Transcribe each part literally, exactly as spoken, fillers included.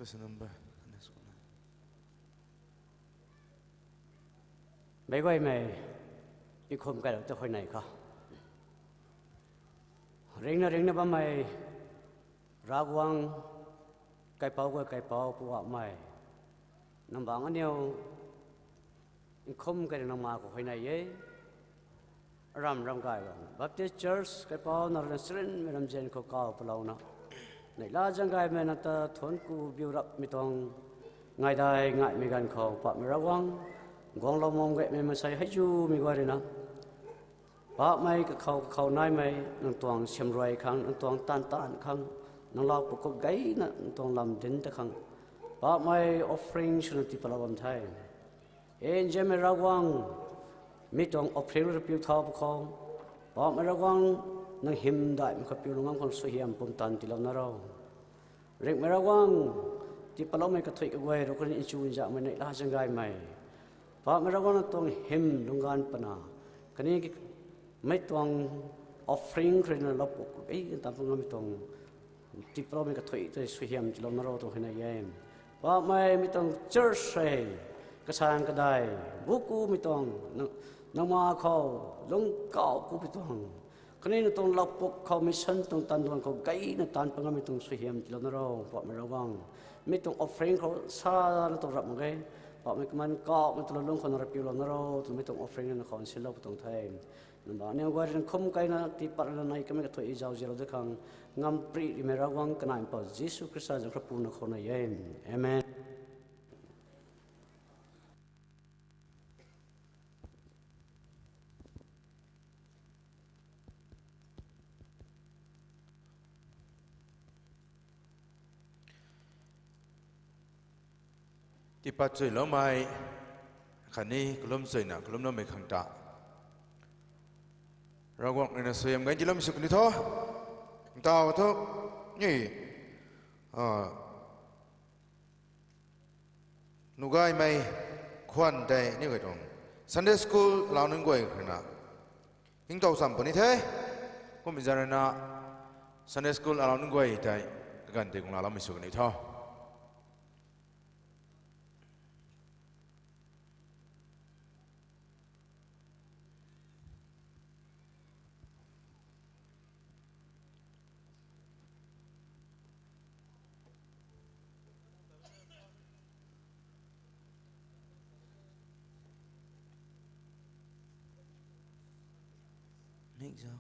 Question number. Next one. Baigo mai, ikhom kai lo te khoi nai kha. Ringna ringna ba mai, Ravguang, kai pau ga kai pau pu wa mai. Nang bang anio, ikhom kai nang ma ko khoi nai ye. Ram ram gai bang. Baptist Church kai pau na ran srin mi ram jen ko kau palauna. Nei la jang gai mai na ta thon ku biu rap mi tong. Ngai dai ngai mi gan khau pa mi Ravguang. Gong lo mom gai mai masai hai ju mi gwa rina. Pa mai ka khau ka khau nai mai nang tuang sem roi khang, nang tuang tan tan khang, nang lau pu ko gai na nang tuang lam din ta khang. Pa mai offering suna ti pala bam thai. En je mai Ravguang, mi tuang offering ra piu thau pu khau. Pa mai Ravguang, nang him dai mi kha piu lungam khang su hiam pum tan ti lo na rau. Ring mai Ravguang, ti pala mai ka thui ka guai ro kan in chu in ja mai nei la jang gai mai. Pa mai Ravguang na tuang him lunggan pana. Kani ki mai tuang offering kre na lop ko ei ta pung mi tuang ti pala mai ka thui te su hiam ti lo na rau tuang hina yem. Pa mai mi tuang church hai ka sang ka dai. Buku mi tuang nang, nang ma khau lung kau ku mi tuang. Kani na tuang lap pok khau mission tuang tan duan khau gai na tan panga mi tuang su hiam ti lo na rau, pa mai Ravguang. Mi tuang offering khau sa na tuang rap ma gai. Pa mai kaman kau mi tuang lung khau na rap piu lo na rau, tuang mi tuang offering na khau an sil lo tuang thai. Nang ba ni gwa rin khum kai na ti pat na nai ka mi ka thui i jau zero de khang. Ngam pri ri mai Ravguang ka nai pa Jesu Krista jang khra pu na khau na yem. Amen. Tipat chui lo mai, khani kulum chui na, kulum lo mai khang ta. Ravguang na suyam gai jilom suk ni tho. Tao tho. Ni. Ah. Nugai mai khuan dai ni gai dong. Sunday school lau nung guai khana. Hing tau sam pani the. Kum izarana Sunday school lau nung guai dai. Gan te kung lau mi suk ni tho. ꯍꯦꯛ ꯆꯥꯎ꯫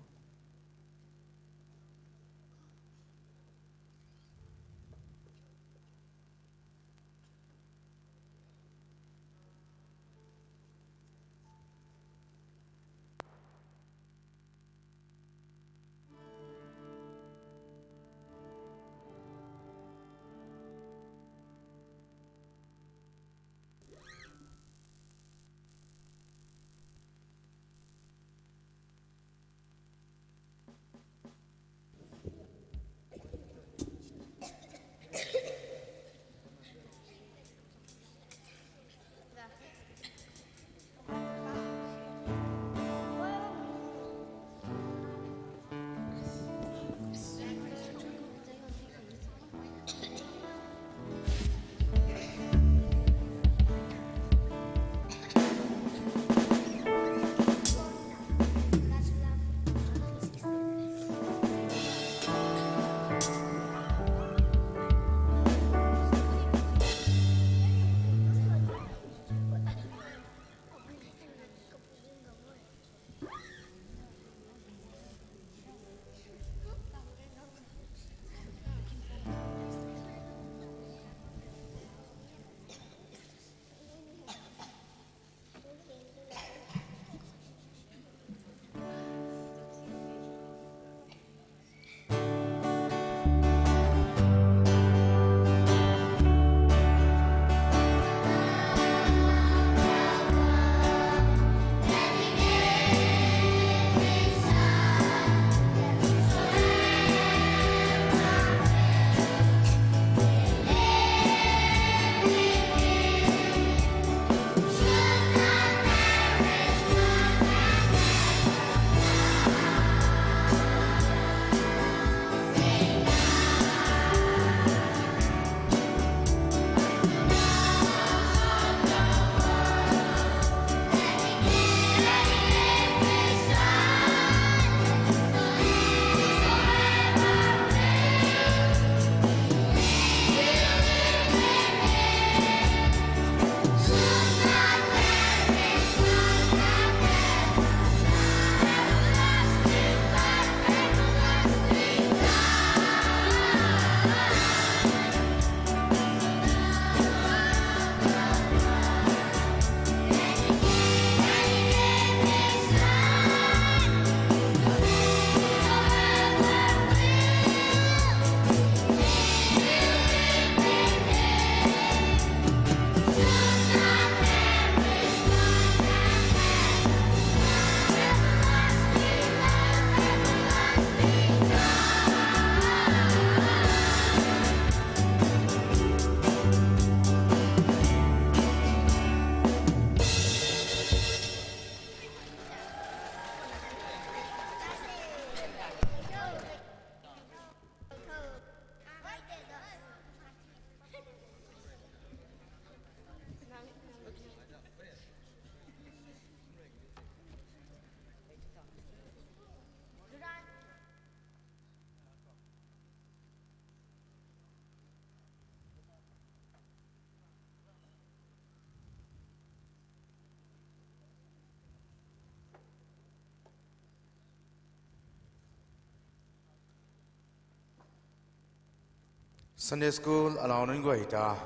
Sunday school alao nun guay ta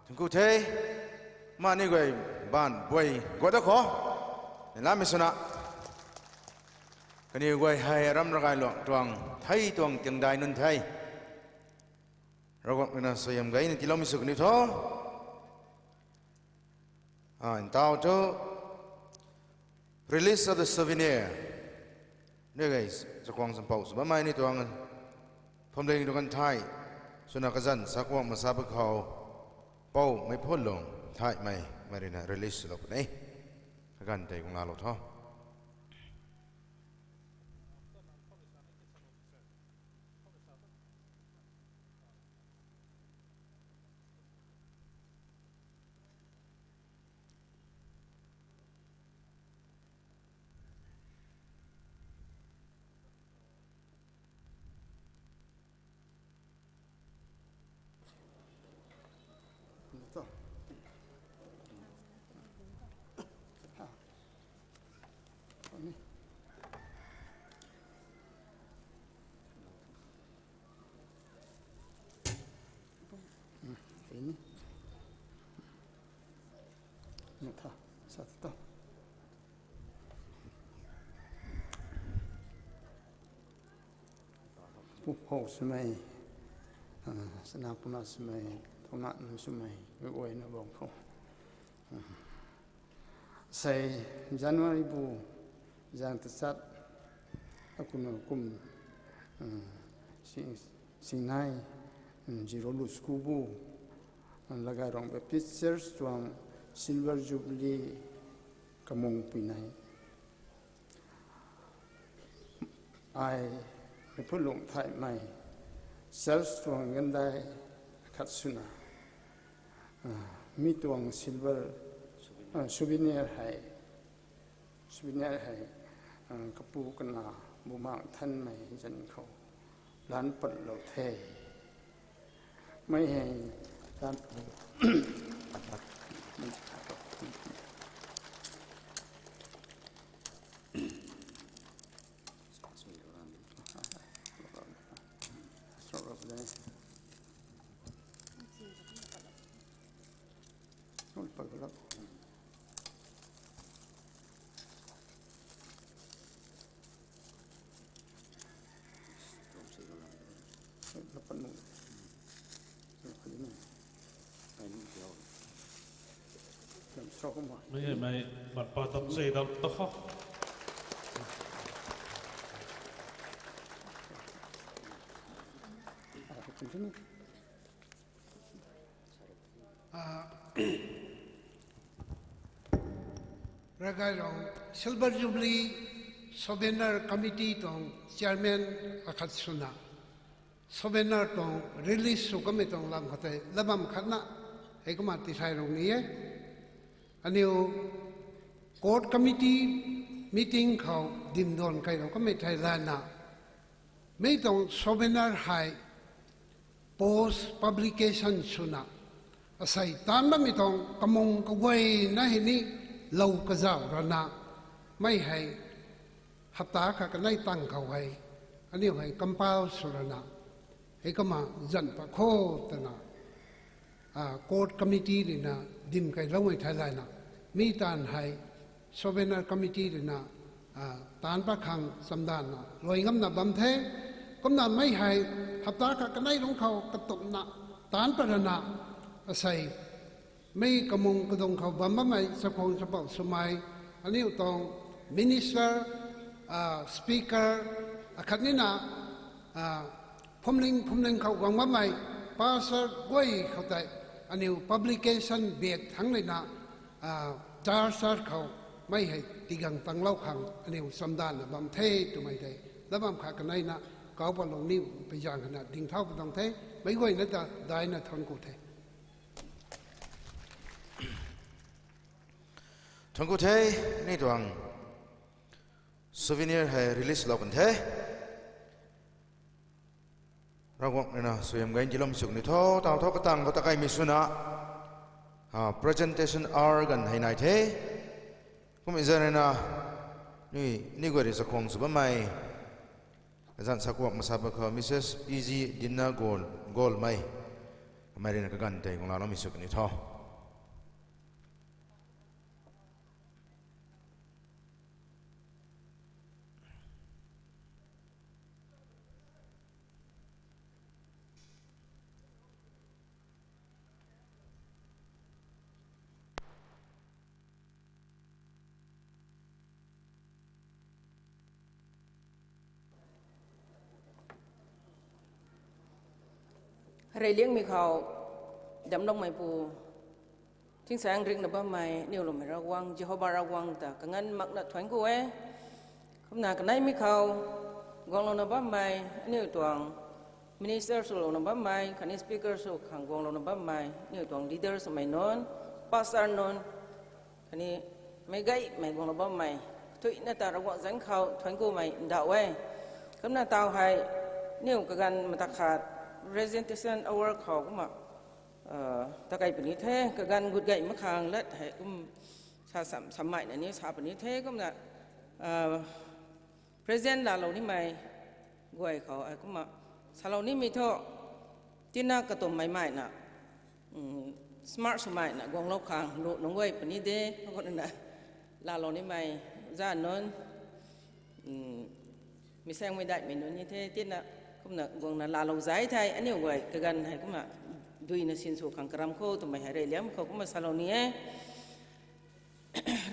thingku thei. Mani guay ban buay guada kho. Nila misuna kani guay hai ram ragai lo tuang thei tuang tiang dai nun thei. Ragwak nina soyam gai ni tilo misu kani tho. Ah, in tau tu release of the souvenir. Ni guys, sa kuang sampau sa bamai ni tuang phomling tuang thai. Suna kazan sa kuang masa ba khau pau mai phon long thai mai marina release lo pun eh. Kagan tai kung lalo tho. Ini. Ini tha. Satu tha. Pupho sumai. Ah, sana puna sumai. Tona sumai. Oi na bong pho. Ah. Sai January bu zang tasat akuna kum, uh, sing, singnai, um, zero lu school bu, uh, lagai rong Baptist Church tuang Silver Jubilee kamung pinai. Ai, mipulung thai mai, sales tuang gandai khat suna. Ah, mi tuang silver, ah, souvenir hai, souvenir hai, ah, kapu kana bumang than mai zan khou lan pat lo the. Mai hai lan pat. Mai mai marpa tam sei dam to ho. Ragairong Silver Jubilee Souvenir Committee tong Chairman akhat suna souvenir tong release su kami tong lam khatai labam khatna hei kuma tisai rong ni ye. Aniu court committee meeting khau dimdon kai rong kami thai lana mei tong souvenir hai post publication suna asai tanba mi tong kamung kawai na hini lau kazau rana mai hai hapta kha kanai tang khau hai aniu hai compile su rana hei kama zan pa kho tana court committee rina dim kai lau mai thai laina mi tan hai souvenir committee rina tanpa khang samdan na loi ngam na bam the. Kumna mai hai hapta kha kanai rong khau katop na tanpa rana asai mei kamung kadong khau bam bam mai sakhong sapau sumai aniu tong minister speaker akhat nina phumling phumling khau wang bam mai pastor goi khau tai aniu publication bek thang leina char char khau mai hai tigang tang lau khang aniu samdan na bam the tu mai the. Labam kha kanai na kau pa long niu pe jang na ding thau pa dong the mai goi na ta dai na thon ku the. Thon ku the ni tuang souvenir hai release lau kan the. Rawak nena suyam gain kilom suk ni tho tau tho katang kau takai mi suna presentation organ hai nai the. Kum izan nena ni ni gori sakhong suba mai azan sakuak masaba kha Missus P G Dinna Gol Gol mai mai rina kagan te kung lalo mi suk ni tho. Reiliang mikhao damlong maipu, thingsang ring na bammai, niu lumira wang, Jehovah ra wang ta, kangan makna thuan gu e. Kumna kanai mikhao, guang lo na bammai, niu tuang, minister su lo na bammai, kani speaker su khang guang lo na bammai, niu tuang leader su mai non, pastor non, kani mai gai mai guang lo bammai, tui na ta ra wang zan khao, thuan gu mai, nda we. Kumna tau hai, niu kagan matakhat, presentation award khao, kuma, uh, takai pani the, kagan gut gai makhang lat hai, kum, sa sam, samai na ni, sa pani the, kumna, uh, President la lo ni mai, guai khao, ai kuma, sa lo ni mi tho, tina katum mai mai na, mm, smart su mai na, guang lo khang, lu nung guai pani de, ko na, la lo ni mai, za non, mm, mi sang mai dai mi non ni the, tina, kumna, guang na la lo zai thai, ani guai, kagan hai kuma, dui na sin su khang karam ko, tu mai hai Reiliang khao kuma sa lo ni e.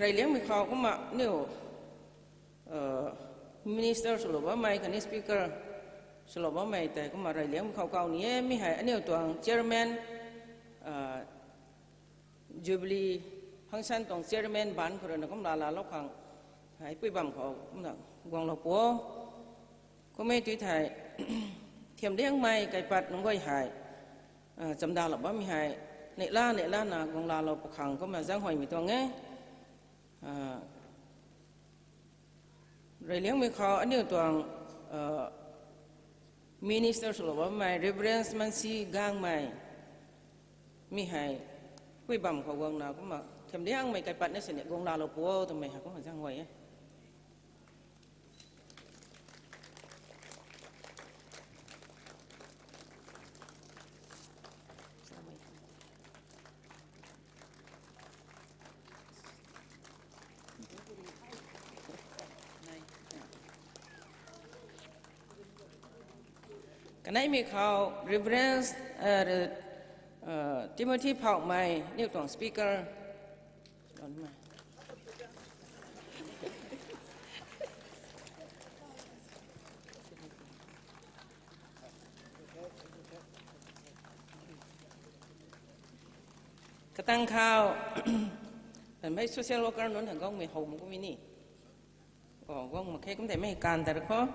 Reiliang mikhao kuma niu, uh, minister su lo bammai, kani speaker su lo bammai, tai kuma Reiliang mikhao kao ni e, mi hai aniu tuang chairman, uh, Jubilee function tuang chairman ban kura na kum la la lo khang, hai pui bam khao, kumna guang lo po. Kumai tui thai, thiam diang mai kai pat nung guai hai, uh, chamda lo bam mi hai, ne la, ne la na guang la lo pakhang, kuma zang hoi mi tuang e. Uh, Reiliang mikhao aniu tuang, uh, minister su lo bammai, Reverend Mansi Gangmai, mi hai, pui bam khao guang na, kuma, thiam diang mai kai pat na sini, guang la lo po, tu mai ha, kuma zang hoi e. Kanai mikhao, Reverend, uh, uh, Timothy Phaokmai, niu tuang speaker. Katang khau. Mai social worker nun hang gong mai hau mu kumi ni. Oh, gong mai khe kum te mai kan dar ko.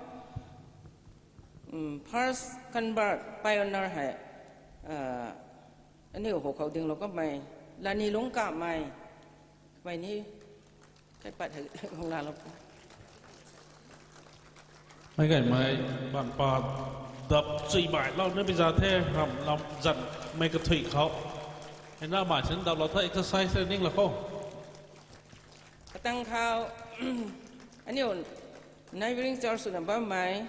Um, first convert pioneer hai. Uh, ani ho khau ding lo ko mai. Lani lung ka mai. Mai ni. Kai pat hai gong la lo ko. Mai gai mai ban pa dap chui mai lo ne bi za the ram lam zan mai ka thui khau. Hai na mai sen dap lo tha exercise ning la ko. Katang khau. Ani un neighboring church su na ba mai.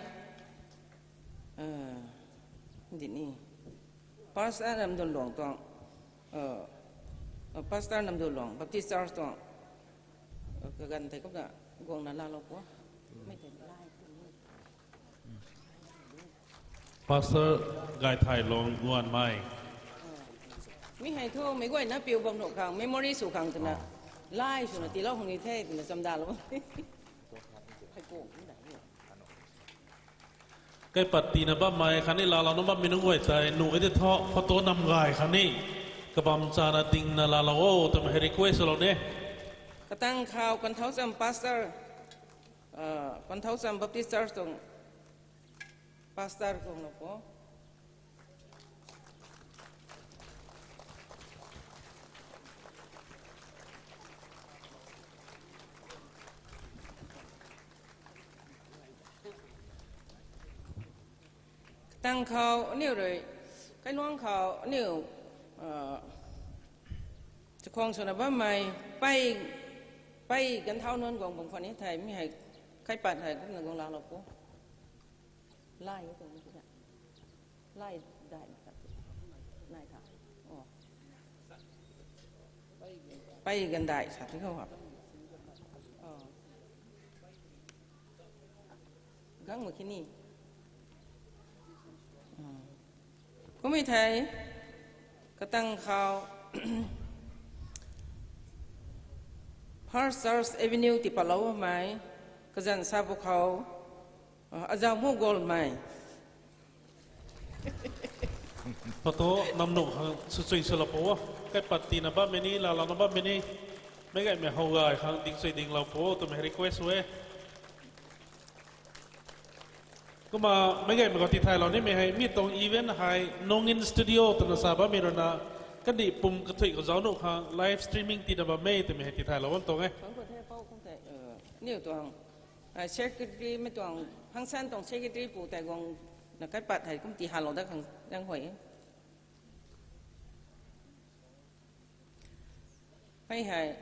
Uh, di ni. Pastor Namdun Luang tuang. Uh, uh, Pastor Namdun Luang Baptist Church tuang. Uh, ka gan thei kum na gong na la lo ko. Mai thei lai. Pastor Gai Thai Long Luan Mai. Mi hai thu mai guai na piu bom no khang memory su khang tuna. Lai su na ti lo hong ni the tuna cham da lo. Hai ko. Kai pat ti na ba mai khani la lo na ba mi nung guai tai nu e te tho photo nam gai khani. Ka bam cha na ding na la lo o tam hai request lo ne. Katang khau kan thau cham pastor. Uh, kan thau cham Baptist Church tong pastor kong lo ko. Katang khau niu rui kai luang khau niu. Uh, Chakhong su na ba mai pai pai kan thau non gong bong khani thai mi hai kai pat hai kum na gong la lo ko. Lai ko ni ka. Lai dai ka. Nai tha. Oh. Pai gan dai sa ti ko ha. Oh. Gang ma kini. Kumi thai katang khau First Church Avenue ti palo mai kazan sa bu khau. Aza mu gol mai. Photo namnung hang suchui sulapo. Kai pati na ba meni, la la na ba meni. Megai me hau gai hang ding sui ding lau po, tu me request we. Kuma megai me ko ti thai lo ni me hai, mi tong event hai, nongin studio tu na sa ba mi ro na, kan di pum ka thui ko zau nu hang, live streaming ti na ba me, tu me hai ti thai lo won tong eh. Khang ko the pau khang the, eh, niu tuang, eh, secretary me tuang, hang san tong secretary pu tai gong na kai pat hai kum ti ha lo da khang dang hoi. Hei hai,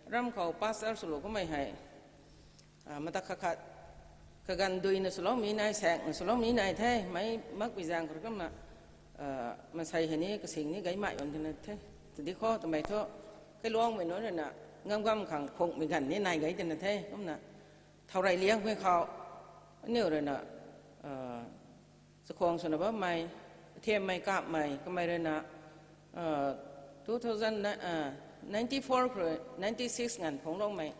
ram khou pastor sulu kumei hai. Ah, mata kha khat, kagan dui na sulu mi nai, sek na sulu mi nai the, mai mak pi zang kar kam na, ah, masai hei ni, kasing ni, gai mai on dina the. Tadi kho, tumai tho, kai luang mei no na, ngam ngam khang phung mi gan ni nai gai dina the, kum na. Thau rai liang mei khou, niu ro na, ah, Sakhuang swna bammei, athiammei kapmei, kamei rui na, uh, two thousand, uh, ninety-four khou rui ninety-six nganv phungcloumei,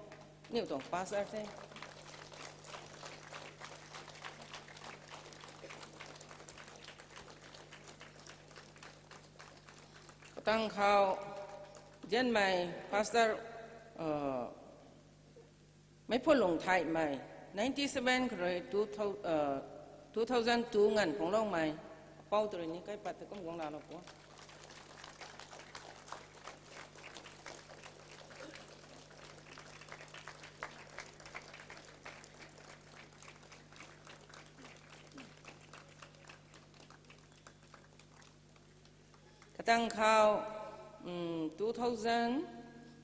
niw tuang pastor the. Katang khou, zianmei pastor, uh, Meiphulung Thaimei, ninety-seven khou rui two thou-, uh, two thousand two nganv phungcloumei, apou tw rui ni kai pat ta kum guang laalou pu. Katang khou, um, two thousand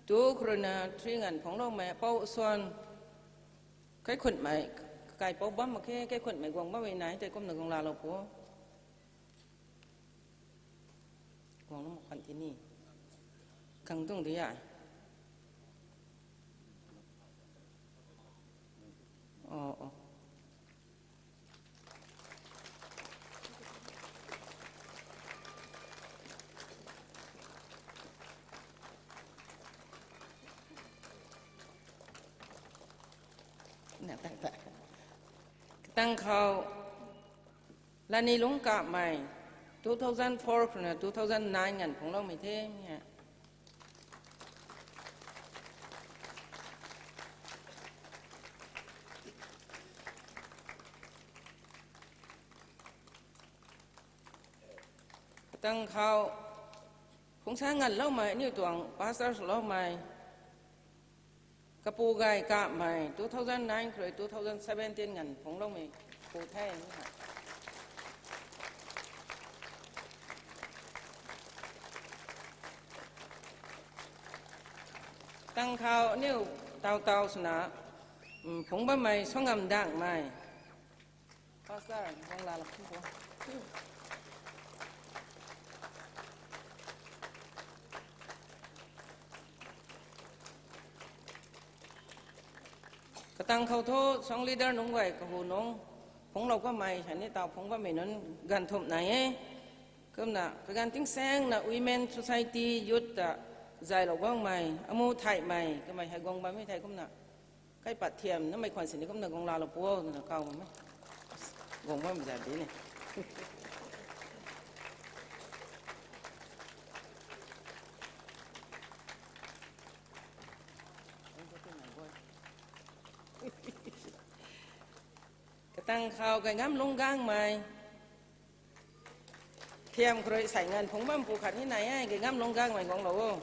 two khou rui na three nganv phungcloumei, apou suan, kaikhunmei, kakai pou bam mak khe, kaikhunmei guang bammei nai, tei kumna guang laalou pu. Guang lou mak khwan ti ni. Kang tung di ya. Oh, oh. Na, tak, tak. Katang khou, Lani Lungkapmei, Two thousand four ꯈꯨꯅ two thousand nine ꯉꯟ ꯐꯣꯡꯂꯧ ꯃꯩꯊꯦ꯫ ꯀꯇꯪ ꯈꯥꯎ ꯈꯣꯡꯁꯥ ꯉꯟ ꯂꯧꯃꯩ, new ꯇꯣꯡ ꯄꯥꯁꯇꯔꯁꯨ ꯂꯧꯃꯩ꯫ ꯀꯄꯨꯒꯥꯏ ꯀꯥꯞꯃꯩ, two thousand nine ꯈ꯭ꯔꯣꯏ two thousand seventeen ꯉꯟ ꯐꯣꯡꯂꯧꯃꯤ ꯄꯨꯊꯩ꯫ ꯇꯪꯈꯥꯎ new ꯇꯥꯎ ꯇꯥꯎꯁꯤꯅ, ꯎꯝ, ꯐꯣꯡꯕꯃꯩ ꯁꯣꯉꯝ ꯗꯥꯛꯃꯩ꯫ Pastor, ꯍꯣꯡ ꯂꯥꯂꯛꯈꯤꯀꯣ꯫ ꯀꯇꯥꯡ ꯈꯧꯊꯣ song leader ꯅꯨꯡ ꯋꯥꯏ ꯀꯍꯨ ꯅꯨꯡ ꯐꯣꯡꯂꯧ ꯀꯃꯥꯏ ꯍꯥꯏꯅꯤ ꯇꯥꯎ ꯐꯣꯡꯕ ꯃꯤꯅꯨꯟ ꯒꯟꯊꯨꯞ ꯅꯥꯏꯌꯦ꯫ ꯀꯝꯅ ꯀꯒꯥꯟ ꯇꯤꯡ ꯁꯦꯡꯅ women society youth ꯇ ꯖꯥꯏ ꯂꯧꯕ ꯃꯥꯏ ꯑꯃꯨ ꯊꯥꯏ ꯃꯥꯏ ꯀꯃꯥꯏ ꯍꯥꯏ ꯒꯣꯡꯕ ꯃꯤ ꯊꯥꯏ ꯀꯨꯝꯅ ꯀꯩ ꯄꯥꯠ ꯊꯤꯌꯥꯝꯅ ꯃꯩꯈꯣꯟ ꯁꯤꯅꯤ ꯀꯨꯝꯅ ꯒꯣꯡꯂꯥ ꯂꯣ ꯄꯨꯑꯣ ꯑꯗꯨꯅ ꯀꯥꯎꯕ ꯑꯃ꯫ ꯒꯣꯡꯕ ꯑꯃ ꯌꯥꯗꯦꯅꯦ꯫ ꯀꯇꯪ ꯈꯥꯎ ꯀꯩꯉꯥꯝ ꯂꯨꯡꯒꯥꯡ ꯃꯥꯏ꯫ ꯊꯤꯌꯥꯝ ꯈꯨꯔꯣꯏ ꯁꯥꯏ ꯉꯥꯟ ꯐꯣꯡꯕꯝ ꯄꯨꯈꯠꯅꯤ ꯅꯥꯏ ꯍꯥꯏ ꯀꯩꯉꯥꯝ ꯂꯨꯡꯒꯥꯡ ꯃꯥꯏ ꯒꯣꯡꯂꯧꯑꯣ꯫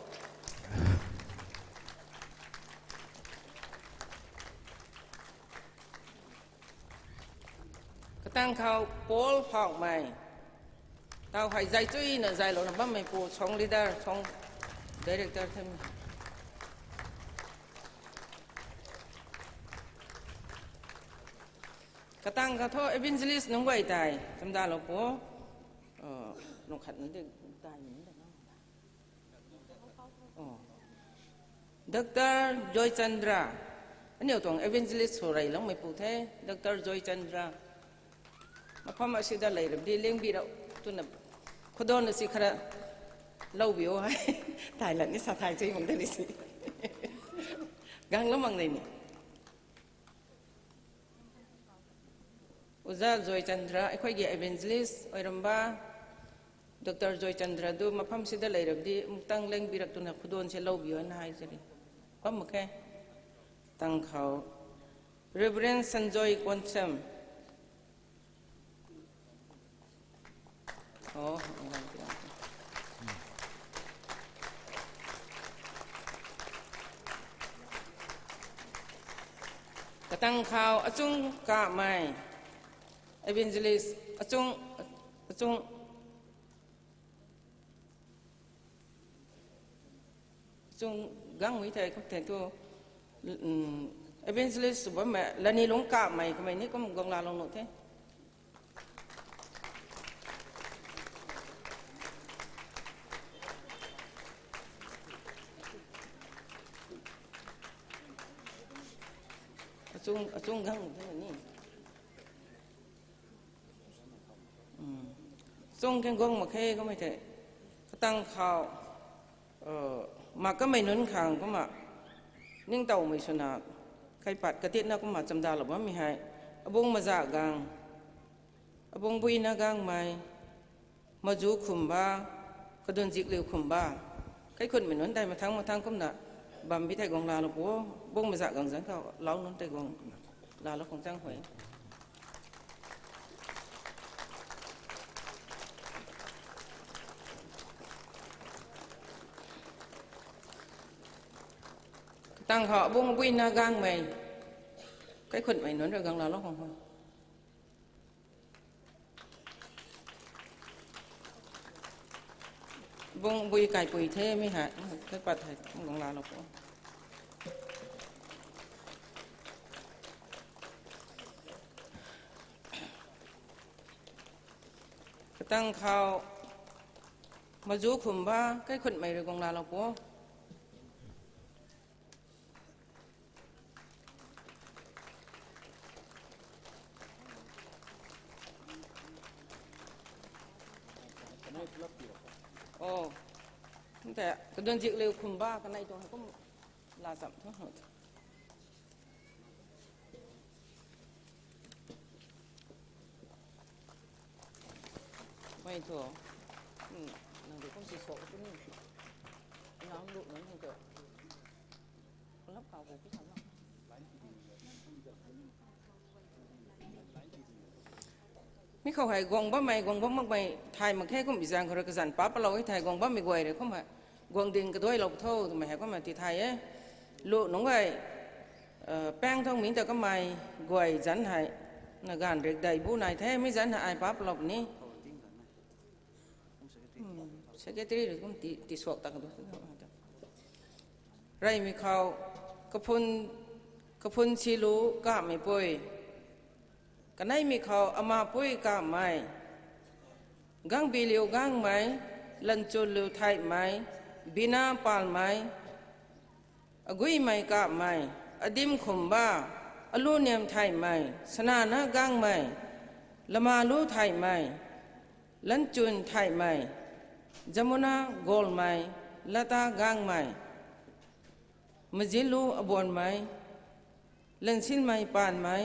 ꯀꯇꯥꯡ ꯈꯥꯎ ꯄꯣꯜ ꯐꯥꯎ ꯃꯥꯏ꯫ ꯇꯥꯎ ꯍꯥꯏ ꯖꯥꯏ ꯆꯨꯏꯅ ꯖꯥꯏ ꯂꯧꯅ ꯕꯝꯃꯩ ꯄꯣ song leader, song director ꯊꯝꯃꯤ꯫ ꯀꯇꯥꯡ ꯀꯊꯣ evangelist ꯅꯨꯡꯒꯣꯏ ꯇꯥꯏ꯫ ꯀꯝꯗꯥ ꯂꯧ ꯄꯣ꯫ ꯑꯣ, ꯅꯣꯡꯈꯠꯅꯗꯤ ꯇꯥꯏ ꯃꯤꯅꯤꯗ ꯅꯪ꯫ ꯑꯣ꯫ Doctor ꯖꯣꯏꯆꯟꯗ꯭ꯔ, ꯑꯅꯤ ꯎꯇꯣꯡ evangelist ꯁꯣꯔꯩ ꯂꯪ ꯃꯩꯄꯨ ꯊꯦ, Doctor ꯖꯣꯏꯆꯟꯗ꯭ꯔ꯫ ꯃꯐꯝ ꯑꯁꯤꯗ ꯂꯩꯔꯕꯗꯤ ꯂꯦꯡꯕꯤꯔꯛꯇꯨꯅ ꯈꯨꯗꯣꯟ ꯑꯁꯤ ꯈꯔ ꯂꯧꯕꯤꯌꯣ ꯍꯥꯏ꯫ ꯊꯥꯏꯂꯦꯟꯒꯤ ꯁꯥꯊꯥꯏꯁꯦ ꯌꯦꯡꯉꯨꯗꯅꯤ ꯁꯤ꯫ ꯒꯥꯡꯂꯝꯃꯪ ꯂꯩꯅꯤ꯫ ꯑꯣꯖꯥ ꯖꯣꯏꯆꯟꯗ꯭ꯔ ꯑꯩꯈꯣꯏꯒꯤ evangelist ꯑꯣꯏꯔꯝꯕ, ꯗꯣꯛꯇꯔ ꯖꯣꯏꯆꯟꯗ꯭ꯔꯗꯨ ꯃꯐꯝꯁꯤꯗ ꯂꯩꯔꯕꯗꯤ ꯑꯃꯨꯛꯇꯪ ꯂꯦꯡꯕꯤꯔꯛꯇꯨꯅ ꯈꯨꯗꯣꯜꯁꯦ ꯂꯧꯕꯤꯌꯣ ꯍꯥꯏꯅ ꯍꯥꯏꯖꯔꯤ꯫ ꯐꯝꯃꯈꯦ꯫ ꯇꯥꯡꯈꯥꯎ Reverend ꯁꯟꯖꯣꯏ ꯀꯣꯟꯁꯝ꯫ ꯑꯣ, ꯀꯇꯪꯈꯥꯎ ꯑꯆꯨꯡ ꯀꯥꯃꯩ, Evangelist ꯑꯆꯨꯡ, ꯑꯆꯨꯡ, ꯑꯆꯨꯡ ꯒꯥꯡꯃꯩ ꯊꯥꯏ ꯈꯨꯠ ꯊꯦꯡꯇꯣ, ꯎꯝ, Evangelist ꯁꯨꯕꯝ ꯂꯅꯤ ꯂꯣꯡ ꯀꯥꯃꯩ ꯀꯃꯩꯅꯤ ꯀꯨꯝ ꯒꯣꯡꯂꯥ ꯂꯣꯡ ꯅꯣꯛꯊꯦ꯫ ꯑꯆꯣꯡ, ꯑꯆꯣꯡ ꯒꯥꯡ ꯃꯈꯩꯅꯅꯤ꯫ ꯎꯝ꯫ ꯑꯆꯣꯡ ꯀꯦꯡꯒꯣꯡ ꯃꯈꯩ ꯀꯃꯩ ꯊꯦ꯫ ꯀꯇꯥꯡ ꯈꯥꯎ꯫ ꯑ, ꯃꯥ ꯀꯃꯩ ꯅꯨꯟ ꯈꯥꯡ ꯀꯃ꯫ ꯅꯤꯡ ꯇꯧ ꯃꯩ ꯁꯨꯅ꯫ ꯈꯩ ꯄꯥꯠ ꯀꯇꯦꯠꯅ ꯀꯃ ꯆꯝꯗꯥ ꯂꯧꯕꯝ ꯃꯤ ꯍꯥꯏ꯫ ꯑꯕꯣꯡ ꯃꯖꯥ ꯒꯥꯡ꯫ ꯑꯕꯣꯡ ꯕꯨꯏꯅ ꯒꯥꯡꯃꯩ, ꯃꯖꯨ ꯈꯨꯝꯕ, ꯀꯗꯨꯟꯖꯤꯛ ꯂꯤꯎ ꯈꯨꯝꯕ, ꯀꯩꯈꯨꯠ ꯃꯤꯅꯨꯟ ꯇꯥꯏ ꯃꯊꯪ ꯃꯊꯪ ꯀꯨꯝꯅ ꯕꯝꯕꯤ ꯇꯩꯒꯣꯡ ꯂꯥꯂꯣ ꯄꯣ, ꯕꯣꯡ ꯃꯖꯥ ꯒꯪꯖꯪ ꯀꯥꯎ, ꯂꯥꯎ ꯅꯨꯟ ꯇꯩꯒꯣꯡ ꯂꯥꯂꯣ ꯈꯣꯡꯆꯥꯡ ꯍꯣꯏ꯫ ꯇꯥꯡ ꯍꯥꯎ ꯑꯕꯣꯡ ꯕꯨꯏꯅ ꯒꯥꯡꯃꯩ, ꯀꯩꯈꯨꯠ ꯃꯩ ꯅꯨꯟ ꯔꯒꯪ ꯂꯥꯂꯣ ꯈꯣꯡ ꯍꯣꯏ꯫ ꯕꯨꯡ ꯕꯨꯏ ꯀꯥꯏ ꯄꯨꯏ ꯊꯦ ꯃꯤ ꯍꯥꯏ, ꯀꯩ ꯄꯥꯠ ꯍꯥꯏ, ꯕꯨꯡ ꯂꯥ ꯂꯣ ꯄꯣ꯫ ꯀꯇꯪ ꯈꯥꯎ, ꯃꯖꯨ ꯈꯨꯝꯕ, ꯀꯩ ꯈꯨꯠ ꯃꯩ ꯔꯒꯣꯡ ꯂꯥ ꯂꯣ ꯄꯣ꯫ ꯑꯣ꯫ ꯅꯠꯇꯦ, ꯀꯗꯣꯟꯖꯤꯛ ꯂꯩ ꯈꯨꯝꯕ, ꯀꯅꯥꯏ ꯇꯣꯡ ꯍꯥꯏ ꯀꯨꯝ ꯂꯥ ꯆꯝ ꯊꯣꯡ ꯍꯣꯏ꯫ ꯃꯩ ꯊꯣ꯫ Mikhau hai guang bammei, guang bam makmei, thai mak khe kum izang khou rui kazanc pap patlou e, thai guang bammei guay rui kum hei. Guang ding kaduai lou tho, twmei hei kum hei ti thai e. Lu nunc guay, eh, paeng thang mi ta kamei guay zanc hei. Na ganv rik dai bu nai the, mi zanc hei ai pap patlou ni. Hmm, secretary rui kum ti, ti suak tak tu. Reymei khou, kaphun, kaphun si lu kamei pui. Kaneimei khou ama pui kamei. Gangbi liu gangmei, lanchun liu theihmei, bina palmei, aguimei kamei, adim khumba, alu niam theihmei, sanana gangmei, lama lu theihmei, lanchun theihmei, Jamuna golmei, lata gangmei, mazin lu abuanmei, lansinmei panmei,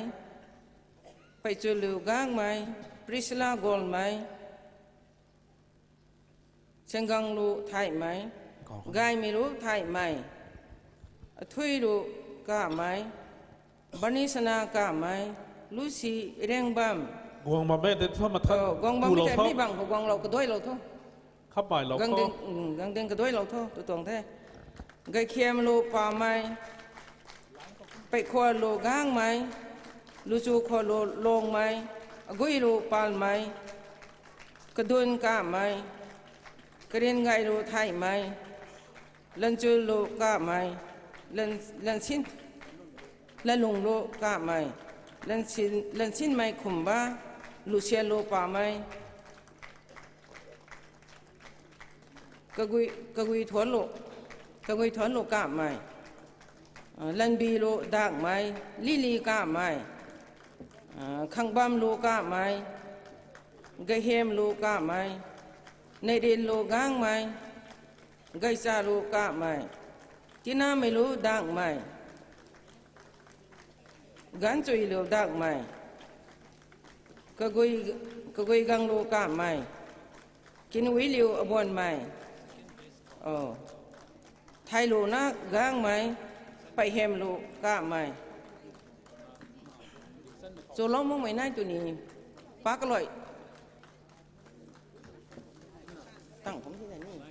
peichun lu gangmei, Priscilla golmei, Senggang lu theihmei, gaymei lu theihmei, athui lu kamei, Banisana kamei, Lucy Rengbam. Guang bam e, de thu mathan. Oh, guang bam e, mi bang khou guang lou, kaduai lou tho. Khamai lou tho. Gang ding, mm, gang ding kaduai lou tho, tu tuang the. Gaykhiam lu pamei, Peikhua lu gangmei, Luchu khua lu longmei, agui lu palmei, kadun kamei, karin gay lu theihmei, lanchul lu kamei, lan, lansin, lalung lu kamei, lansin, lansinmei khumba, lusian lu pamei, kagui, kagui thuan lu, kagui thuan lu kamei, ah, lanbi lu dakmei, lili kamei, ah, khangbam lu kamei, gayhem lu kamei, neirin lu gangmei, gaycha lu kamei, tinamei lu dakmei, ganchui lu dakmei, kagui, kagui gang lu kamei, Kinwiliu Abuanmai. Oh. Thailu na Gangmai. Paihemlu Kamai. Cholong Mongmai nai tuni. Pakaloi. Tang kum sini ni.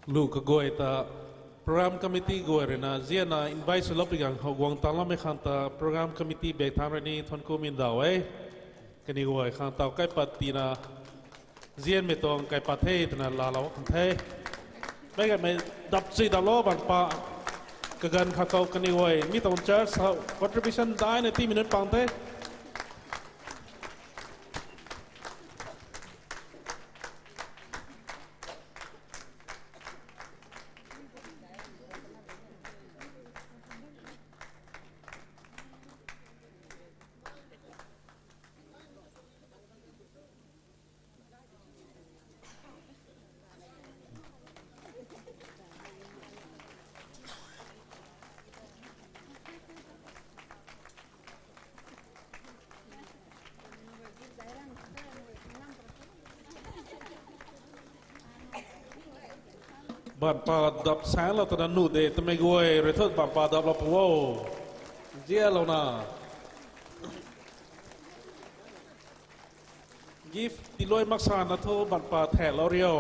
Lu kagoi ta program committee goi rina ziana invite sulap igang hau guang tanglam e khanta program committee bek thang rani thon ku min dau e. Kani goi khanta kai pat tina zian me tong kai pat the tina la la kan the. Bek me dap si dap lo ban pa kagan kha kau kani goi mi tong church hau contribution dai na ti minute pang the. Ban pa dap sang la tana nu de tame goi rethot ban pa dap la puo. Zia lo na. Gift tiloi maksa na tho ban pa the lo rio.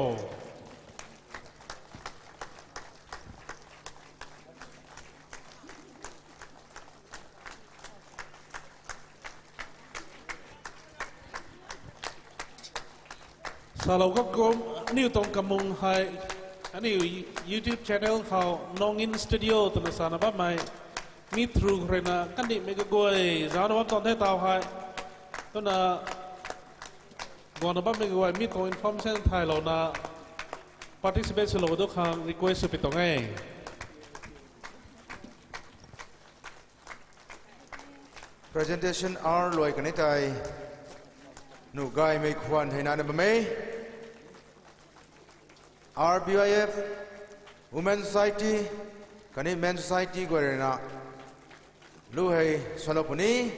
Salou kakum, aniu tong kamung hai, aniu YouTube channel khou Nongin Studio twna sana bammei, mi through khou ruina kandihmei kaguay, zaucna bam tuang the taw hei. Twna, guangna bammei kaguay, mi tuang information thaylouna, participate swlou du khang request sw pi tuang e. Presentation hour luai kan e tei, nuh gaymei khwan hei nana bam e. R B Y F, Women Society, khatni Men Society guay ruina lu hei salou puni.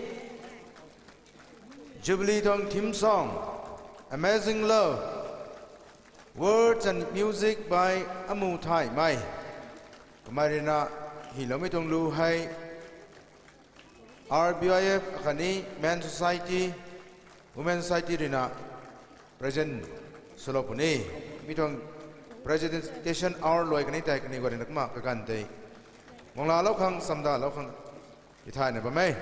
Jubilee tuang theme song, Amazing Love, words and music by Amu Thaimei. Kamei ruina hyloumei tuang lu hei R B Y F khatni Men Society, Women Society ruina present swlou puni. Mi tuang presentation hour luai kan e tei kaniw guay ruina kumna kaganv tei guanglaalou khang, samdalou khang, tithayna bam e.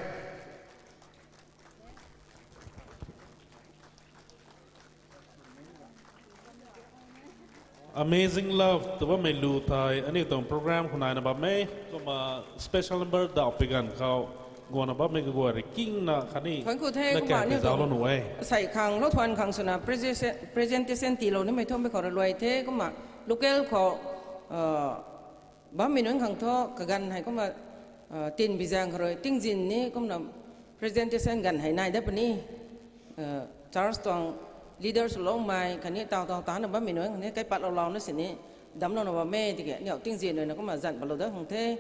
Amazing Love tw bammei lu tei aniu tuang program khou naina bam e. Kumna special number dauh pi ganv khou guangna bammei kaguay rui kingna khatni Thuanc ku the, na kumna kang aniu zauclou tuang nuh e. Asei khang lou thuan khang swna presentation, presentation tiilou nimei thu mei khou rui luai the, kumna local khou bammei nunc khang thu kaganv hei kumna tin bizaeng khou rui tingzin ni kumna presentation ganv hei nai dat puni. Church tuang leader swloumei khatni taw taw tana bammei nunc khatni kaipat loulouna sini damclouna bam e tiki aniu tingzin ruina kumna zan patlou dat khang the.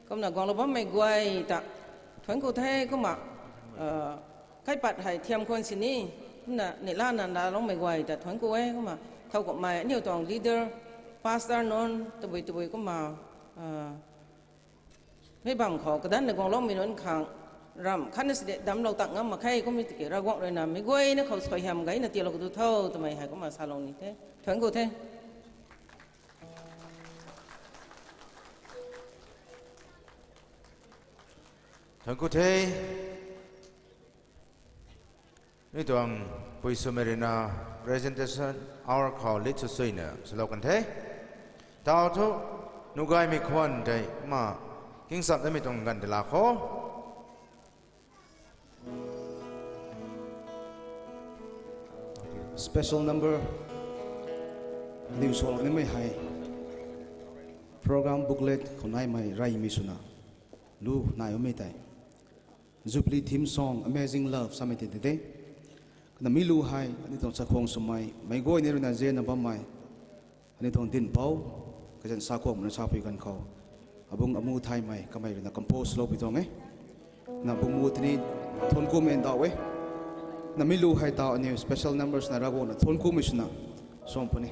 Kumna guanglou bammei guay ta thuanc ku the, kumna kaipat hei thiam khwan sini, kumna neihlana laloumei guay ta thuanc ku e. Kumna thow kummei aniu tuang leader, pastor nunc tabui tabui kumna meic bam khou kadanna guangloumei nunc khang ramh khatna sini damclou tak ngam mak khe, kummei tiki Ravguangc ruina meic guayna khou suaihiam gayna tiilou kadu tho twmei hei kumna salou ni the. Thuanc ku the. Thuanc ku the. Nituang pui sumerina presentation hour khou lead sw suina swlou kan the. Tau thu nugai mi khwan tei ma kingsap na mi tuang ganv de la kho. Special number liu sou nimei hei program booklet khou naimei reymei swna lu nai bammei tei Jubilee theme song Amazing Love samei tei de de. Kana mi lu hei aniu tuang chakhwang swmei meic guay ni ruina zianna bammei aniu tuang dinhpouc kazan sa khwang mana sapui kan khou abung amu thaymei kamei ruina compose loupui tuang e. Na bung mu tini thuanc kumei ndauh e. Na mi lu hei tau aniu special numbers na Ravguangc na thuanc kumei swna swan puni.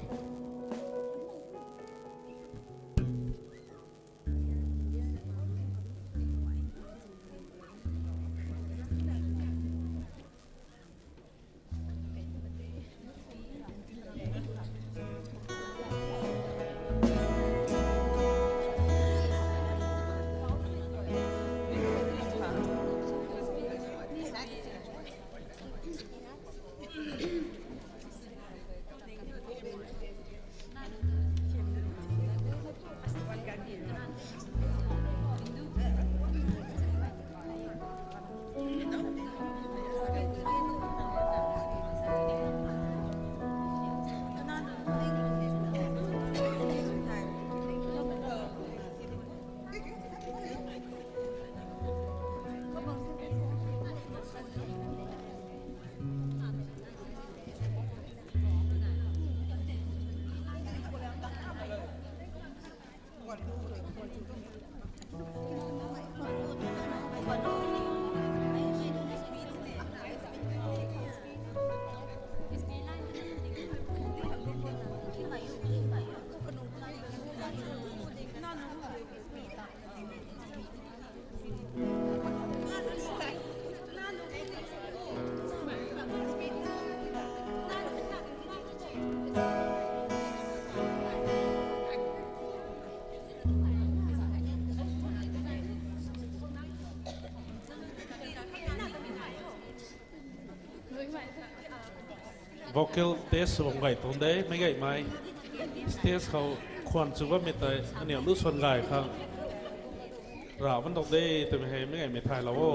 Vocal test sw bam gay tuang de, meic gaymei. Stage khou khwan sw bammei tei aniu lu swan gay khang ra bam tuang de twmei hei meic gaymei thaylou o.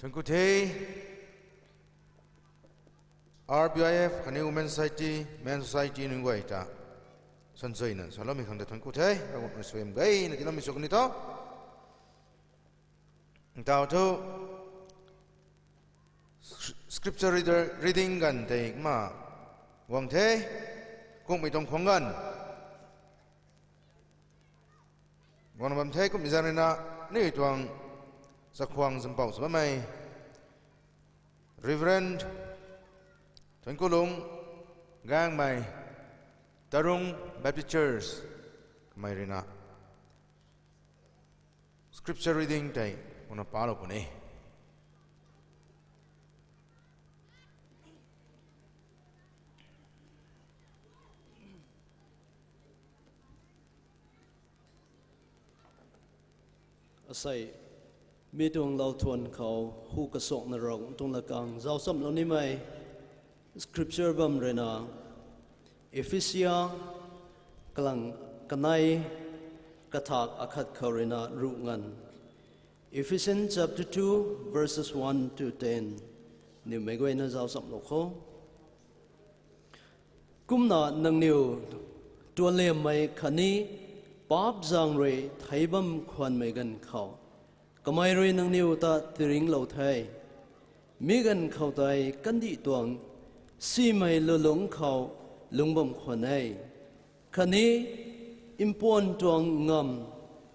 Thangkuthe, R B I F, Khane Women Society, Men Society nungwai ta. Sansoina, salomi khangda thangkuthe, rawak na suem gai, na tilam isok nito. Tao tu, scripture reader, reading gan te ma, wang the, kung mi tong khwang gan. Wang bam the kum izan rina, ni tuang sa khwang zampau sa bamai. Reverend Tuan Kulung, Gangmai, Tarung Baptist Church, kamai rina. Scripture reading tai, una palo pune. Asai, mi tuang lau thuan khou, hu kasok na rok, tuang lakang, zau sam lo ni mai, scripture bam rena, Ephesia, kalang kanai, kathak akhat khou rena, ru ngan. Ephesians chapter two, verses one to ten. Niw mei guay na zau sam lo khou. Kumna nangniw tuanliammei khatni paap zaeng rui theibam khwanmei ganv khou, kamei rui nangniw ta tiring lou the. Mi ganv khou tei kandih tuang simei lulungc khou lungc bam khwan e. Khatni mpuan tuang ngamv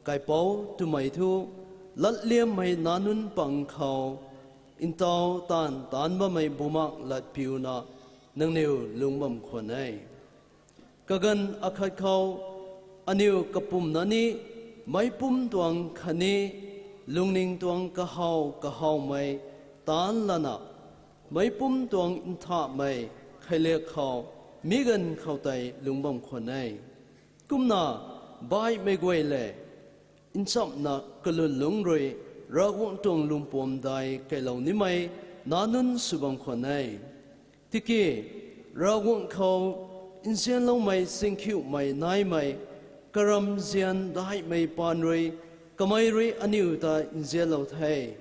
kaipouc twmei thu latliammei nac nunc pang khou ntau taanv taanc bammei bumaengh latpiuna nangniw lungc bam khwan e. Kaganv akhat khou aniw kapumna ni meicpumc tuang khatni lungning tuang kahaw kahawmei taanc lana meicpumc tuang nthahmei kheiliak khou mi ganv khou tei lungc bam khwan e. Kumna baihmei guay le nchamna kalun lungc rui Ravguangc tuang lungpuam dai keylou nimei nac nunc sw bam khwan e. Tiki Ravguangc khou nzianloumei singkhiumei naimei karam nzian daihmei paan rui kamei rui aniw ta nzianlou the.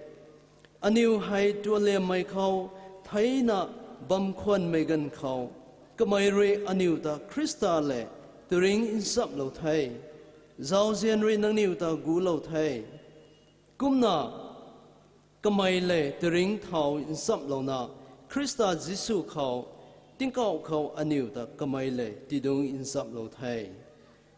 Aniu hei tualemmei khou, theina bam khwanmei ganv khou, kamei rui aniu ta Khrista le tiringc nchap lou the. Zauzian rui nangniw ta gu lou the. Kumna kamei le tiringc thau nchap louna, Khrista Jisu khou, tingkauh khou aniu ta kamei le tidungc nchap lou the.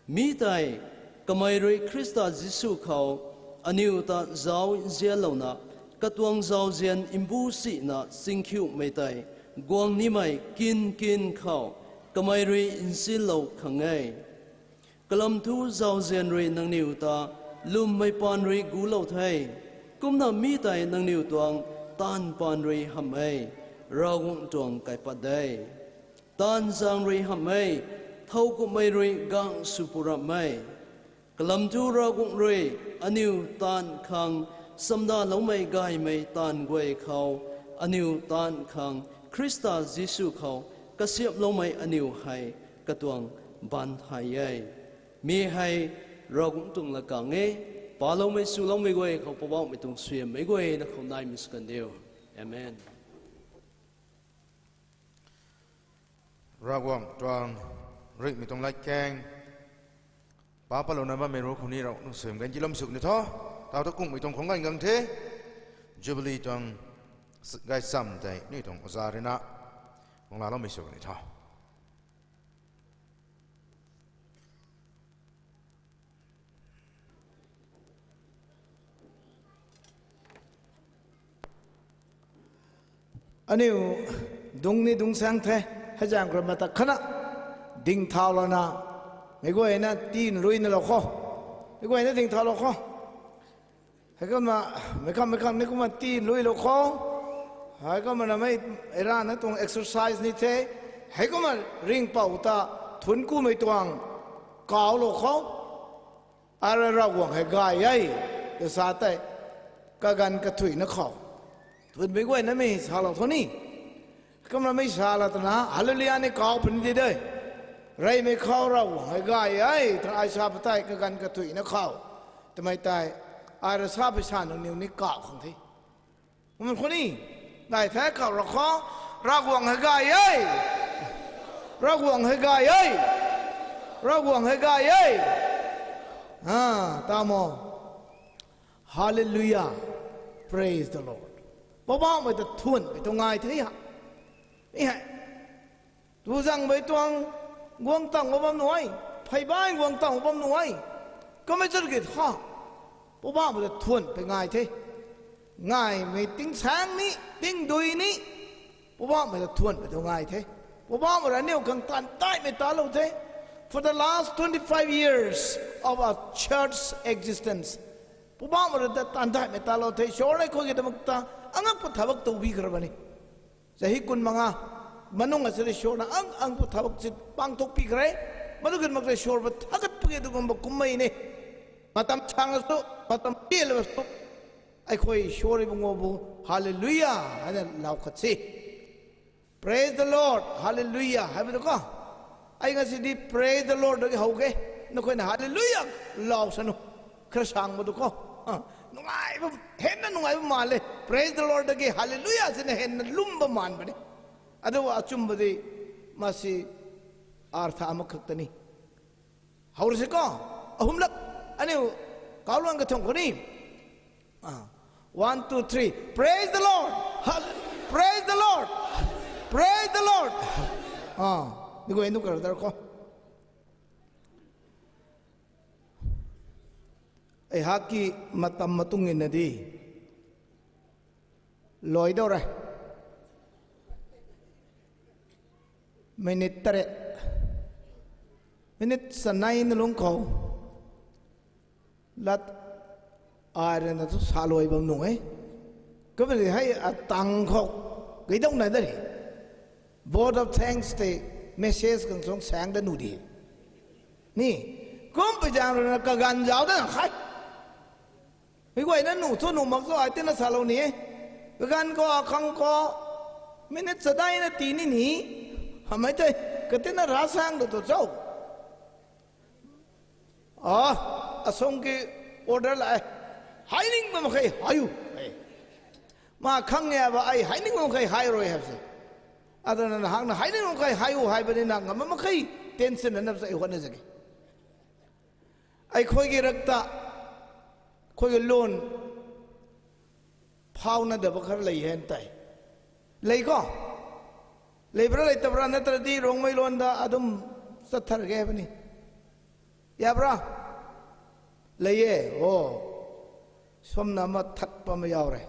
Mi tei kamei rui Khrista Jisu khou aniu ta zauc nzianlouna, katuang zauzian mbu sina chingkhiumei tei guang nimei kin kin khou kamei rui nsinlou khang e. Kalam thu zauzian rui nangniw ta lwmmei paan rui gulou the. Kumna mi tei nangniw tuang taanv paan rui hamh e, Ravguangc tuang kaipat de. Taanv zaeng rui hamh e, thowkumhmei rui gang sw purap e. Kalam thu Ravguangc rui aniu taanv khang chamdaloumei gaymei taanv guay khou, aniu taanv khang Khrista Jisu khou kasiamhloumei aniu hei katuang baanc thay e. Mi hei Ravguangc tuang latkaeng e. Paloumei swloumei guay khou Poubauhmei tuang suaihiammei guayna khou naimei sw kan diu. Amen. Ravguangc tuang ringhmei tuang latkaeng, pa patlouna bammei ruc khou ni Ravguangc tuang suaihiam ganv tiiloumei sw kan diu tho. Tau ta kungmei tuang khwang ganv gang the. Jubilee tuang gaychamv tei aniu tuang oja ruina guang laaloumei sw kan diu tho. Aniu dung ni dungc saeng the, hei zaeng khou rui matak khatna dingthau lana, meic guayna tii nluina lou kho. Meic guayna dingthaulou kho. Heikumna, meic kham meic kham ni kumna tii nluilou kho. Heikumna mei, era na tuang exercise ni the. Heikumna ringhpouc ta thuanc kumei tuang kawlou kho. Ara Ravguangc hei gay e, ta sa tei, kaganv kathuina khou, thuanmei guaynamei salou tho ni. Kumna mei sa la twna Hallelujah ni kaw puni di de. Reymei khou Ravguangc hei gay e twna ai sa pa tei kaganv kathuina khou, twmei tei, ai rui sa pei sa nangniw ni kaw khang the. ꯃꯃꯜ ꯈꯨꯅꯤ ꯂꯥꯏ ꯊꯥꯏ ꯈꯥꯎꯔꯈꯣ ꯔꯥꯒꯣꯡ ꯍꯩꯒꯥꯏꯌꯦ ꯔꯥꯒꯣꯡ ꯍꯩꯒꯥꯏꯌꯦ ꯔꯥꯒꯣꯡ ꯍꯩꯒꯥꯏꯌꯦ ꯑꯥ ꯇꯥꯃꯣ Hallelujah. Praise the Lord. ꯄꯣꯕꯥ ꯃꯣꯏꯗ ꯊꯨꯟ ꯕꯩꯇꯣ ꯉꯥꯏ ꯊꯩ ꯍꯥ E ꯍꯥꯏ ꯇꯨꯖꯪ ꯕꯩ ꯇꯣꯡ ꯒꯣꯡ ꯇꯥꯡ ꯃꯕꯝ ꯅꯨꯡꯉꯥꯏ ꯐꯩꯕꯥꯏ ꯒꯣꯡ ꯇꯥꯡ ꯃꯕꯝ ꯅꯨꯡꯉꯥꯏ ꯀꯃꯦ ꯆꯠꯀꯦ ꯊꯥ ꯄꯣꯕꯥ ꯃꯣꯏꯗ ꯊꯨꯟ ꯕꯩ ꯉꯥꯏ ꯊꯩ ꯉꯥꯏ ꯃꯩ ꯇꯤꯡ ꯁꯥꯡꯅꯤ ꯇꯤꯡ ꯗꯨꯏꯅꯤ ꯄꯣꯕꯥ ꯃꯣꯏꯗ ꯊꯨꯟ ꯕꯩꯇꯣ ꯉꯥꯏ ꯊꯩ ꯄꯣꯕꯥ ꯃꯣꯏꯗ ꯅꯦꯎ ꯈꯪ ꯇꯥꯟ ꯇꯥꯏ ꯃꯩ ꯇꯥ ꯂꯧ ꯊꯩ For the last twenty-five years of our church existence, ꯄꯨꯝꯕ ꯑꯃꯗ ꯇꯥꯟꯊꯥꯏ ꯃꯩꯇꯥꯜꯂꯣ ꯊꯩ ꯏꯁꯣꯔꯅ ꯑꯩꯈꯣꯏꯒꯤꯗꯃꯛꯇ ꯑꯉꯛꯄ ꯊꯕꯛ ꯇꯧꯕꯤꯈ꯭ꯔꯕꯅꯤ꯫ ꯆꯍꯤ ꯀꯨꯟꯃꯉꯥ ꯃꯅꯨꯡ ꯑꯁꯤꯗ ꯏꯁꯣꯔꯅ ꯑꯪ ꯑꯪꯕ ꯊꯕꯛꯁꯤ ꯄꯥꯡꯊꯣꯛꯄꯤꯈ꯭ꯔꯦ꯫ ꯃꯗꯨꯒꯤꯗꯃꯛꯇ ꯏꯁꯣꯔꯕꯨ ꯊꯥꯒꯠꯄꯒꯤ ꯑꯗꯨꯒꯨꯝꯕ ꯀꯨꯝꯍꯩꯅꯤ꯫ ꯃꯇꯝ ꯁꯥꯡꯉꯁꯨ ꯃꯇꯝ ꯇꯦꯜꯂꯕꯁꯨ ꯑꯩꯈꯣꯏ ꯏꯁꯣꯔ ꯏꯕꯨꯡꯉꯣꯕꯨ ꯍꯥꯂꯦꯂꯨꯌꯥ ꯍꯥꯏꯅ ꯂꯥꯎꯈꯠꯁꯤ꯫ Praise the Lord, hallelujah ꯍꯥꯏꯕꯗꯨꯀꯣ꯫ ꯑꯩ ꯉꯁꯤꯗꯤ Praise the Lordꯗꯒꯤ ꯍꯧꯒꯦ꯫ ꯅꯈꯣꯏꯅ Hallelujah ꯂꯥꯎꯁꯅꯨ꯫ ꯈꯔ ꯁꯥꯡꯕꯗꯨꯀꯣ꯫ ꯑ, ꯅꯨꯡꯉꯥꯏꯕ, ꯍꯦꯟꯅ ꯅꯨꯡꯉꯥꯏꯕ ꯃꯥꯜꯂꯦ꯫ Praise the Lordꯗꯒꯤ Hallelujahꯁꯤꯅ ꯍꯦꯟꯅ ꯂꯨꯝꯕ ꯃꯥꯟꯕꯅꯤ꯫ ꯑꯗꯨꯕꯨ ꯑꯆꯨꯝꯕꯗꯤ ꯃꯁꯤ ꯑꯥꯔꯊ ꯑꯃꯈꯛꯇꯅꯤ꯫ ꯍꯧꯔꯁꯤꯀꯣ꯫ ꯑꯍꯨꯝꯂꯛ ꯑꯅꯤ ꯀꯥꯎꯂꯣꯟꯒ ꯊꯣꯡꯈꯣꯅꯤ꯫ ꯑꯥ, one, two, three. Praise the Lord. Hall-, praise the Lord. Praise the Lord. ꯑꯥ, ꯅꯤꯒꯣꯏ ꯅꯨ ꯀꯔꯗꯔꯀꯣ꯫ ꯑꯩꯍꯥꯛꯀꯤ ꯃꯇꯝ ꯃꯇꯨꯡ ꯏꯟꯅꯗꯤ ꯂꯣꯏꯗꯧꯔꯦ꯫ ꯃꯤꯅꯤꯠ ꯇꯔꯦꯠ꯫ ꯃꯤꯅꯤꯠ ꯆꯅꯥꯏꯅ ꯂꯨꯝꯈꯧ꯫ ꯂꯠ ꯑꯥꯏꯔꯅꯁꯨ ꯁꯥꯂꯣꯏꯕ ꯅꯨꯡꯉꯥꯏ꯫ ꯀꯃꯗꯤ ꯍꯩ ꯑꯇꯥꯡꯈꯣꯛ ꯀꯩꯗꯧꯅꯗꯔꯤ꯫ Vote of thanks ꯇꯩ message ꯀꯪꯁꯣꯡ ꯁꯥꯡꯗ ꯅꯨꯗꯤ꯫ ꯅꯤ, ꯀꯨꯝ ꯄꯩꯖꯥꯡꯔꯅ ꯀꯒꯥꯟ ꯖꯥꯎꯗꯅ ꯈꯥꯏ꯫ ꯃꯤꯒꯣꯏꯅ ꯅꯨꯡꯊꯣꯛ ꯅꯨꯡꯃꯛꯁꯨ ꯍꯥꯏꯇꯦꯅ ꯁꯥꯂꯧꯅꯤ꯫ ꯀꯥꯟ ꯀꯣ ꯑꯈꯪ ꯀꯣ ꯃꯤꯅꯤꯠ ꯆꯗꯥꯏꯅ ꯇꯤꯅꯤꯅꯤ꯫ ꯍꯃꯥꯏ ꯇꯩ ꯀꯇꯦꯅ ꯔꯥꯁꯥꯡꯗ ꯇꯣ ꯆꯧ꯫ ꯑ, ꯑꯁꯣꯝꯒꯤ order ꯂꯥꯛꯑꯦ꯫ ꯍꯥꯏꯅꯤꯡꯕ ꯃꯈꯩ ꯍꯥꯏꯌꯨ꯫ ꯃꯥ ꯈꯪꯉꯦ ꯍꯥꯏꯕ, ꯑꯩ ꯍꯥꯏꯅꯤꯡꯕ ꯃꯈꯩ ꯍꯥꯏꯔꯣꯏ ꯍꯥꯏꯕꯁꯦ꯫ ꯑꯗꯨꯅ ꯅꯍꯥꯛꯅ ꯍꯥꯏꯅꯤꯡꯕ ꯃꯈꯩ ꯍꯥꯏꯌꯨ ꯍꯥꯏꯕꯅꯤꯅ, ꯉꯝꯕ ꯃꯈꯩ ꯇꯦꯟꯁꯤꯟꯅꯅꯕꯁꯨ ꯑꯩ ꯍꯣꯠꯅꯖꯒꯦ꯫ ꯑꯩꯈꯣꯏꯒꯤ ꯔꯛꯇ, ꯑꯩꯈꯣꯏꯒꯤ ꯂꯣꯟ ꯐꯥꯎꯅꯗꯕ ꯈꯔ ꯂꯩ ꯍꯥꯏꯅ ꯇꯥꯏ꯫ ꯂꯩꯀꯣ? ꯂꯩꯕ꯭ꯔꯥ ꯂꯩꯇꯕ꯭ꯔꯥ? ꯅꯠꯇ꯭ꯔꯗꯤ ꯔꯣꯡꯃꯩ ꯂꯣꯟꯗ ꯑꯗꯨꯝ ꯆꯠꯊꯔꯒꯦ ꯍꯥꯏꯕꯅꯤ꯫ ꯌꯥꯕ꯭ꯔꯥ? ꯂꯩꯌꯦ꯫ ꯑꯣ, ꯁꯣꯝꯅ ꯑꯃ ꯊꯠꯄ ꯑꯃ ꯌꯥꯎꯔꯦ꯫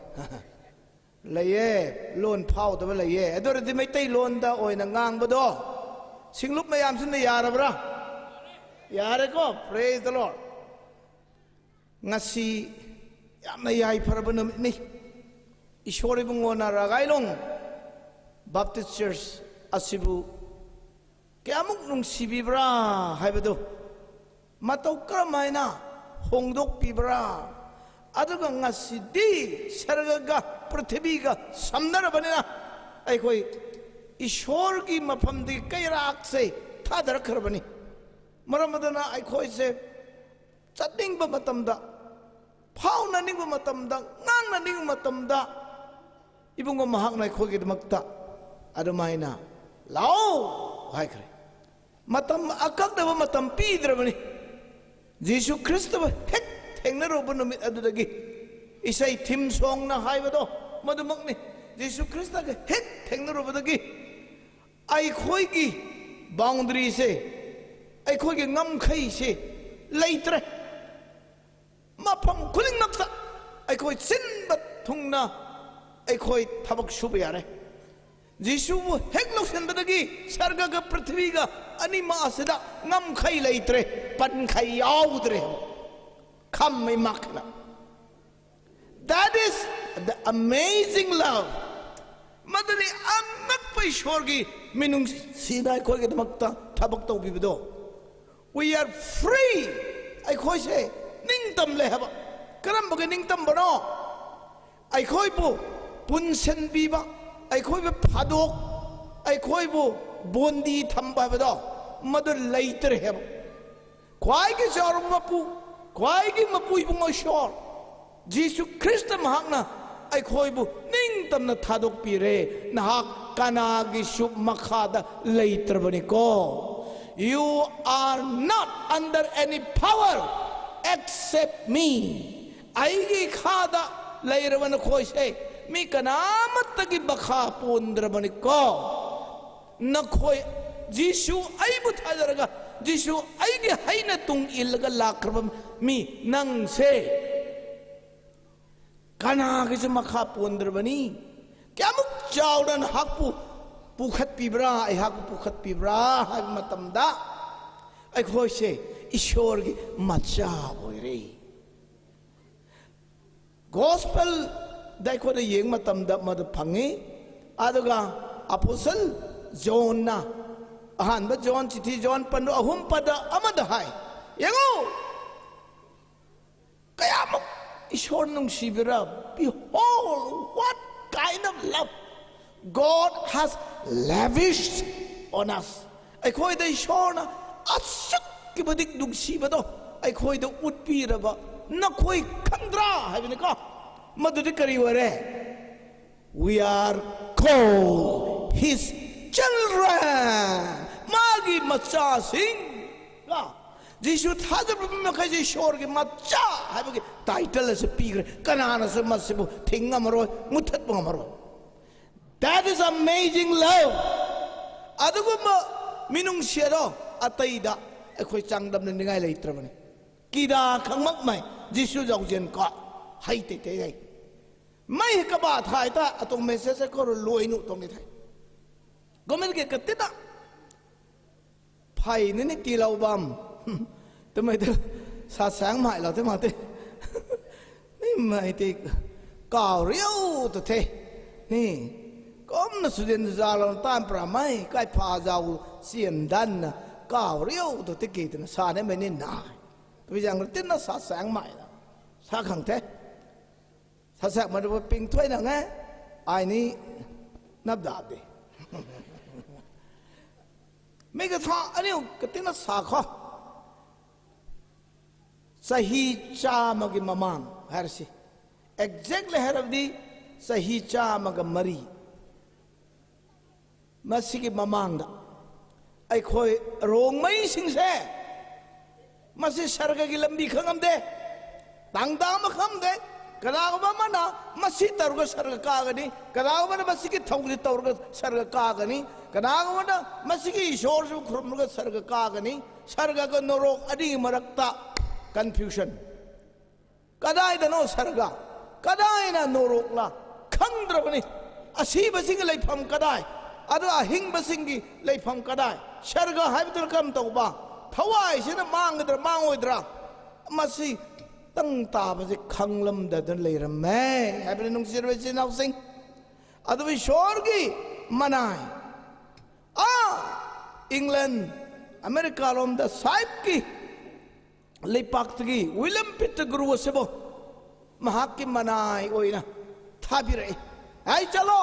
ꯂꯩꯌꯦ, ꯂꯣꯟ ꯐꯥꯎꯗꯕ ꯂꯩꯌꯦ꯫ ꯑꯗꯨ ꯑꯣꯏꯔꯗꯤ ꯃꯩꯇꯩꯂꯣꯟꯗ ꯑꯣꯏꯅ ꯉꯥꯡꯕꯗꯣ ꯁꯤꯡꯂꯨꯞ ꯃꯌꯥꯝꯁꯤꯅ ꯌꯥꯔꯕ꯭ꯔꯥ? ꯌꯥꯔꯦꯀꯣ? Praise the Lord꯫ ꯉꯁꯤ ꯌꯥꯝꯅ ꯌꯥꯏꯐꯔꯕ ꯅꯨꯃꯤꯠꯅꯤ꯫ ꯏꯁꯣꯔ ꯏꯕꯨꯡꯉꯣꯅ ꯔꯥꯒꯥꯏꯂꯣꯡ ꯕꯥꯞꯇꯤꯁ ꯆꯔꯆ ꯑꯁꯤꯕꯨ ꯀꯌꯥꯃꯨꯛ ꯅꯨꯡꯁꯤꯕꯤꯕ꯭ꯔꯥ ꯍꯥꯏꯕꯗꯨ, ꯃꯇꯧ ꯀꯔꯝ ꯍꯥꯏꯅ ꯍꯣꯡꯗꯣꯛꯄꯤꯕ꯭ꯔꯥ, ꯑꯗꯨꯒ ꯉꯁꯤꯗꯤ ꯁꯔꯒꯒ ꯄ꯭ꯔꯤꯊꯤꯕꯤꯒ ꯁꯝꯅꯔꯕꯅꯤꯅ, ꯑꯩꯈꯣꯏ ꯏꯁꯣꯔꯒꯤ ꯃꯐꯝꯗꯤ ꯀꯩꯔꯥꯛꯁꯦ ꯊꯥꯗꯔꯛꯈ꯭ꯔꯕꯅꯤ꯫ ꯃꯔꯝ ꯑꯗꯨꯅ ꯑꯩꯈꯣꯏꯁꯦ ꯆꯠꯅꯤꯡꯕ ꯃꯇꯝꯗ, ꯐꯥꯎꯅꯅꯤꯡꯕ ꯃꯇꯝꯗ, ꯉꯥꯡꯅꯅꯤꯡꯕ ꯃꯇꯝꯗ, ꯏꯕꯨꯡꯉꯣ ꯃꯍꯥꯛꯅ ꯑꯩꯈꯣꯏꯒꯤꯗꯃꯛꯇ ꯑꯗꯨꯃꯥꯏꯅ "ꯂꯥꯛꯑꯣ" ꯍꯥꯏꯈ꯭ꯔꯦ꯫ ꯃꯇꯝ, ꯑꯀꯛꯅꯕ ꯃꯇꯝ ꯄꯤꯗ꯭ꯔꯕꯅꯤ꯫ ꯖꯤꯁꯨ ꯈ꯭ꯔꯤꯁꯇꯕꯨ ꯍꯦꯛ ꯊꯦꯡꯅꯔꯨꯕ ꯅꯨꯃꯤꯠ ꯑꯗꯨꯗꯒꯤ, ꯏꯁꯩ ꯊꯤꯝ ꯁꯣꯡꯅ ꯍꯥꯏꯕꯗꯣ ꯃꯗꯨꯃꯛꯅꯤ꯫ ꯖꯤꯁꯨ ꯈ꯭ꯔꯤꯁꯇꯒ ꯍꯦꯛ ꯊꯦꯡꯅꯔꯨꯕꯗꯒꯤ ꯑꯩꯈꯣꯏꯒꯤ ꯕꯥꯎꯟꯗꯔꯤꯁꯦ, ꯑꯩꯈꯣꯏꯒꯤ ꯉꯝꯈꯩꯁꯦ ꯂꯩꯇ꯭ꯔꯦ꯫ ꯃꯐꯝ ꯈꯨꯗꯤꯡꯃꯛꯇ ꯑꯩꯈꯣꯏ ꯁꯤꯟꯕ ꯊꯨꯡꯅ ꯑꯩꯈꯣꯏ ꯊꯕꯛ ꯁꯨꯕ ꯌꯥꯔꯦ꯫ ꯖꯤꯁꯨꯕꯨ ꯍꯦꯛ ꯂꯧꯁꯤꯟꯕꯗꯒꯤ ꯁꯔꯒꯒ ꯄ꯭ꯔꯤꯊꯤꯕꯤꯒ ꯑꯅꯤꯃꯛ ꯑꯁꯤꯗ ꯉꯝꯈꯩ ꯂꯩꯇ꯭ꯔꯦ, ꯄꯟꯈꯩ ꯌꯥꯎꯗ꯭ꯔꯦ꯫ ꯈꯝꯃꯩ ꯃꯥꯈꯅ꯫ That is the amazing love. ꯃꯗꯨꯅꯤ ꯑꯉꯛꯄ ꯏꯁꯣꯔꯒꯤ ꯃꯤꯅꯨꯡꯁꯤꯅ ꯑꯩꯈꯣꯏꯒꯤꯗꯃꯛꯇ ꯊꯕꯛ ꯇꯧꯕꯤꯕꯗꯣ꯫ We are free. ꯑꯩꯈꯣꯏꯁꯦ ꯅꯤꯡꯇꯝꯂꯦ ꯍꯥꯏꯕ꯫ ꯀꯔꯝꯕꯒꯤ ꯅꯤꯡꯇꯝꯕꯅꯣ? ꯑꯩꯈꯣꯏꯕꯨ ꯄꯨꯟꯁꯤꯟꯕꯤꯕ, ꯑꯩꯈꯣꯏꯕꯨ ꯐꯥꯗꯣꯛ, ꯑꯩꯈꯣꯏꯕꯨ ꯕꯣꯟꯗꯤ ꯊꯝꯕ ꯍꯥꯏꯕꯗꯣ, ꯃꯗꯨ ꯂꯩꯇ꯭ꯔꯦ ꯍꯥꯏꯕ꯫ ꯈ꯭ꯋꯥꯏꯒꯤ ꯆꯥꯎꯔꯕ ꯃꯄꯨ, ꯈ꯭ꯋꯥꯏꯒꯤ ꯃꯄꯨ ꯏꯕꯨꯡꯉꯣ ꯏꯁꯣꯔ, ꯖꯤꯁꯨ ꯈ꯭ꯔꯤꯁꯇ ꯃꯍꯥꯛꯅ ꯑꯩꯈꯣꯏꯕꯨ ꯅꯤꯡꯇꯝꯅ ꯊꯥꯗꯣꯛꯄꯤꯔꯦ꯫ ꯅꯍꯥꯛ ꯀꯅꯥꯒꯤꯁꯨ ꯃꯈꯥꯗ ꯂꯩꯇ꯭ꯔꯕꯅꯤꯀꯣ꯫ You are not under any power except me. ꯑꯩꯒꯤ ꯈꯥꯗ ꯂꯩꯔꯕ ꯅꯈꯣꯏꯁꯦ ꯃꯤ ꯀꯅꯥꯃꯠꯇꯒꯤ ꯃꯈꯥ ꯄꯣꯟꯗ꯭ꯔꯕꯅꯤꯀꯣ꯫ ꯅꯈꯣꯏ, ꯖꯤꯁꯨ ꯑꯩꯕꯨ ꯊꯥꯖꯔꯒ, ꯖꯤꯁꯨ ꯑꯩꯒꯤ ꯍꯩꯅ ꯇꯨꯡ ꯏꯜꯂꯒ ꯂꯥꯛꯈ꯭ꯔꯕ ꯃꯤ ꯅꯪꯁꯦ ꯀꯅꯥꯒꯤꯁꯨ ꯃꯈꯥ ꯄꯣꯟꯗ꯭ꯔꯕꯅꯤ꯫ ꯀꯌꯥꯃꯨꯛ ꯆꯥꯎꯅ ꯅꯍꯥꯛꯄꯨ ꯄꯨꯈꯠꯄꯤꯕ꯭ꯔꯥ, ꯑꯩꯍꯥꯛꯄꯨ ꯄꯨꯈꯠꯄꯤꯕ꯭ꯔꯥ ꯍꯥꯏꯕ ꯃꯇꯝꯗ ꯑꯩꯈꯣꯏꯁꯦ ꯏꯁꯣꯔꯒꯤ ꯃꯆꯥ ꯑꯣꯏꯔꯦ꯫ ꯒꯣꯁꯄꯦꯜꯗ ꯑꯩꯈꯣꯏꯅ ꯌꯦꯡꯕ ꯃꯇꯝꯗ ꯃꯗꯨ ꯐꯪꯉꯤ꯫ ꯑꯗꯨꯒ ꯑꯄꯣꯁꯜ ꯖꯣꯟꯅ, ꯑꯍꯥꯟꯕ ꯖꯣꯟ, ꯆꯤꯊꯤ ꯖꯣꯟ ꯄꯟꯗꯨ ꯑꯍꯨꯝ ꯄꯗ ꯑꯃꯗ ꯍꯥꯏ, ꯌꯦꯡꯉꯨ, ꯀꯌꯥꯃꯨꯛ ꯏꯁꯣꯔ ꯅꯨꯡꯁꯤꯕꯤꯔ, behold what kind of love God has lavished on us. ꯑꯩꯈꯣꯏꯗ ꯏꯁꯣꯔꯅ ꯑꯁꯨꯛꯀꯤ ꯃꯇꯤꯛ ꯅꯨꯡꯁꯤꯕꯗꯣ ꯑꯩꯈꯣꯏꯗ ꯎꯠꯄꯤꯔꯕ ꯅꯈꯣꯏ ꯈꯪꯗ꯭ꯔꯥ ꯍꯥꯏꯕꯅꯤꯀꯣ꯫ ꯃꯗꯨꯗꯤ ꯀꯔꯤ ꯑꯣꯏꯔꯦ? We are called his children. ꯃꯥꯒꯤ ꯃꯆꯥꯁꯤꯡ꯫ ꯀꯣ? ꯖꯤꯁꯨ ꯊꯥꯖꯕ ꯃꯤ ꯃꯈꯩꯁꯦ ꯏꯁꯣꯔꯒꯤ ꯃꯆꯥ ꯍꯥꯏꯕꯒꯤ ꯇꯥꯏꯇꯜ ꯑꯁꯤ ꯄꯤꯈ꯭ꯔꯦ꯫ ꯀꯅꯥꯅꯁꯨ ꯃꯁꯤꯕꯨ ꯊꯤꯡꯉꯝꯃꯔꯣꯏ, ꯃꯨꯊꯠꯄ ꯉꯝꯃꯔꯣꯏ꯫ That is amazing love. ꯑꯗꯨꯒꯨꯝꯕ ꯃꯤꯅꯨꯡꯁꯤ ꯑꯗꯣ ꯑꯇꯩꯗ ꯑꯩꯈꯣꯏ ꯆꯥꯡꯗꯝꯅꯅꯤꯡꯉꯥꯏ ꯂꯩꯇ꯭ꯔꯕꯅꯤ꯫ ꯀꯤꯗꯥ ꯈꯪꯃꯛ ꯃꯩ ꯖꯤꯁꯨ ꯌꯥꯎꯖꯦꯟ ꯀꯣ ꯍꯩ ꯇꯩ ꯇꯩ ꯍꯩ꯫ ꯃꯩ ꯀꯕꯥ ꯊꯥꯏ ꯇ ꯑꯇꯣꯡ ꯃꯦꯁꯦꯖ ꯀꯣ ꯂꯣꯏꯅꯨ ꯇꯣꯡꯉꯤ ꯊꯥꯏ꯫ ꯒꯣꯃꯦꯟ ꯀꯦ ꯀꯠꯇꯤꯗ ꯐꯩꯅꯤꯅ ꯀꯤꯂꯧꯕꯝ꯫ ꯇꯨꯃꯩꯗ ꯁꯥ ꯁꯥꯡ ꯃꯥꯏ ꯂꯥꯎ ꯇꯦ ꯃꯥꯇꯦ꯫ ꯅꯤ ꯃꯥꯏ ꯇꯦ ꯀꯥꯎꯔꯤꯌꯧ ꯇ ꯊꯦ꯫ ꯅꯤ ꯀꯣꯝꯅ ꯁꯨꯗꯦꯟ ꯖꯥꯂꯣ ꯇꯥꯟ ꯄ꯭ꯔꯥ ꯃꯥꯏ ꯀꯥꯏ ꯐꯥ ꯖꯥꯎ ꯁꯤꯟ ꯗꯟꯅ ꯀꯥꯎꯔꯤꯌꯧ ꯇ ꯊꯦ ꯀꯤꯗꯅ ꯁꯥꯅꯦ ꯃꯩ ꯅꯤ ꯅꯥꯏ꯫ ꯇꯨ ꯌꯥꯡ ꯇꯤꯟꯅ ꯁꯥ ꯁꯥꯡ ꯃꯥꯏ ꯂꯥꯎ꯫ ꯁꯥ ꯈꯪ ꯊꯦ꯫ ꯁꯥꯁꯥꯛ ꯃꯗꯨꯕꯨ ꯄꯤꯡꯊꯣꯏꯅꯉꯥꯏ ꯑꯥꯏꯅꯤ ꯅꯞꯗꯥꯗꯦ꯫ ꯃꯤꯒ ꯊꯥ ꯑꯅꯤ ꯀꯇꯤꯅ ꯁꯥꯈꯣ꯫ ꯆꯍꯤ ꯆꯥꯝꯃꯒꯤ ꯃꯃꯥꯡ ꯍꯥꯏꯔꯁꯤ, ꯑꯦꯛꯖꯦꯛꯂꯤ ꯍꯥꯏꯔꯕꯗꯤ ꯆꯍꯤ ꯆꯥꯝꯃꯒ ꯃꯔꯤ꯫ ꯃꯁꯤꯒꯤ ꯃꯃꯥꯡꯗ ꯑꯩꯈꯣꯏ ꯔꯣꯡꯃꯩꯁꯤꯡꯁꯦ ꯃꯁꯤ ꯁꯔꯒꯒꯤ ꯂꯝꯕꯤ ꯈꯪꯉꯝꯗꯦ, ꯇꯥꯡꯗꯥ ꯑꯃ ꯈꯪꯉꯝꯗꯦ꯫ ꯀꯅꯥꯒꯨꯝꯕ ꯑꯃꯅ ꯃꯁꯤ ꯇꯧꯔꯒ ꯁꯔꯒ ꯀꯥꯒꯅꯤ, ꯀꯅꯥꯒꯨꯝꯕꯅ ꯃꯁꯤꯒꯤ ꯊꯧꯁꯤ ꯇꯧꯔꯒ ꯁꯔꯒ ꯀꯥꯒꯅꯤ, ꯀꯅꯥꯒꯨꯝꯕꯅ ꯃꯁꯤꯒꯤ ꯏꯁꯣꯔꯁꯨ ꯈꯨꯔꯨꯝꯂꯒ ꯁꯔꯒ ꯀꯥꯒꯅꯤ꯫ ꯁꯔꯒꯒ ꯅꯣꯔꯣꯛ ꯑꯅꯤꯒꯤ ꯃꯔꯛꯇ ꯀꯟꯐ꯭ꯌꯨꯖꯟ꯫ ꯀꯗꯥꯏꯗꯅꯣ ꯁꯔꯒ? ꯀꯗꯥꯏꯅ ꯅꯣꯔꯣꯛꯂ? ꯈꯪꯗ꯭ꯔꯕꯅꯤ꯫ ꯑꯁꯤꯕꯁꯤꯡꯒꯤ ꯂꯩꯐꯝ ꯀꯗꯥꯏ? ꯑꯗꯨ ꯑꯍꯤꯡꯕꯁꯤꯡꯒꯤ ꯂꯩꯐꯝ ꯀꯗꯥꯏ? ꯁꯔꯒ ꯍꯥꯏꯕꯗꯨꯅ ꯀꯔꯝ ꯇꯧꯕ? ꯊꯋꯥꯏꯁꯤꯅ ꯃꯥꯡꯒꯗ꯭ꯔꯥ ꯃꯥꯡꯉꯣꯏꯗ꯭ꯔꯥ? ꯃꯁꯤ ꯇꯪ ꯇꯥꯕꯁꯦ ꯈꯪꯂꯝꯗꯗꯅ ꯂꯩꯔꯝꯃꯦ ꯍꯥꯏꯕꯅꯤ, ꯅꯨꯡꯁꯤꯔꯕ ꯏꯆꯤꯟ ꯏꯅꯥꯎꯁꯤꯡ꯫ ꯑꯗꯨꯕꯨ ꯏꯁꯣꯔꯒꯤ ꯃꯅꯥꯏ, ꯑꯥ, ꯏꯪꯂꯦꯟ, ꯑꯃꯦꯔꯤꯀꯥ ꯂꯣꯝꯗ ꯁꯥꯏꯠꯀꯤ ꯂꯩꯄꯥꯛꯇꯒꯤ ꯋꯤꯂꯤꯌꯝ ꯄꯤꯇꯒ꯭ꯔꯨ ꯑꯁꯤꯕꯨ ꯃꯍꯥꯛꯀꯤ ꯃꯅꯥꯏ ꯑꯣꯏꯅ ꯊꯥꯕꯤꯔꯛꯏ꯫ "ꯑꯩ ꯆꯠꯂꯣ,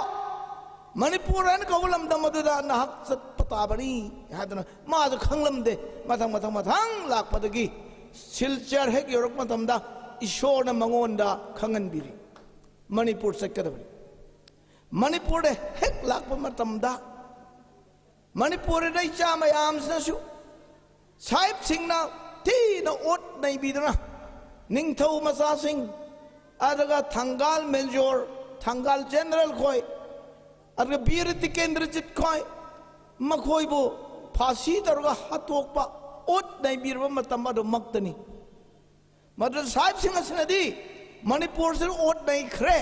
ꯃꯅꯤꯄꯨꯔ ꯍꯥꯏꯅ ꯀꯧꯕ ꯂꯝꯗꯝ ꯑꯗꯨꯗ ꯅꯍꯥꯛ ꯆꯠꯄ ꯇꯥꯕꯅꯤ" ꯍꯥꯏꯗꯅ ꯃꯥꯁꯨ ꯈꯪꯂꯝꯗꯦ꯫ ꯃꯊꯪ ꯃꯊꯪ ꯃꯊꯪ ꯂꯥꯛꯄꯗꯒꯤ ꯁꯤꯜꯆꯔ ꯍꯦꯛ ꯌꯧꯔꯛꯄ ꯃꯇꯝꯗ ꯏꯁꯣꯔꯅ ꯃꯉꯣꯟꯗ ꯈꯪꯍꯟꯕꯤꯔꯤ, ꯃꯅꯤꯄꯨꯔ ꯆꯠꯀꯗꯕꯅꯤ꯫ ꯃꯅꯤꯄꯨꯔꯗ ꯍꯦꯛ ꯂꯥꯛꯄ ꯃꯇꯝꯗ ꯃꯅꯤꯄꯨꯔꯗ ꯏꯆꯥ ꯃꯌꯥꯝꯁꯤꯅꯁꯨ ꯁꯥꯍꯤꯕꯁꯤꯡꯅ ꯊꯤꯅ ꯑꯣꯠ ꯅꯩꯕꯤꯗꯨꯅ ꯅꯤꯡꯊꯧ ꯃꯆꯥꯁꯤꯡ, ꯑꯗꯨꯒ ꯊꯪꯒꯥꯜ ꯃꯦꯖꯣꯔ, ꯊꯪꯒꯥꯜ ꯖꯦꯅꯔꯦꯜ ꯈꯣꯏ, ꯑꯗꯨꯒ ꯕꯤꯔ ꯇꯤꯀꯦꯟꯗ꯭ꯔꯖꯤꯠ ꯈꯣꯏ, ꯃꯈꯣꯏꯕꯨ ꯐꯥꯁꯤ ꯇꯧꯔꯒ ꯍꯥꯠꯇꯣꯛꯄ, ꯑꯣꯠ ꯅꯩꯕꯤꯔꯕ ꯃꯇꯝ ꯑꯗꯨꯃꯛꯇꯅꯤ꯫ ꯃꯗꯨꯗ ꯁꯥꯍꯤꯕꯁꯤꯡ ꯑꯁꯤꯅꯗꯤ ꯃꯅꯤꯄꯨꯔꯁꯤꯗ ꯑꯣꯠ ꯅꯩꯈ꯭ꯔꯦ꯫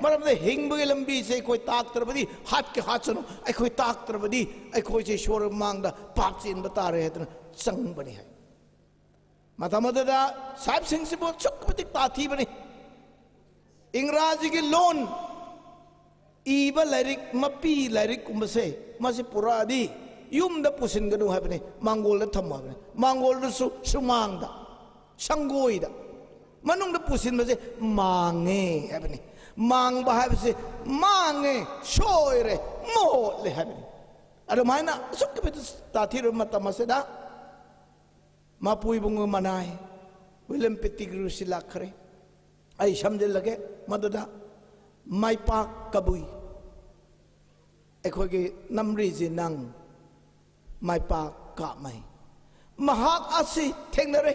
ꯃꯔꯝꯗꯤ ꯍꯤꯡꯕꯒꯤ ꯂꯝꯕꯤꯁꯦ ꯑꯩꯈꯣꯏ ꯇꯥꯛꯇ꯭ꯔꯕꯗꯤ, ꯍꯥꯠꯀꯦ ꯍꯥꯠꯁꯅꯨ, ꯑꯩꯈꯣꯏ ꯇꯥꯛꯇ꯭ꯔꯕꯗꯤ ꯑꯩꯈꯣꯏꯁꯦ ꯏꯁꯣꯔ ꯃꯃꯥꯡꯗ ꯄꯥꯞ ꯆꯦꯟꯕ ꯇꯥꯔꯦ ꯍꯥꯏꯗꯅ ꯆꯪꯕꯅꯤ ꯍꯥꯏ꯫ ꯃꯇꯝ ꯑꯗꯨꯗ ꯁꯥꯍꯤꯕꯁꯤꯡꯁꯤꯕꯨ ꯑꯁꯨꯛꯀꯤ ꯃꯇꯤꯛ ꯇꯥꯊꯤꯕꯅꯤ꯫ ꯏꯪꯒ꯭ꯔꯥꯖꯤꯒꯤ ꯂꯣꯟ ꯏꯕ ꯂꯥꯏꯔꯤꯛ, ꯃꯄꯤ ꯂꯥꯏꯔꯤꯛꯀꯨꯝꯕꯁꯦ, ꯃꯁꯤ ꯄꯨꯔꯛꯑꯗꯤ ꯌꯨꯝꯗ ꯄꯨꯁꯤꯟꯒꯅꯨ ꯍꯥꯏꯕꯅꯤ, ꯃꯥꯡꯒꯣꯜꯗ ꯊꯝꯃꯨ ꯍꯥꯏꯕꯅꯤ꯫ ꯃꯥꯡꯒꯣꯜꯗꯁꯨ ꯁꯨꯃꯥꯡꯗ, ꯁꯪꯒꯣꯏꯗ, ꯃꯅꯨꯡꯗ ꯄꯨꯁꯤꯟꯕꯁꯦ ꯃꯥꯡꯉꯦ ꯍꯥꯏꯕꯅꯤ꯫ ꯃꯥꯡꯕ ꯍꯥꯏꯕꯁꯦ ꯃꯥꯡꯉꯦ, ꯁꯣꯏꯔꯦ, ꯃꯣꯠꯂꯦ ꯍꯥꯏꯕꯅꯤ꯫ ꯑꯗꯨꯃꯥꯏꯅ ꯑꯁꯨꯛꯀꯤ ꯃꯇꯤꯛ ꯇꯥꯊꯤꯔꯕ ꯃꯇꯝ ꯑꯁꯤꯗ ꯃꯄꯨ ꯏꯕꯨꯡꯉꯣ ꯃꯅꯥꯏ ꯋꯤꯂꯤꯌꯝ ꯄꯤꯇꯤꯒ꯭ꯔꯨꯁꯤ ꯂꯥꯛꯈ꯭ꯔꯦ꯫ ꯑꯩ ꯁꯝꯖꯤꯜꯂꯒꯦ ꯃꯗꯨꯗ, ꯃꯥꯏꯄꯥꯛ ꯀꯕꯨꯏ, ꯑꯩꯈꯣꯏꯒꯤ ꯅꯝꯔꯤꯁꯤ ꯅꯪ, ꯃꯥꯏꯄꯥꯛ ꯀꯥꯃꯩ꯫ ꯃꯍꯥꯛ ꯑꯁꯤ ꯊꯦꯡꯅꯔꯦ꯫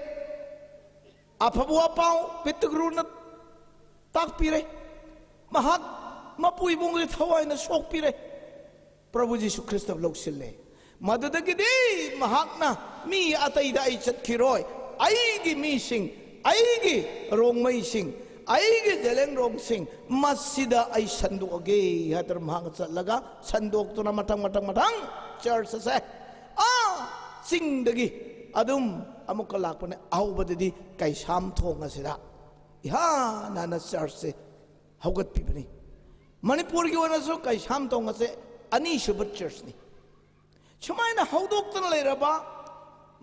ꯑꯐꯕ ꯋꯥꯄꯥꯎ ꯄꯤꯇ꯭ꯔꯨꯅ ꯇꯥꯛꯄꯤꯔꯦ꯫ ꯃꯍꯥꯛ ꯃꯄꯨ ꯏꯕꯨꯡꯒꯤ ꯊꯋꯥꯏꯅ ꯁꯣꯛꯄꯤꯔꯦ꯫ ꯄ꯭ꯔꯚꯨ ꯖꯤꯁꯨ ꯈ꯭ꯔꯤꯁꯇ ꯂꯧꯁꯤꯜꯂꯦ꯫ ꯃꯗꯨꯗꯒꯤꯗꯤ ꯃꯍꯥꯛꯅ ꯃꯤ ꯑꯇꯩꯗ ꯑꯩ ꯆꯠꯈꯤꯔꯣꯏ, ꯑꯩꯒꯤ ꯃꯤꯁꯤꯡ, ꯑꯩꯒꯤ ꯔꯣꯡꯃꯩꯁꯤꯡ, ꯑꯩꯒꯤ ꯖꯦꯂꯦꯡꯔꯣꯡꯁꯤꯡ ꯃꯁꯤꯗ ꯑꯩ ꯁꯟꯗꯣꯛꯑꯒꯦ ꯍꯥꯏꯗꯅ ꯃꯍꯥꯛꯅ ꯆꯠꯂꯒ ꯁꯟꯗꯣꯛꯇꯨꯅ ꯃꯊꯪ ꯃꯊꯪ ꯃꯊꯪ ꯆꯔꯆ ꯑꯁꯦ ꯑꯥ ꯆꯤꯡꯗꯒꯤ ꯑꯗꯨꯝ ꯑꯃꯨꯛꯀ ꯂꯥꯛꯄꯅꯦ꯫ ꯑꯍꯧꯕꯗꯗꯤ ꯀꯩꯁꯥꯝ ꯊꯣꯡ ꯑꯁꯤꯗ ꯏꯍꯥꯟ ꯍꯥꯟꯅ ꯆꯔꯆꯁꯦ ꯍꯧꯒꯠꯄꯤꯕꯅꯤ꯫ ꯃꯅꯤꯄꯨꯔꯒꯤ ꯑꯣꯏꯅꯁꯨ ꯀꯩꯁꯥꯝ ꯊꯣꯡ ꯑꯁꯦ ꯑꯅꯤꯁꯨꯕ ꯆꯔꯆꯅꯤ꯫ ꯁꯨꯃꯥꯏꯅ ꯍꯧꯗꯣꯛꯇꯅ ꯂꯩꯔꯕ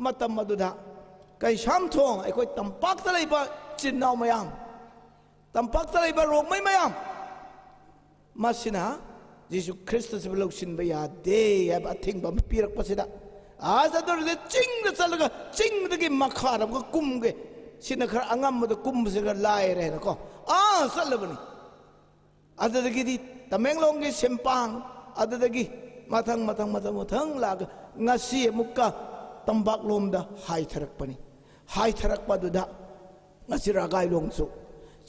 ꯃꯇꯝ ꯑꯗꯨꯗ ꯀꯩꯁꯥꯝ ꯊꯣꯡ, ꯑꯩꯈꯣꯏ ꯇꯝꯄꯥꯛꯇ ꯂꯩꯕ ꯏꯆꯤꯟ ꯏꯅꯥꯎ ꯃꯌꯥꯝ, ꯇꯝꯄꯥꯛꯇ ꯂꯩꯕ ꯔꯣꯡꯃꯩ ꯃꯌꯥꯝ, ꯃꯁꯤꯅ ꯖꯤꯁꯨ ꯈ꯭ꯔꯤꯁꯇꯁꯤꯕꯨ ꯂꯧꯁꯤꯟꯕ ꯌꯥꯗꯦ ꯍꯥꯏꯕ ꯑꯊꯤꯡꯕ ꯑꯃ ꯄꯤꯔꯛꯄꯁꯤꯗ, ꯑꯁ, ꯑꯗꯨ ꯑꯣꯏꯔꯗꯤ ꯆꯤꯡꯗ ꯆꯠꯂꯒ ꯆꯤꯡꯗꯒꯤ ꯃꯈꯥꯗ ꯑꯃꯨꯛꯀ ꯀꯨꯝꯒꯦ, ꯁꯤꯅ ꯈꯔ ꯑꯉꯝꯕꯗ ꯀꯨꯝꯕꯁꯤ ꯈꯔ ꯂꯥꯏꯔꯦ ꯍꯥꯏꯅꯀꯣ, ꯑꯥ ꯆꯠꯂꯕꯅꯤ꯫ ꯑꯗꯨꯗꯒꯤꯗꯤ ꯇꯃꯦꯡꯂꯣꯡꯒꯤ ꯁꯦꯝꯄꯥꯡ, ꯑꯗꯨꯗꯒꯤ ꯃꯊꯪ ꯃꯊꯪ ꯃꯊꯪ ꯃꯊꯪ ꯂꯥꯛꯑꯒ ꯉꯁꯤ ꯑꯃꯨꯛꯀ ꯇꯝꯄꯥꯛꯂꯣꯝꯗ ꯍꯥꯏꯊꯔꯛꯄꯅꯤ꯫ ꯍꯥꯏꯊꯔꯛꯄꯗꯨꯗ ꯉꯁꯤ ꯔꯥꯒꯥꯏꯂꯣꯡꯁꯨ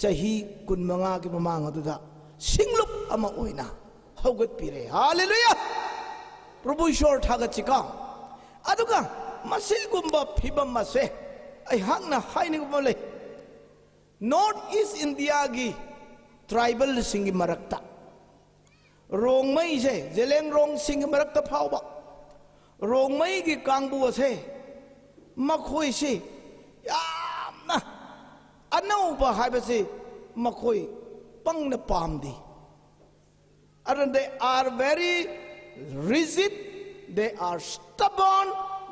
ꯆꯍꯤ ꯀꯨꯟꯃꯉꯥꯒꯤ ꯃꯃꯥꯡ ꯑꯗꯨꯗ ꯁꯤꯡꯂꯨꯞ ꯑꯃ ꯑꯣꯏꯅ ꯍꯧꯒꯠꯄꯤꯔꯦ꯫ ꯍꯥꯂꯦꯂꯨꯌꯥ! ꯄ꯭ꯔꯚꯨ ꯏꯁꯣꯔ ꯊꯥꯒꯠꯁꯤꯀꯣ꯫ ꯑꯗꯨꯒ ꯃꯁꯤꯒꯨꯝꯕ ꯐꯤꯕꯝ ꯑꯁꯦ ꯑꯩꯍꯥꯛꯅ ꯍꯥꯏꯅꯤꯡꯕ ꯑꯃ ꯂꯩ꯫ ꯅꯣꯔꯠ ꯏꯁ ꯏꯟꯗꯤꯌꯥꯒꯤ ꯇ꯭ꯔꯥꯏꯕꯦꯜꯁꯤꯡꯒꯤ ꯃꯔꯛꯇ ꯔꯣꯡꯃꯩꯁꯦ, ꯖꯦꯂꯦꯡꯔꯣꯡꯁꯤꯡꯒꯤ ꯃꯔꯛꯇ ꯐꯥꯎꯕ ꯔꯣꯡꯃꯩꯒꯤ ꯀꯥꯡꯕꯨ ꯑꯁꯦ, ꯃꯈꯣꯏꯁꯤ ꯌꯥꯝꯅ ꯑꯅꯧꯕ ꯍꯥꯏꯕꯁꯤ ꯃꯈꯣꯏ ꯄꯪꯅ ꯄꯥꯝꯗꯦ꯫ And they are very rigid, they are stubborn,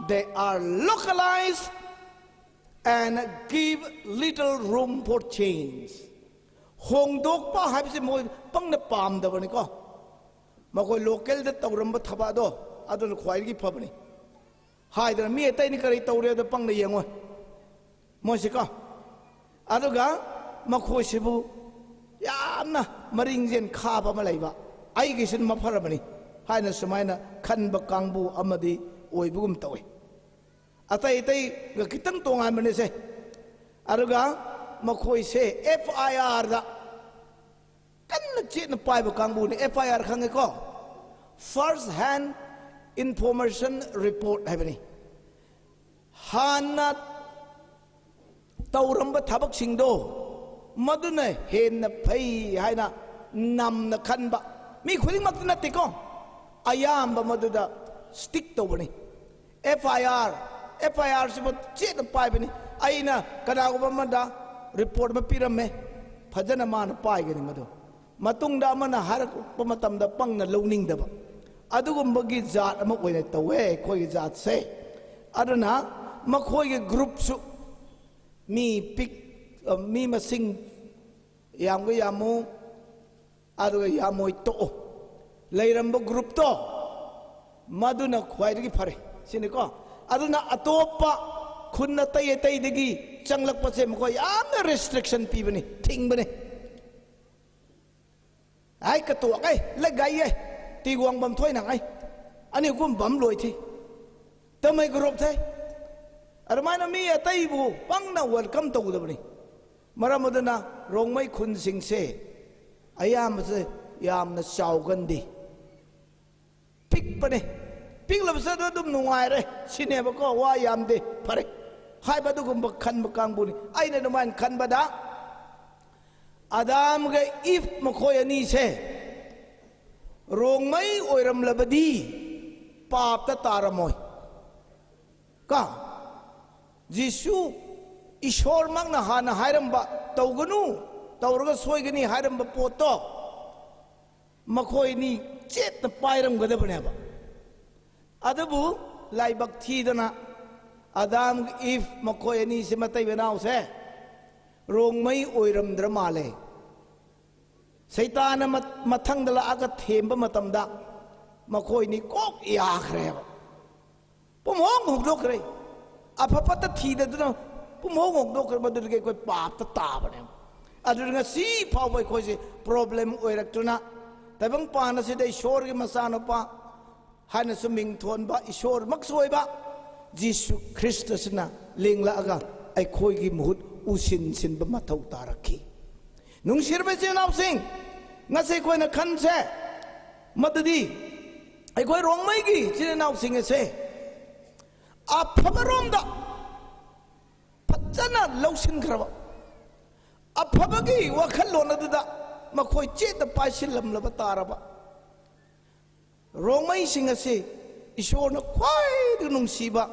they are localized, and give little room for change. ꯍꯣꯡꯗꯣꯛꯄ ꯍꯥꯏꯕꯁꯤ ꯃꯣꯏ ꯄꯪꯅ ꯄꯥꯝꯗꯕꯅꯤꯀꯣ꯫ ꯃꯈꯣꯏ ꯂꯣꯀꯦꯜꯗ ꯇꯧꯔꯝꯕ ꯊꯕꯛ ꯑꯗꯣ ꯑꯗꯨꯅ ꯈ꯭ꯋꯥꯏꯗꯒꯤ ꯐꯕꯅꯤ꯫ ꯍꯥꯏꯗꯅ ꯃꯤ ꯑꯇꯩꯅ ꯀꯔꯤ ꯇꯧꯔꯦ ꯑꯗꯣ ꯄꯪꯅ ꯌꯦꯡꯉꯣꯏ ꯃꯣꯏꯁꯤꯀꯣ꯫ ꯑꯗꯨꯒ ꯃꯈꯣꯏꯁꯤꯕꯨ ꯌꯥꯝꯅ ꯃꯔꯤꯡꯖꯦꯜ ꯈꯥꯕ ꯑꯃ ꯂꯩꯕ, ꯑꯩꯒꯤꯁꯤꯅ ꯃꯐꯔꯕꯅꯤ ꯍꯥꯏꯅ ꯁꯨꯃꯥꯏꯅ ꯈꯟꯕ ꯀꯥꯡꯕꯨ ꯑꯃꯗꯤ ꯑꯣꯏꯕꯒꯨꯝ ꯇꯧꯏ꯫ ꯑꯇꯩ ꯑꯇꯩꯒ ꯈꯤꯇꯪ ꯇꯣꯉꯥꯟꯕꯅꯤꯁꯦ꯫ ꯑꯗꯨꯒ ꯃꯈꯣꯏꯁꯦ ꯑꯦꯐ ꯑꯥꯏ ꯑꯥꯔꯗ ꯀꯟꯅ ꯆꯦꯠꯅ ꯄꯥꯏꯕ ꯀꯥꯡꯕꯨꯅꯤ꯫ ꯑꯦꯐ ꯑꯥꯏ ꯑꯥꯔ ꯈꯪꯉꯦꯀꯣ? First Hand Information Report ꯍꯥꯏꯕꯅꯤ꯫ ꯍꯥꯟꯅ ꯇꯧꯔꯝꯕ ꯊꯕꯛꯁꯤꯡꯗꯣ ꯃꯗꯨꯅ ꯍꯦꯟꯅ ꯐꯩ ꯍꯥꯏꯅ ꯅꯝꯅ ꯈꯟꯕ ꯃꯤ ꯈꯨꯗꯤꯡꯃꯛꯇꯤ ꯅꯠꯇꯦꯀꯣ, ꯑꯌꯥꯝꯕ ꯃꯗꯨꯗ ꯁ꯭ꯇꯤꯛ ꯇꯧꯕꯅꯤ꯫ ꯑꯦꯐ ꯑꯥꯏ ꯑꯥꯔ, ꯑꯦꯐ ꯑꯥꯏ ꯑꯥꯔꯁꯤꯃ ꯆꯦꯠꯅ ꯄꯥꯏꯕꯅꯤ꯫ ꯑꯩꯅ ꯀꯅꯥꯒꯨꯝꯕ ꯑꯃꯗ ꯔꯤꯄꯣꯔꯠ ꯑꯃ ꯄꯤꯔꯝꯃꯦ, ꯐꯖꯅ ꯃꯥꯅ ꯄꯥꯏꯒꯅꯤ ꯃꯗꯨ꯫ ꯃꯇꯨꯡꯗ ꯑꯃꯅ ꯍꯥꯏꯔꯛꯄ ꯃꯇꯝꯗ ꯄꯪꯅ ꯂꯧꯅꯤꯡꯗꯕ, ꯑꯗꯨꯒꯨꯝꯕꯒꯤ ꯖꯥꯠ ꯑꯃ ꯑꯣꯏꯅ ꯇꯧꯋꯦ ꯑꯩꯈꯣꯏꯒꯤ ꯖꯥꯠꯁꯦ꯫ ꯑꯗꯨꯅ ꯃꯈꯣꯏꯒꯤ ꯒ꯭ꯔꯨꯞꯁꯨ ꯃꯤ ꯄꯤꯛ, ꯃꯤ ꯃꯁꯤꯡ ꯌꯥꯝꯒ ꯌꯥꯝꯃꯨ, ꯑꯗꯨꯒ ꯌꯥꯝꯃꯣꯏ ꯇꯣꯛꯑꯣ꯫ ꯂꯩꯔꯝꯕ ꯒ꯭ꯔꯨꯞꯇꯣ ꯃꯗꯨꯅ ꯈ꯭ꯋꯥꯏꯗꯒꯤ ꯐꯔꯦ ꯁꯤꯅꯤꯀꯣ꯫ ꯑꯗꯨꯅ ꯑꯇꯣꯞꯄ ꯈꯨꯟ ꯑꯇꯩ ꯑꯇꯩꯗꯒꯤ ꯆꯪꯂꯛꯄꯁꯦ ꯃꯈꯣꯏ ꯌꯥꯝꯅ ꯔꯦꯁꯇ꯭ꯔꯤꯛꯁꯟ ꯄꯤꯕꯅꯤ, ꯊꯤꯡꯕꯅꯤ꯫ ꯑꯩ ꯀꯇꯣꯛꯑꯦ, ꯂꯩꯒꯥꯏꯌꯦ, ꯇꯤꯒꯣꯡꯕꯝ ꯊꯣꯏꯅꯉꯥꯏ, ꯑꯅꯤ ꯑꯍꯨꯝ ꯕꯝ ꯂꯣꯏꯊꯤ, ꯇꯃꯩ ꯒ꯭ꯔꯨꯞ ꯊꯩ꯫ ꯑꯗꯨꯃꯥꯏꯅ ꯃꯤ ꯑꯇꯩꯕꯨ ꯄꯪꯅ ꯋꯦꯜꯀꯝ ꯇꯧꯒꯗꯕꯅꯤ꯫ ꯃꯔꯝ ꯑꯗꯨꯅ ꯔꯣꯡꯃꯩ ꯈꯨꯟꯁꯤꯡꯁꯦ ꯑꯌꯥꯝꯕꯁꯦ ꯌꯥꯝꯅ ꯆꯥꯎꯒꯟꯗꯦ, ꯄꯤꯛꯄꯅꯦ꯫ ꯄꯤꯛꯂꯕꯁꯨ ꯑꯗꯨ ꯑꯗꯨꯝ ꯅꯨꯡꯉꯥꯏꯔꯦ ꯁꯤꯅꯦꯕꯀꯣ, ꯋꯥ ꯌꯥꯝꯗꯦ, ꯐꯔꯦ ꯍꯥꯏꯕ ꯑꯗꯨꯒꯨꯝꯕ ꯈꯟꯕ ꯀꯥꯡꯕꯨꯅꯤ꯫ ꯑꯩꯅ ꯑꯗꯨꯃꯥꯏꯅ ꯈꯟꯕꯗ ꯑꯗꯥꯝꯒ ꯏꯐ ꯃꯈꯣꯏ ꯑꯅꯤꯁꯦ ꯔꯣꯡꯃꯩ ꯑꯣꯏꯔꯝꯂꯕꯗꯤ ꯄꯥꯞꯇ ꯇꯥꯔꯝꯃꯣꯏ꯫ ꯀ ꯖꯤꯁꯨ ꯏꯁꯣꯔꯃꯛꯅ ꯍꯥꯟꯅ ꯍꯥꯏꯔꯝꯕ, "ꯇꯧꯒꯅꯨ, ꯇꯧꯔꯒ ꯁꯣꯏꯒꯅꯤ" ꯍꯥꯏꯔꯝꯕ ꯄꯣꯠꯇꯣ ꯃꯈꯣꯏꯅꯤ ꯆꯦꯠꯅ ꯄꯥꯏꯔꯝꯒꯗꯕꯅꯦꯕ꯫ ꯑꯗꯨꯕꯨ ꯂꯥꯏꯕꯛ ꯊꯤꯗꯅ ꯑꯗꯥꯝ, ꯏꯐ ꯃꯈꯣꯏ ꯑꯅꯤꯁꯦ, ꯃꯇꯩ ꯃꯅꯥꯎꯁꯦ ꯔꯣꯡꯃꯩ ꯑꯣꯏꯔꯝꯗ꯭ꯔ ꯃꯥꯜꯂꯦ꯫ ꯁꯩꯇꯥꯟꯅ ꯃ-, ꯃꯊꯪꯗ ꯂꯥꯛꯑꯒ ꯊꯦꯝꯕ ꯃꯇꯝꯗ ꯃꯈꯣꯏꯅꯤ ꯀꯣꯛ ꯌꯥꯈ꯭ꯔꯦꯕ꯫ ꯄꯨꯝꯍꯣꯡ ꯍꯣꯡꯗꯣꯛꯈ꯭ꯔꯦ꯫ ꯑꯐ ꯐꯠꯇ ꯊꯤꯗꯗꯨꯅ ꯄꯨꯝꯍꯣꯡ ꯍꯣꯡꯗꯣꯛꯈ꯭ꯔꯦ꯫ ꯃꯗꯨꯗꯒꯤ ꯑꯩꯈꯣꯏ ꯄꯥꯞꯇ ꯇꯥꯕꯅꯦꯕ꯫ ꯑꯗꯨꯅ ꯉꯁꯤ ꯐꯥꯎꯕ ꯑꯩꯈꯣꯏꯁꯦ ꯄ꯭ꯔꯣꯕ꯭ꯂꯦꯝ ꯑꯣꯏꯔꯛꯇꯨꯅ, ꯇꯥꯏꯕꯪꯄꯥꯟ ꯑꯁꯤꯗ ꯏꯁꯣꯔꯒꯤ ꯃꯆꯥꯅꯨꯄꯥ ꯍꯥꯏꯅꯁꯨ ꯃꯤꯡ ꯊꯣꯟꯕ, ꯏꯁꯣꯔꯃꯛꯁꯨ ꯑꯣꯏꯕ ꯖꯤꯁꯨ ꯈ꯭ꯔꯤꯁꯇꯁꯤꯅ ꯂꯦꯡꯂꯛꯑꯒ ꯑꯩꯈꯣꯏꯒꯤ ꯃꯍꯨꯠ ꯎꯁꯤꯟ ꯁꯤꯟꯕ ꯃꯊꯧ ꯇꯥꯔꯛꯈꯤ꯫ ꯅꯨꯡꯁꯤꯔꯕ ꯏꯆꯤꯟ ꯏꯅꯥꯎꯁꯤꯡ, ꯉꯁꯤ ꯑꯩꯈꯣꯏꯅ ꯈꯟꯁꯦ ꯃꯗꯨꯗꯤ, ꯑꯩꯈꯣꯏ ꯔꯣꯡꯃꯩꯒꯤ ꯏꯆꯤꯟ ꯏꯅꯥꯎꯁꯤꯡ ꯑꯁꯦ ꯑꯐꯕꯔꯣꯝꯗ ꯐꯖꯅ ꯂꯧꯁꯤꯟꯈ꯭ꯔꯕ, ꯑꯐꯕꯒꯤ ꯋꯥꯈꯜꯂꯣꯟ ꯑꯗꯨꯗ ꯃꯈꯣꯏ ꯆꯦꯠꯅ ꯄꯥꯏꯁꯤꯜꯂꯝꯂꯕ ꯇꯥꯔꯕ, ꯔꯣꯡꯃꯩꯁꯤꯡ ꯑꯁꯤ ꯏꯁꯣꯔꯅ ꯈ꯭ꯋꯥꯏꯗꯒꯤ ꯅꯨꯡꯁꯤꯕ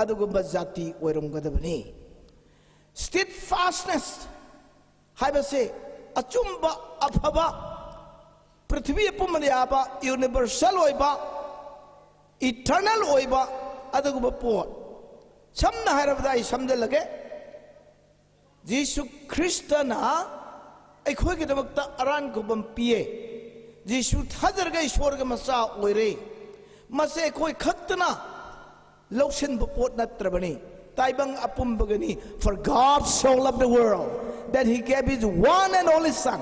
ꯑꯗꯨꯒꯨꯝꯕ ꯖꯥꯇꯤ ꯑꯣꯏꯔꯝꯒꯗꯕꯅꯤ꯫ ꯁ꯭ꯇꯤꯠꯐꯥꯁꯅꯦꯁ ꯍꯥꯏꯕꯁꯦ ꯑꯆꯨꯝꯕ, ꯑꯐꯕ, ꯄ꯭ꯔꯤꯊꯤꯕꯤ ꯑꯄꯨꯝꯕꯗ ꯌꯥꯕ, ꯌꯨꯅꯤꯚꯔꯁꯦꯜ ꯑꯣꯏꯕ, ꯏꯇꯔꯅꯦꯜ ꯑꯣꯏꯕ ꯑꯗꯨꯒꯨꯝꯕ ꯄꯣꯠ꯫ ꯁꯝꯅ ꯍꯥꯏꯔꯕꯗ ꯑꯩ ꯁꯝꯖꯜꯂꯒꯦ, ꯖꯤꯁꯨ ꯈ꯭ꯔꯤꯁꯇꯅ ꯑꯩꯈꯣꯏꯒꯤꯗꯃꯛꯇ ꯑꯔꯥꯟ ꯈꯨꯕꯝ ꯄꯤꯌꯦ꯫ ꯖꯤꯁꯨ ꯊꯥꯖꯔꯒ ꯏꯁꯣꯔꯒꯤ ꯃꯆꯥ ꯑꯣꯏꯔꯦ꯫ ꯃꯁꯦ ꯑꯩꯈꯣꯏ ꯈꯛꯇꯅ ꯂꯧꯁꯤꯟꯕ ꯄꯣꯠ ꯅꯠꯇ꯭ꯔꯕꯅꯤ, ꯇꯥꯏꯕꯪ ꯑꯄꯨꯝꯕꯒꯤꯅꯤ꯫ For God so loved the world that he gave his one and only Son,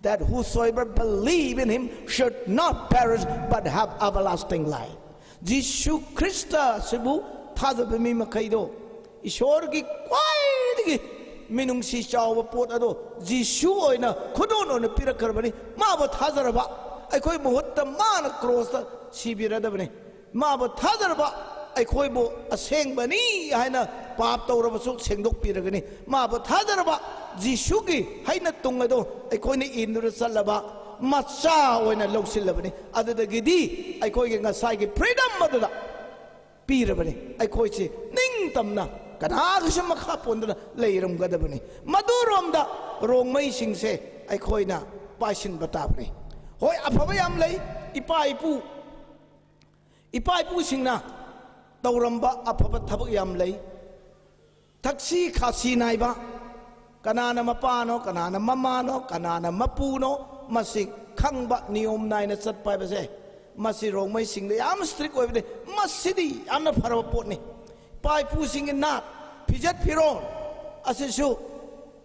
that whosoever believe in him should not perish but have everlasting life. Jesus Christ ꯑꯁꯤꯕꯨ ꯊꯥꯖꯕ ꯃꯤ ꯃꯈꯩꯗꯣ ꯏꯁꯣꯔꯒꯤ ꯈ꯭ꯋꯥꯏꯗꯒꯤ ꯃꯤꯅꯨꯡꯁꯤ ꯆꯥꯎꯕ ꯄꯣꯠ ꯑꯗꯣ ꯖꯤꯁꯨ ꯑꯣꯏꯅ ꯈꯨꯗꯣꯜ ꯑꯣꯏꯅ ꯄꯤꯔꯛꯈ꯭ꯔꯕꯅꯤ꯫ ꯃꯥꯕꯨ ꯊꯥꯖꯔꯕ ꯑꯩꯈꯣꯏ ꯃꯍꯨꯠꯇ ꯃꯥꯅ ꯀ꯭ꯔꯣꯁꯇ ꯁꯤꯕꯤꯔꯗꯕꯅꯤ꯫ ꯃꯥꯕꯨ ꯊꯥꯖꯔꯕ ꯑꯩꯈꯣꯏꯕꯨ ꯑꯁꯦꯡꯕꯅꯤ ꯍꯥꯏꯅ ꯄꯥꯞ ꯇꯧꯔꯕꯁꯨ ꯁꯦꯡꯗꯣꯛꯄꯤꯔꯒꯅꯤ꯫ ꯃꯥꯕꯨ ꯊꯥꯖꯔꯕ ꯖꯤꯁꯨꯒꯤ ꯍꯩꯅ ꯇꯨꯡ ꯑꯗꯣ ꯑꯩꯈꯣꯏꯅ ꯏꯟꯗꯨꯅ ꯆꯠꯂꯕ ꯃꯆꯥ ꯑꯣꯏꯅ ꯂꯧꯁꯤꯜꯂꯕꯅꯤ꯫ ꯑꯗꯨꯗꯒꯤꯗꯤ ꯑꯩꯈꯣꯏꯒꯤ ꯉꯁꯥꯏꯒꯤ ꯐ꯭ꯔꯤꯗꯝ ꯑꯗꯨꯗ ꯄꯤꯔꯕꯅꯤ꯫ ꯑꯩꯈꯣꯏꯁꯤ ꯅꯤꯡꯇꯝꯅ ꯀꯅꯥꯒꯤꯁꯨ ꯃꯈꯥ ꯄꯣꯟꯗꯅ ꯂꯩꯔꯝꯒꯗꯕꯅꯤ꯫ ꯃꯗꯨꯔꯣꯝꯗ ꯔꯣꯡꯃꯩꯁꯤꯡꯁꯦ ꯑꯩꯈꯣꯏꯅ ꯄꯥꯏꯁꯤꯟꯕ ꯇꯥꯕꯅꯤ꯫ ꯍꯣꯏ, ꯑꯐꯕ ꯌꯥꯝ ꯂꯩ꯫ ꯏꯄꯥ ꯏꯄꯨ, ꯏꯄꯥ ꯏꯄꯨꯁꯤꯡꯅ ꯇꯧꯔꯝꯕ ꯑꯐꯕ ꯊꯕꯛ ꯌꯥꯝ ꯂꯩ꯫ ꯊꯛꯁꯤ ꯈꯥꯁꯤ ꯅꯥꯏꯕ, ꯀꯅꯥꯅ ꯃꯄꯥꯅꯣ, ꯀꯅꯥꯅ ꯃꯃꯥꯅꯣ, ꯀꯅꯥꯅ ꯃꯄꯨꯅꯣ, ꯃꯁꯤ ꯈꯪꯕ, ꯅꯤꯌꯣꯝ ꯅꯥꯏꯅ ꯆꯠꯄ ꯍꯥꯏꯕꯁꯦ, ꯃꯁꯤ ꯔꯣꯡꯃꯩꯁꯤꯡꯗ ꯌꯥꯝ ꯁ꯭ꯇ꯭ꯔꯤꯛ ꯑꯣꯏꯕꯅꯤ꯫ ꯃꯁꯤꯗꯤ ꯌꯥꯝꯅ ꯐꯔꯕ ꯄꯣꯠꯅꯤ꯫ ꯏꯄꯥ ꯏꯄꯨꯁꯤꯡꯒꯤ ꯅꯥꯠ, ꯐꯤꯖꯦꯠ ꯐꯤꯔꯣꯜ ꯑꯁꯤꯁꯨ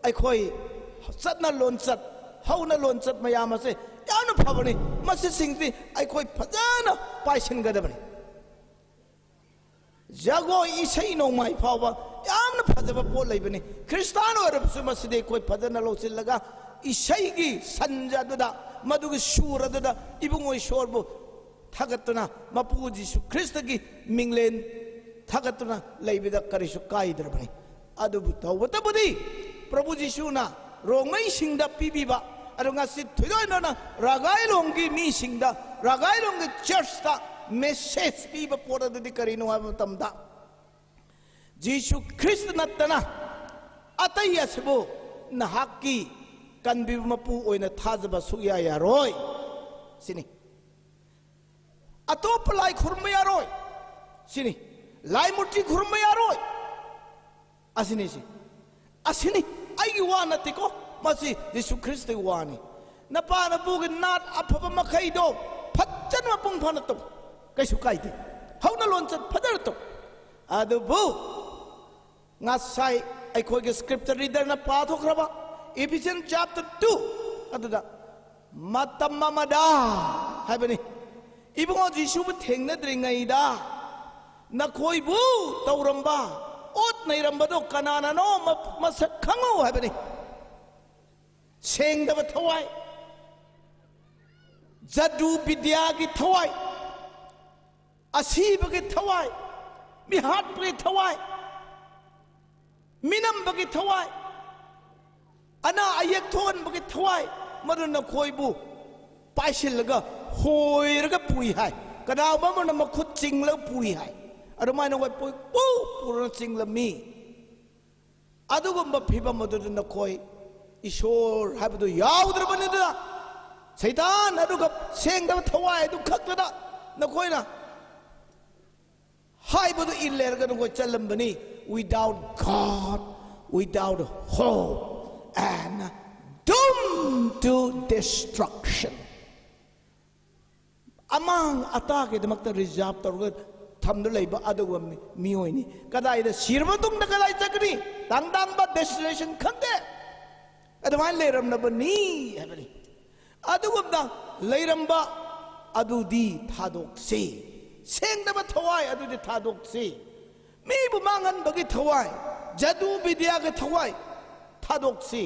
ꯑꯩꯈꯣꯏ ꯆꯠꯅ ꯂꯣꯟꯆꯠ, ꯍꯧꯅ ꯂꯣꯟꯆꯠ ꯃꯌꯥꯝ ꯑꯁꯦ ꯌꯥꯝꯅ ꯐꯕꯅꯤ꯫ ꯃꯁꯤꯁꯤꯡꯁꯤ ꯑꯩꯈꯣꯏ ꯐꯖꯅ ꯄꯥꯏꯁꯤꯟꯒꯗꯕꯅꯤ꯫ ꯖꯒꯣꯏ, ꯏꯁꯩ ꯅꯣꯡꯃꯥꯏ ꯐꯥꯎꯕ ꯌꯥꯝꯅ ꯐꯖꯕ ꯄꯣꯠ ꯂꯩꯕꯅꯤ꯫ ꯈ꯭ꯔꯤꯁꯇꯥꯟ ꯑꯣꯏꯔꯕꯁꯨ ꯃꯁꯤꯗꯤ ꯑꯩꯈꯣꯏ ꯐꯖꯅ ꯂꯧꯁꯤꯜꯂꯒ, ꯏꯁꯩꯒꯤ ꯁꯟꯖ ꯑꯗꯨꯗ, ꯃꯗꯨꯒꯤ ꯁꯨꯔ ꯑꯗꯨꯗ ꯏꯕꯨꯡꯉꯣ ꯏꯁꯣꯔꯕꯨ ꯊꯥꯒꯠꯇꯨꯅ, ꯃꯄꯨ ꯖꯤꯁꯨ ꯈ꯭ꯔꯤꯁꯇꯒꯤ ꯃꯤꯡꯂꯦꯟ ꯊꯥꯒꯠꯇꯨꯅ ꯂꯩꯕꯗ ꯀꯔꯤꯁꯨ ꯀꯥꯏꯗ꯭ꯔꯕꯅꯤ꯫ ꯑꯗꯨꯕꯨ ꯇꯧꯕꯇꯕꯨꯗꯤ ꯄ꯭ꯔꯚꯨ ꯖꯤꯁꯨꯅ ꯔꯣꯡꯃꯩꯁꯤꯡꯗ ꯄꯤꯕꯤꯕ, ꯑꯗꯨ ꯉꯁꯤ ꯊꯣꯏꯗꯣꯛꯅ ꯔꯥꯒꯥꯏꯂꯣꯡꯒꯤ ꯃꯤꯁꯤꯡꯗ, ꯔꯥꯒꯥꯏꯂꯣꯡꯒꯤ ꯆꯔꯆꯇ ꯃꯦꯁꯦꯖ ꯄꯤꯕ ꯄꯣꯠ ꯑꯗꯨꯗꯤ ꯀꯔꯤꯅꯣ ꯍꯥꯏꯕ ꯃꯇꯝꯗ, ꯖꯤꯁꯨ ꯈ꯭ꯔꯤꯁꯇ ꯅꯠꯇꯅ ꯑꯇꯩ ꯑꯁꯤꯕꯨ ꯅꯍꯥꯛꯀꯤ ꯀꯟꯕꯤꯕ ꯃꯄꯨ ꯑꯣꯏꯅ ꯊꯥꯖꯕ ꯁꯨꯛꯌꯥ ꯌꯥꯔꯣꯏ ꯁꯤꯅꯤ꯫ ꯑꯇꯣꯞꯄ ꯂꯥꯏ ꯈꯨꯔꯨꯝꯕ ꯌꯥꯔꯣꯏ ꯁꯤꯅꯤ꯫ ꯂꯥꯏ ꯃꯨꯔꯇꯤ ꯈꯨꯔꯨꯝꯕ ꯌꯥꯔꯣꯏ꯫ ꯑꯁꯤꯅꯤ ꯁꯤ꯫ ꯑꯁꯤꯅꯤ꯫ ꯑꯩꯒꯤ ꯋꯥ ꯅꯠꯇꯦꯀꯣ꯫ ꯃꯁꯤ ꯖꯤꯁꯨ ꯈ꯭ꯔꯤꯁꯇꯒꯤ ꯋꯥꯅꯤ꯫ ꯅꯄꯥ ꯅꯄꯨꯒꯤ ꯅꯥꯠ ꯑꯐꯕ ꯃꯈꯩꯗꯣ ꯐꯖꯅ ꯃꯄꯨꯡ ꯐꯥꯅ ꯇꯧ꯫ ꯀꯩꯁꯨ ꯀꯥꯏꯗꯦ꯫ ꯍꯧꯅ ꯂꯣꯟꯆꯠ ꯐꯖꯅ ꯇꯧ꯫ ꯑꯗꯨꯕꯨ ꯉꯁꯥꯏ ꯑꯩꯈꯣꯏꯒꯤ scripture readerꯅ ꯄꯥꯊꯣꯛꯈ꯭ꯔꯕ Ephesians chapter two ꯑꯗꯨꯗ ꯃꯇꯝ ꯑꯃꯗ ꯍꯥꯏꯕꯅꯤ, ꯏꯕꯨꯡꯉꯣ ꯖꯤꯁꯨꯕꯨ ꯊꯦꯡꯅꯗ꯭ꯔꯤꯉꯩꯗ ꯅꯈꯣꯏꯕꯨ ꯇꯧꯔꯝꯕ, ꯑꯣꯠ ꯅꯩꯔꯝꯕꯗꯣ ꯀꯅꯥꯅꯅꯣ ꯃ-, ꯃꯁꯛ ꯈꯪꯉꯨ ꯍꯥꯏꯕꯅꯤ꯫ ꯁꯦꯡꯗꯕ ꯊꯋꯥꯏ, ꯖꯗꯨ ꯕꯤꯗ꯭ꯌꯥꯒꯤ ꯊꯋꯥꯏ, ꯑꯁꯤꯕꯒꯤ ꯊꯋꯥꯏ, ꯃꯤꯍꯥꯠꯄꯒꯤ ꯊꯋꯥꯏ, ꯃꯤꯅꯝꯕꯒꯤ ꯊꯋꯥꯏ, ꯑꯅꯥ ꯑꯌꯦꯛ ꯊꯣꯛꯍꯟꯕꯒꯤ ꯊꯋꯥꯏ, ꯃꯗꯨ ꯅꯈꯣꯏꯕꯨ ꯄꯥꯏꯁꯤꯜꯂꯒ ꯍꯣꯏꯔꯒ ꯄꯨꯏ ꯍꯥꯏ꯫ ꯀꯅꯥꯒꯨꯝꯕ ꯑꯃꯅ ꯃꯈꯨꯠ ꯆꯤꯡꯂꯒ ꯄꯨꯏ ꯍꯥꯏ꯫ ꯑꯗꯨꯃꯥꯏꯅ ꯑꯩꯈꯣꯏ ꯄꯨ ꯄꯨꯔꯅ ꯆꯤꯡꯂꯝꯃꯤ꯫ ꯑꯗꯨꯒꯨꯝꯕ ꯐꯤꯕꯝ ꯑꯗꯨꯗ ꯅꯈꯣꯏ ꯏꯁꯣꯔ ꯍꯥꯏꯕꯗꯨ ꯌꯥꯎꯗ꯭ꯔꯕꯅꯤꯅ, ꯁꯩꯇꯥꯟ ꯑꯗꯨꯒ ꯁꯦꯡꯗꯕ ꯊꯋꯥꯏ ꯑꯗꯨ ꯈꯛꯇꯗ ꯅꯈꯣꯏꯅ ꯍꯥꯏꯕꯗꯨ ꯏꯜꯂꯦꯔꯒ ꯅꯈꯣꯏ ꯆꯠꯂꯝꯕꯅꯤ꯫ Without God, without hope, and doomed to destruction. ꯑꯃꯥꯡ ꯑꯇꯥꯒꯤꯗꯃꯛꯇ ꯔꯤꯖꯥꯔꯚ ꯇꯧꯔꯒ ꯊꯝꯗꯨꯅ ꯂꯩꯕ ꯑꯗꯨꯒꯨꯝꯕ ꯃꯤ-, ꯃꯤꯑꯣꯏꯅꯤ꯫ ꯀꯗꯥꯏꯗ ꯁꯤꯔꯕ ꯃꯇꯨꯡꯗ ꯀꯗꯥꯏ ꯆꯠꯀꯅꯤ? ꯇꯥꯡ ꯇꯥꯡꯕ ꯗꯦꯁꯇꯤꯅꯦꯁꯟ ꯈꯪꯗꯦ꯫ ꯑꯗꯨꯃꯥꯏꯅ ꯂꯩꯔꯝꯂꯕꯅꯤ ꯍꯥꯏꯕꯅꯤ꯫ ꯑꯗꯨꯒꯨꯝꯅ ꯂꯩꯔꯝꯕ ꯑꯗꯨꯗꯤ ꯊꯥꯗꯣꯛꯁꯤ꯫ ꯁꯦꯡꯗꯕ ꯊꯋꯥꯏ ꯑꯗꯨꯗꯤ ꯊꯥꯗꯣꯛꯁꯤ꯫ ꯃꯤꯕꯨ ꯃꯥꯡꯍꯟꯕꯒꯤ ꯊꯋꯥꯏ, ꯖꯗꯨ ꯕꯤꯗ꯭ꯌꯥꯒꯤ ꯊꯋꯥꯏ ꯊꯥꯗꯣꯛꯁꯤ꯫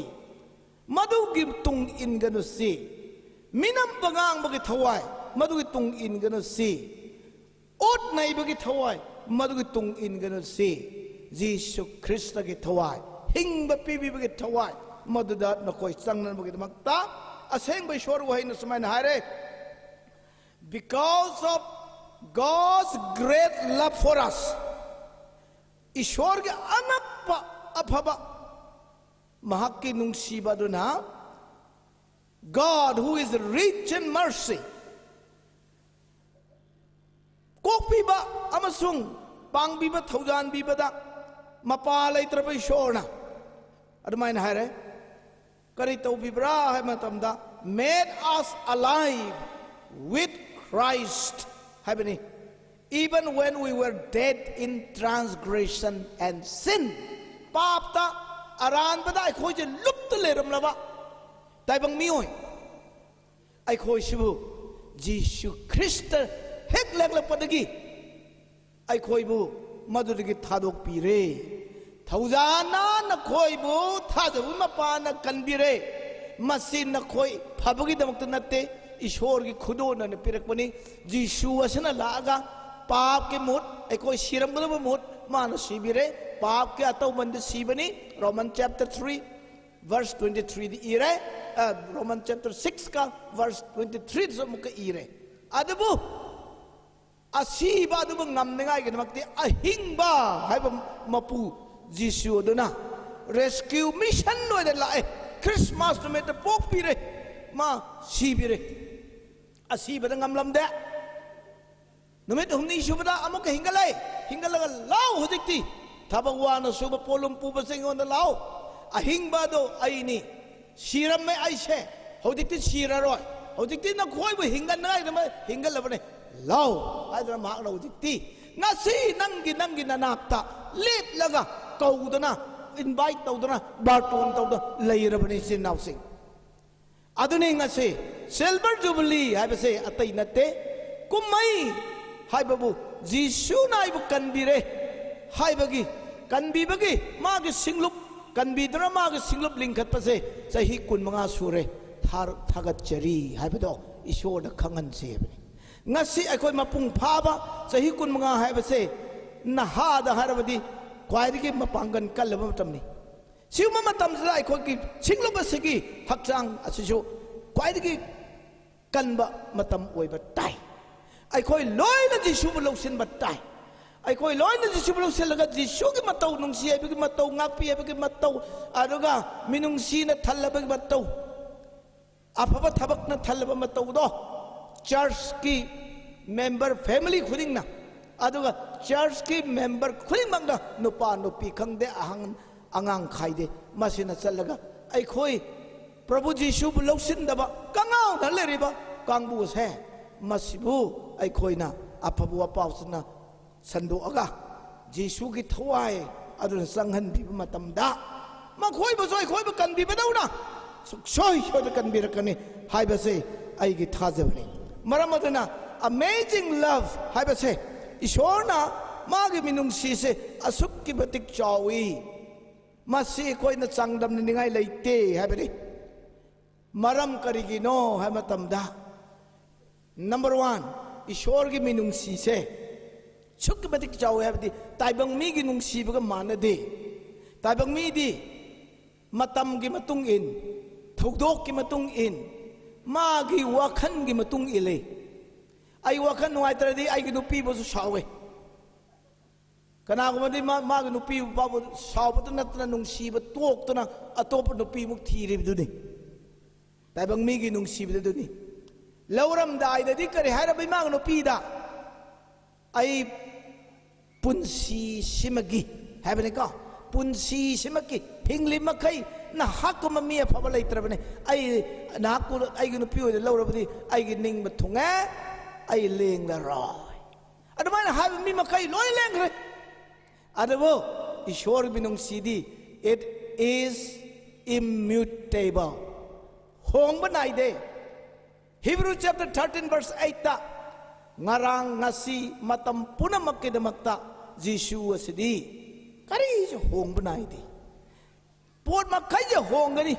ꯃꯗꯨꯒꯤ ꯇꯨꯡ ꯏꯟꯒꯅꯨꯁꯤ꯫ ꯃꯤꯅꯝꯕ ꯉꯥꯡꯕꯒꯤ ꯊꯋꯥꯏ, ꯃꯗꯨꯒꯤ ꯇꯨꯡ ꯏꯟꯒꯅꯨꯁꯤ꯫ ꯑꯣꯠ ꯅꯩꯕꯒꯤ ꯊꯋꯥꯏ, ꯃꯗꯨꯒꯤ ꯇꯨꯡ ꯏꯟꯒꯅꯨꯁꯤ꯫ ꯖꯤꯁꯨ ꯈ꯭ꯔꯤꯁꯇꯒꯤ ꯊꯋꯥꯏ, ꯍꯤꯡꯕ ꯄꯤꯕꯤꯕꯒꯤ ꯊꯋꯥꯏ, ꯃꯗꯨꯗ ꯅꯈꯣꯏ ꯆꯪꯅꯕꯒꯤꯗꯃꯛꯇ ꯑꯁꯦꯡꯕ ꯏꯁꯣꯔ ꯋꯥꯍꯩꯅ ꯁꯨꯃꯥꯏꯅ ꯍꯥꯏꯔꯦ, "Because of God's great love for us", ꯏꯁꯣꯔꯒꯤ ꯑꯉꯛꯄ ꯑꯐꯕ, ꯃꯍꯥꯛꯀꯤ ꯅꯨꯡꯁꯤꯕ ꯑꯗꯨꯅ, "God who is rich in mercy", ꯀꯣꯛꯄꯤꯕ ꯑꯃꯁꯨꯡ ꯄꯥꯡꯕꯤꯕ, ꯊꯧꯖꯥꯟꯕꯤꯕꯗ ꯃꯄꯥ ꯂꯩꯇ꯭ꯔꯕ ꯏꯁꯣꯔꯅ ꯑꯗꯨꯃꯥꯏꯅ ꯍꯥꯏꯔꯦ, ꯀꯔꯤ ꯇꯧꯕꯤꯕ꯭ꯔꯥ ꯍꯥꯏꯕ ꯃꯇꯝꯗ, "Made us alive with Christ" ꯍꯥꯏꯕꯅꯤ꯫ "Even when we were dead in transgression and sin", ꯄꯥꯞꯇ ꯑꯔꯥꯟꯕꯗ ꯑꯩꯈꯣꯏꯁꯦ ꯂꯨꯞꯇ ꯂꯩꯔꯝꯂꯕ ꯇꯥꯏꯕꯪ ꯃꯤꯑꯣꯏ ꯑꯩꯈꯣꯏꯁꯤꯕꯨ ꯖꯤꯁꯨ ꯈ꯭ꯔꯤꯁꯇ ꯍꯦꯛ ꯂꯥꯛꯂꯛꯄꯗꯒꯤ ꯑꯩꯈꯣꯏꯕꯨ ꯃꯗꯨꯗꯒꯤ ꯊꯥꯗꯣꯛꯄꯤꯔꯦ꯫ ꯊꯧꯖꯥꯟꯅ ꯅꯈꯣꯏꯕꯨ ꯊꯥꯖꯕ ꯃꯄꯥꯅ ꯀꯟꯕꯤꯔꯦ꯫ ꯃꯁꯤ ꯅꯈꯣꯏ ꯐꯕꯒꯤꯗꯃꯛꯇ ꯅꯠꯇꯦ, ꯏꯁꯣꯔꯒꯤ ꯈꯨꯗꯣꯜ ꯑꯣꯏꯅ ꯄꯤꯔꯛꯄꯅꯤ꯫ ꯖꯤꯁꯨ ꯑꯁꯤꯅ ꯂꯥꯛꯑꯒ ꯄꯥꯞꯀꯤ ꯃꯍꯨꯠ, ꯑꯩꯈꯣꯏ ꯁꯤꯔꯝꯒꯗꯕ ꯃꯍꯨꯠ ꯃꯥꯅ ꯁꯤꯕꯤꯔꯦ꯫ ꯄꯥꯞꯀꯤ ꯑꯇꯧꯃꯟꯗ ꯁꯤꯕꯅꯤ꯫ Roman chapter three verse twenty three ꯗ ꯏꯔꯦ꯫ ꯑ, Roman chapter six ꯀ verse twenty three ꯗꯁꯨ ꯑꯃꯨꯛꯀ ꯏꯔꯦ꯫ ꯑꯗꯨꯕꯨ ꯑꯁꯤꯕ ꯑꯗꯨꯕꯨ ꯉꯝꯅꯤꯉꯥꯏꯒꯤꯗꯃꯛꯇꯤ ꯑꯍꯤꯡꯕ ꯍꯥꯏꯕ ꯃꯄꯨ ꯖꯤꯁꯨ ꯑꯗꯨꯅ rescue mission ꯑꯣꯏꯅ ꯂꯥꯛꯑꯦ꯫ ꯈ꯭ꯔꯤꯁꯃꯥꯁ ꯅꯨꯃꯤꯠꯇ ꯄꯣꯛꯄꯤꯔꯦ, ꯃꯥ ꯁꯤꯕꯤꯔꯦ꯫ ꯑꯁꯤꯕꯗ ꯉꯝꯂꯝꯗꯦ꯫ ꯅꯨꯃꯤꯠ ꯍꯨꯝꯅꯤ ꯁꯨꯕꯗ ꯑꯃꯨꯛꯀ ꯍꯤꯡꯒꯠꯂꯦ꯫ ꯍꯤꯡꯒꯠꯂꯒ, "ꯂꯥꯎ, ꯍꯧꯖꯤꯛꯇꯤ ꯊꯕꯛ ꯋꯥꯅ ꯁꯨꯕ ꯄꯣꯠꯂꯨꯝ ꯄꯨꯕꯁꯤꯡ, ꯑꯩꯉꯣꯟꯗ ꯂꯥꯎ꯫ ꯑꯍꯤꯡꯕ ꯑꯗꯣ ꯑꯩꯅꯤ꯫ ꯁꯤꯔꯝꯃꯦ ꯑꯩꯁꯦ, ꯍꯧꯖꯤꯛꯇꯤ ꯁꯤꯔꯔꯣꯏ꯫ ꯍꯧꯖꯤꯛꯇꯤ ꯅꯈꯣꯏꯕꯨ ꯍꯤꯡꯒꯠꯅꯉꯥꯏꯒꯤꯗꯃꯛ ꯍꯤꯡꯒꯠꯂꯕꯅꯦ꯫ ꯂꯥꯎ" ꯍꯥꯏꯗꯅ ꯃꯍꯥꯛꯅ ꯍꯧꯖꯤꯛꯇꯤ ꯉꯁꯤ ꯅꯪꯒꯤ, ꯅꯪꯒꯤ ꯅꯅꯥꯛꯇ ꯂꯦꯞꯂꯒ ꯀꯧꯗꯅ, ꯏꯟꯚꯥꯏꯠ ꯇꯧꯗꯅ ꯕꯥꯔꯇꯣꯟ ꯇꯧꯗꯅ ꯂꯩꯔꯕꯅꯤ, ꯏꯆꯤꯟ ꯏꯅꯥꯎꯁꯤꯡ꯫ ꯑꯗꯨꯅꯤ ꯉꯁꯤ ꯁꯤꯜꯚꯔ ꯖꯨꯕꯤꯂꯤ ꯍꯥꯏꯕꯁꯦ ꯑꯇꯩ ꯅꯠꯇꯦ, ꯀꯨꯝꯍꯩ ꯍꯥꯏꯕꯕꯨ ꯖꯤꯁꯨꯅ ꯑꯩꯕꯨ ꯀꯟꯕꯤꯔꯦ ꯍꯥꯏꯕꯒꯤ, ꯀꯟꯕꯤꯕꯒꯤ ꯃꯥꯒꯤ ꯁꯤꯡꯂꯨꯞ, ꯀꯟꯕꯤꯗꯨꯅ ꯃꯥꯒꯤ ꯁꯤꯡꯂꯨꯞ ꯂꯤꯡꯈꯠꯄꯁꯦ ꯆꯍꯤ ꯀꯨꯟꯃꯉꯥ ꯁꯨꯔꯦ꯫ ꯊꯥ-, ꯊꯥꯒꯠꯆꯔꯤ ꯍꯥꯏꯕꯗꯣ ꯏꯁꯣꯔꯗ ꯈꯪꯍꯟꯁꯦ ꯍꯥꯏꯕꯅꯤ꯫ ꯉꯁꯤ ꯑꯩꯈꯣꯏ ꯃꯄꯨꯡ ꯐꯥꯕ ꯆꯍꯤ ꯀꯨꯟꯃꯉꯥ ꯍꯥꯏꯕꯁꯦ ꯅꯍꯥꯗ ꯍꯥꯏꯔꯕꯗꯤ ꯈ꯭ꯋꯥꯏꯗꯒꯤ ꯃꯄꯥꯡꯒꯜ ꯀꯜꯂꯕ ꯃꯇꯝꯅꯤ꯫ ꯁꯤꯒꯨꯝꯕ ꯃꯇꯝꯁꯤꯗ ꯑꯩꯈꯣꯏꯒꯤ ꯁꯤꯡꯂꯨꯞ ꯑꯁꯤꯒꯤ ꯍꯛꯆꯥꯡ ꯑꯁꯤꯁꯨ ꯈ꯭ꯋꯥꯏꯗꯒꯤ ꯀꯟꯕ ꯃꯇꯝ ꯑꯣꯏꯕ ꯇꯥꯏ꯫ ꯑꯩꯈꯣꯏ ꯂꯣꯏꯅ ꯖꯤꯁꯨꯕꯨ ꯂꯧꯁꯤꯟꯕ ꯇꯥꯏ꯫ ꯑꯩꯈꯣꯏ ꯂꯣꯏꯅ ꯖꯤꯁꯨꯕꯨ ꯂꯧꯁꯤꯜꯂꯒ ꯖꯤꯁꯨꯒꯤ ꯃꯇꯧ, ꯅꯨꯡꯁꯤ ꯍꯥꯏꯕꯒꯤ ꯃꯇꯧ, ꯉꯥꯛꯄꯤ ꯍꯥꯏꯕꯒꯤ ꯃꯇꯧ, ꯑꯗꯨꯒ ꯃꯤꯅꯨꯡꯁꯤꯅ ꯊꯜꯂꯕꯒꯤ ꯃꯇꯧ, ꯑꯐꯕ ꯊꯕꯛꯅ ꯊꯜꯂꯕ ꯃꯇꯧꯗꯣ ꯆꯔꯆꯀꯤ ꯃꯦꯝꯕꯔ, ꯐꯦꯃꯤꯂꯤ ꯈꯨꯗꯤꯡꯅ, ꯑꯗꯨꯒ ꯆꯔꯆꯀꯤ ꯃꯦꯝꯕꯔ ꯈꯨꯗꯤꯡꯃꯛꯅ, ꯅꯨꯄꯥ ꯅꯨꯄꯤ ꯈꯪꯗꯦ, ꯑꯍꯟ ꯑꯉꯥꯡ ꯈꯥꯏꯗꯦ, ꯃꯁꯤꯅ ꯆꯠꯂꯒ ꯑꯩꯈꯣꯏ ꯄ꯭ꯔꯚꯨ ꯖꯤꯁꯨꯕꯨ ꯂꯧꯁꯤꯟꯗꯕ ꯀꯉꯥꯎꯅ ꯂꯩꯔꯤꯕ ꯀꯥꯡꯕꯨ ꯑꯁꯦ, ꯃꯁꯤꯕꯨ ꯑꯩꯈꯣꯏꯅ ꯑꯐꯕ ꯋꯥꯄꯥꯎꯁꯤꯅ ꯁꯟꯗꯣꯛꯑꯒ ꯖꯤꯁꯨꯒꯤ ꯊꯋꯥꯏ ꯑꯗꯨꯅ ꯆꯪꯍꯟꯕꯤꯕ ꯃꯇꯝꯗ, ꯃꯈꯣꯏꯕꯨꯁꯨ ꯑꯩꯈꯣꯏꯕꯨ ꯀꯟꯕꯤꯕꯗꯧꯅ ꯁꯨꯡꯁꯣꯏ ꯁꯣꯏꯗ ꯀꯟꯕꯤꯔꯛꯀꯅꯤ ꯍꯥꯏꯕꯁꯦ ꯑꯩꯒꯤ ꯊꯥꯖꯕꯅꯤ꯫ ꯃꯔꯝ ꯑꯗꯨꯅ, ꯑꯃꯦꯖꯤꯡ ꯂꯚ ꯍꯥꯏꯕꯁꯦ, ꯏꯁꯣꯔꯅ ꯃꯥꯒꯤ ꯃꯤꯅꯨꯡꯁꯤꯁꯦ ꯑꯁꯨꯛꯀꯤ ꯃꯇꯤꯛ ꯆꯥꯎꯏ, ꯃꯁꯤ ꯑꯩꯈꯣꯏꯅ ꯆꯥꯡꯗꯝꯅꯅꯤꯡꯉꯥꯏ ꯂꯩꯇꯦ ꯍꯥꯏꯕꯅꯤ꯫ ꯃꯔꯝ ꯀꯔꯤꯒꯤꯅꯣ ꯍꯥꯏꯕ ꯃꯇꯝꯗ, ꯅꯝꯕꯔ ꯋꯥꯟ, ꯏꯁꯣꯔꯒꯤ ꯃꯤꯅꯨꯡꯁꯤꯁꯦ ꯑꯁꯨꯛꯀꯤ ꯃꯇꯤꯛ ꯆꯥꯎꯋꯦ ꯍꯥꯏꯕꯗꯤ ꯇꯥꯏꯕꯪ ꯃꯤꯒꯤ ꯅꯨꯡꯁꯤꯕꯒ ꯃꯥꯟꯅꯗꯦ꯫ ꯇꯥꯏꯕꯪ ꯃꯤꯗꯤ ꯃꯇꯝꯒꯤ ꯃꯇꯨꯡ ꯏꯟ, ꯊꯧꯗꯣꯛꯀꯤ ꯃꯇꯨꯡ ꯏꯟ, ꯃꯥꯒꯤ ꯋꯥꯈꯜꯒꯤ ꯃꯇꯨꯡ ꯏꯜꯂꯤ꯫ ꯑꯩ ꯋꯥꯈꯜ ꯅꯨꯡꯉꯥꯏꯇ꯭ꯔꯗꯤ ꯑꯩꯒꯤ ꯅꯨꯄꯤꯕꯨꯁꯨ ꯁꯥꯎꯋꯦ꯫ ꯀꯅꯥꯒꯨꯝꯕꯗꯤ ꯃꯥ-, ꯃꯥꯒꯤ ꯅꯨꯄꯤ ꯐꯥꯎꯕ ꯁꯥꯎꯕꯇ ꯅꯠꯇꯅ ꯅꯨꯡꯁꯤꯕ ꯇꯣꯛꯇꯅ ꯑꯇꯣꯞꯄ ꯅꯨꯄꯤꯃꯨꯛ ꯊꯤꯔꯤꯕꯗꯨꯅꯤ꯫ ꯇꯥꯏꯕꯪ ꯃꯤꯒꯤ ꯅꯨꯡꯁꯤꯕꯗꯨꯗꯨꯅꯤ꯫ ꯂꯧꯔꯝꯗꯥꯏꯗꯗꯤ ꯀꯔꯤ ꯍꯥꯏꯔꯕ ꯏꯃꯥꯒꯤ ꯅꯨꯄꯤꯗ? "ꯑꯩ ꯄꯨꯟꯁꯤꯁꯤꯃꯒꯤ" ꯍꯥꯏꯕꯅꯤꯀꯣ, "ꯄꯨꯟꯁꯤꯁꯤꯃꯒꯤ ꯍꯤꯡꯂꯤ ꯃꯈꯩ ꯅꯍꯥꯛꯀꯨꯝꯕ ꯃꯤ ꯑꯐꯕ ꯂꯩꯇ꯭ꯔꯕꯅꯤ꯫ ꯑꯩ ꯅꯍꯥꯛꯄꯨ ꯑꯩꯒꯤ ꯅꯨꯄꯤ ꯑꯣꯏꯅ ꯂꯧꯔꯕꯗꯤ ꯑꯩꯒꯤ ꯅꯤꯡꯕ ꯊꯨꯡꯉꯦ, ꯑꯩ ꯂꯦꯡꯂꯔꯣꯏ"꯫ ꯑꯗꯨꯃꯥꯏꯅ ꯍꯥꯏꯕ ꯃꯤ ꯃꯈꯩ ꯂꯣꯏ ꯂꯦꯡꯈ꯭ꯔꯦ꯫ ꯑꯗꯨꯕꯨ ꯏꯁꯣꯔꯒꯤ ꯃꯤꯅꯨꯡꯁꯤꯗꯤ It is immutable. ꯍꯣꯡꯕ ꯅꯥꯏꯗꯦ. Hebrew chapter thirteen verse eight ꯇ, ꯉꯔꯥꯡ, ꯉꯁꯤ, ꯃꯇꯝ ꯄꯨꯝꯅꯃꯛꯀꯤꯗꯃꯛꯇ ꯖꯤꯁꯨ ꯑꯁꯤꯗꯤ ꯀꯔꯤꯁꯨ ꯍꯣꯡꯕ ꯅꯥꯏꯗꯦ꯫ ꯄꯣꯠ ꯃꯈꯩꯁꯦ ꯍꯣꯡꯒꯅꯤ꯫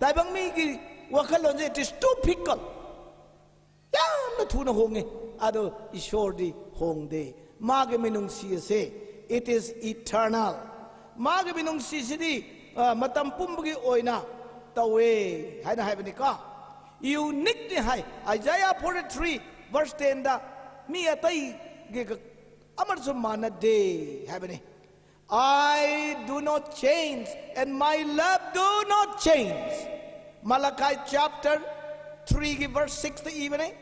ꯇꯥꯏꯕꯪ ꯃꯤꯒꯤ ꯋꯥꯈꯜꯂꯣꯟꯁꯦ, it is too fickle. ꯌꯥꯝꯅ ꯊꯨꯅ ꯍꯣꯡꯉꯤ꯫ ꯑꯗꯣ ꯏꯁꯣꯔꯗꯤ ꯍꯣꯡꯗꯦ꯫ ꯃꯥꯒꯤ ꯃꯤꯅꯨꯡꯁꯤ ꯑꯁꯦ, it is eternal. ꯃꯥꯒꯤ ꯃꯤꯅꯨꯡꯁꯤꯁꯤꯗꯤ, ꯑ, ꯃꯇꯝ ꯄꯨꯝꯕꯒꯤ ꯑꯣꯏꯅ ꯇꯧꯋꯦ ꯍꯥꯏꯅ ꯍꯥꯏꯕꯅꯤꯀꯣ꯫ Unique ꯅꯤ ꯍꯥꯏ꯫ Isaiah forty three verse ten ꯗ ꯃꯤ ꯑꯇꯩꯒ ꯑꯃꯠꯇꯁꯨ ꯃꯥꯟꯅꯗꯦ ꯍꯥꯏꯕꯅꯤ꯫ "I do not change, and my love do not change." Malachi chapter three ꯒꯤ verse six ꯇ ꯏꯕꯅꯦ꯫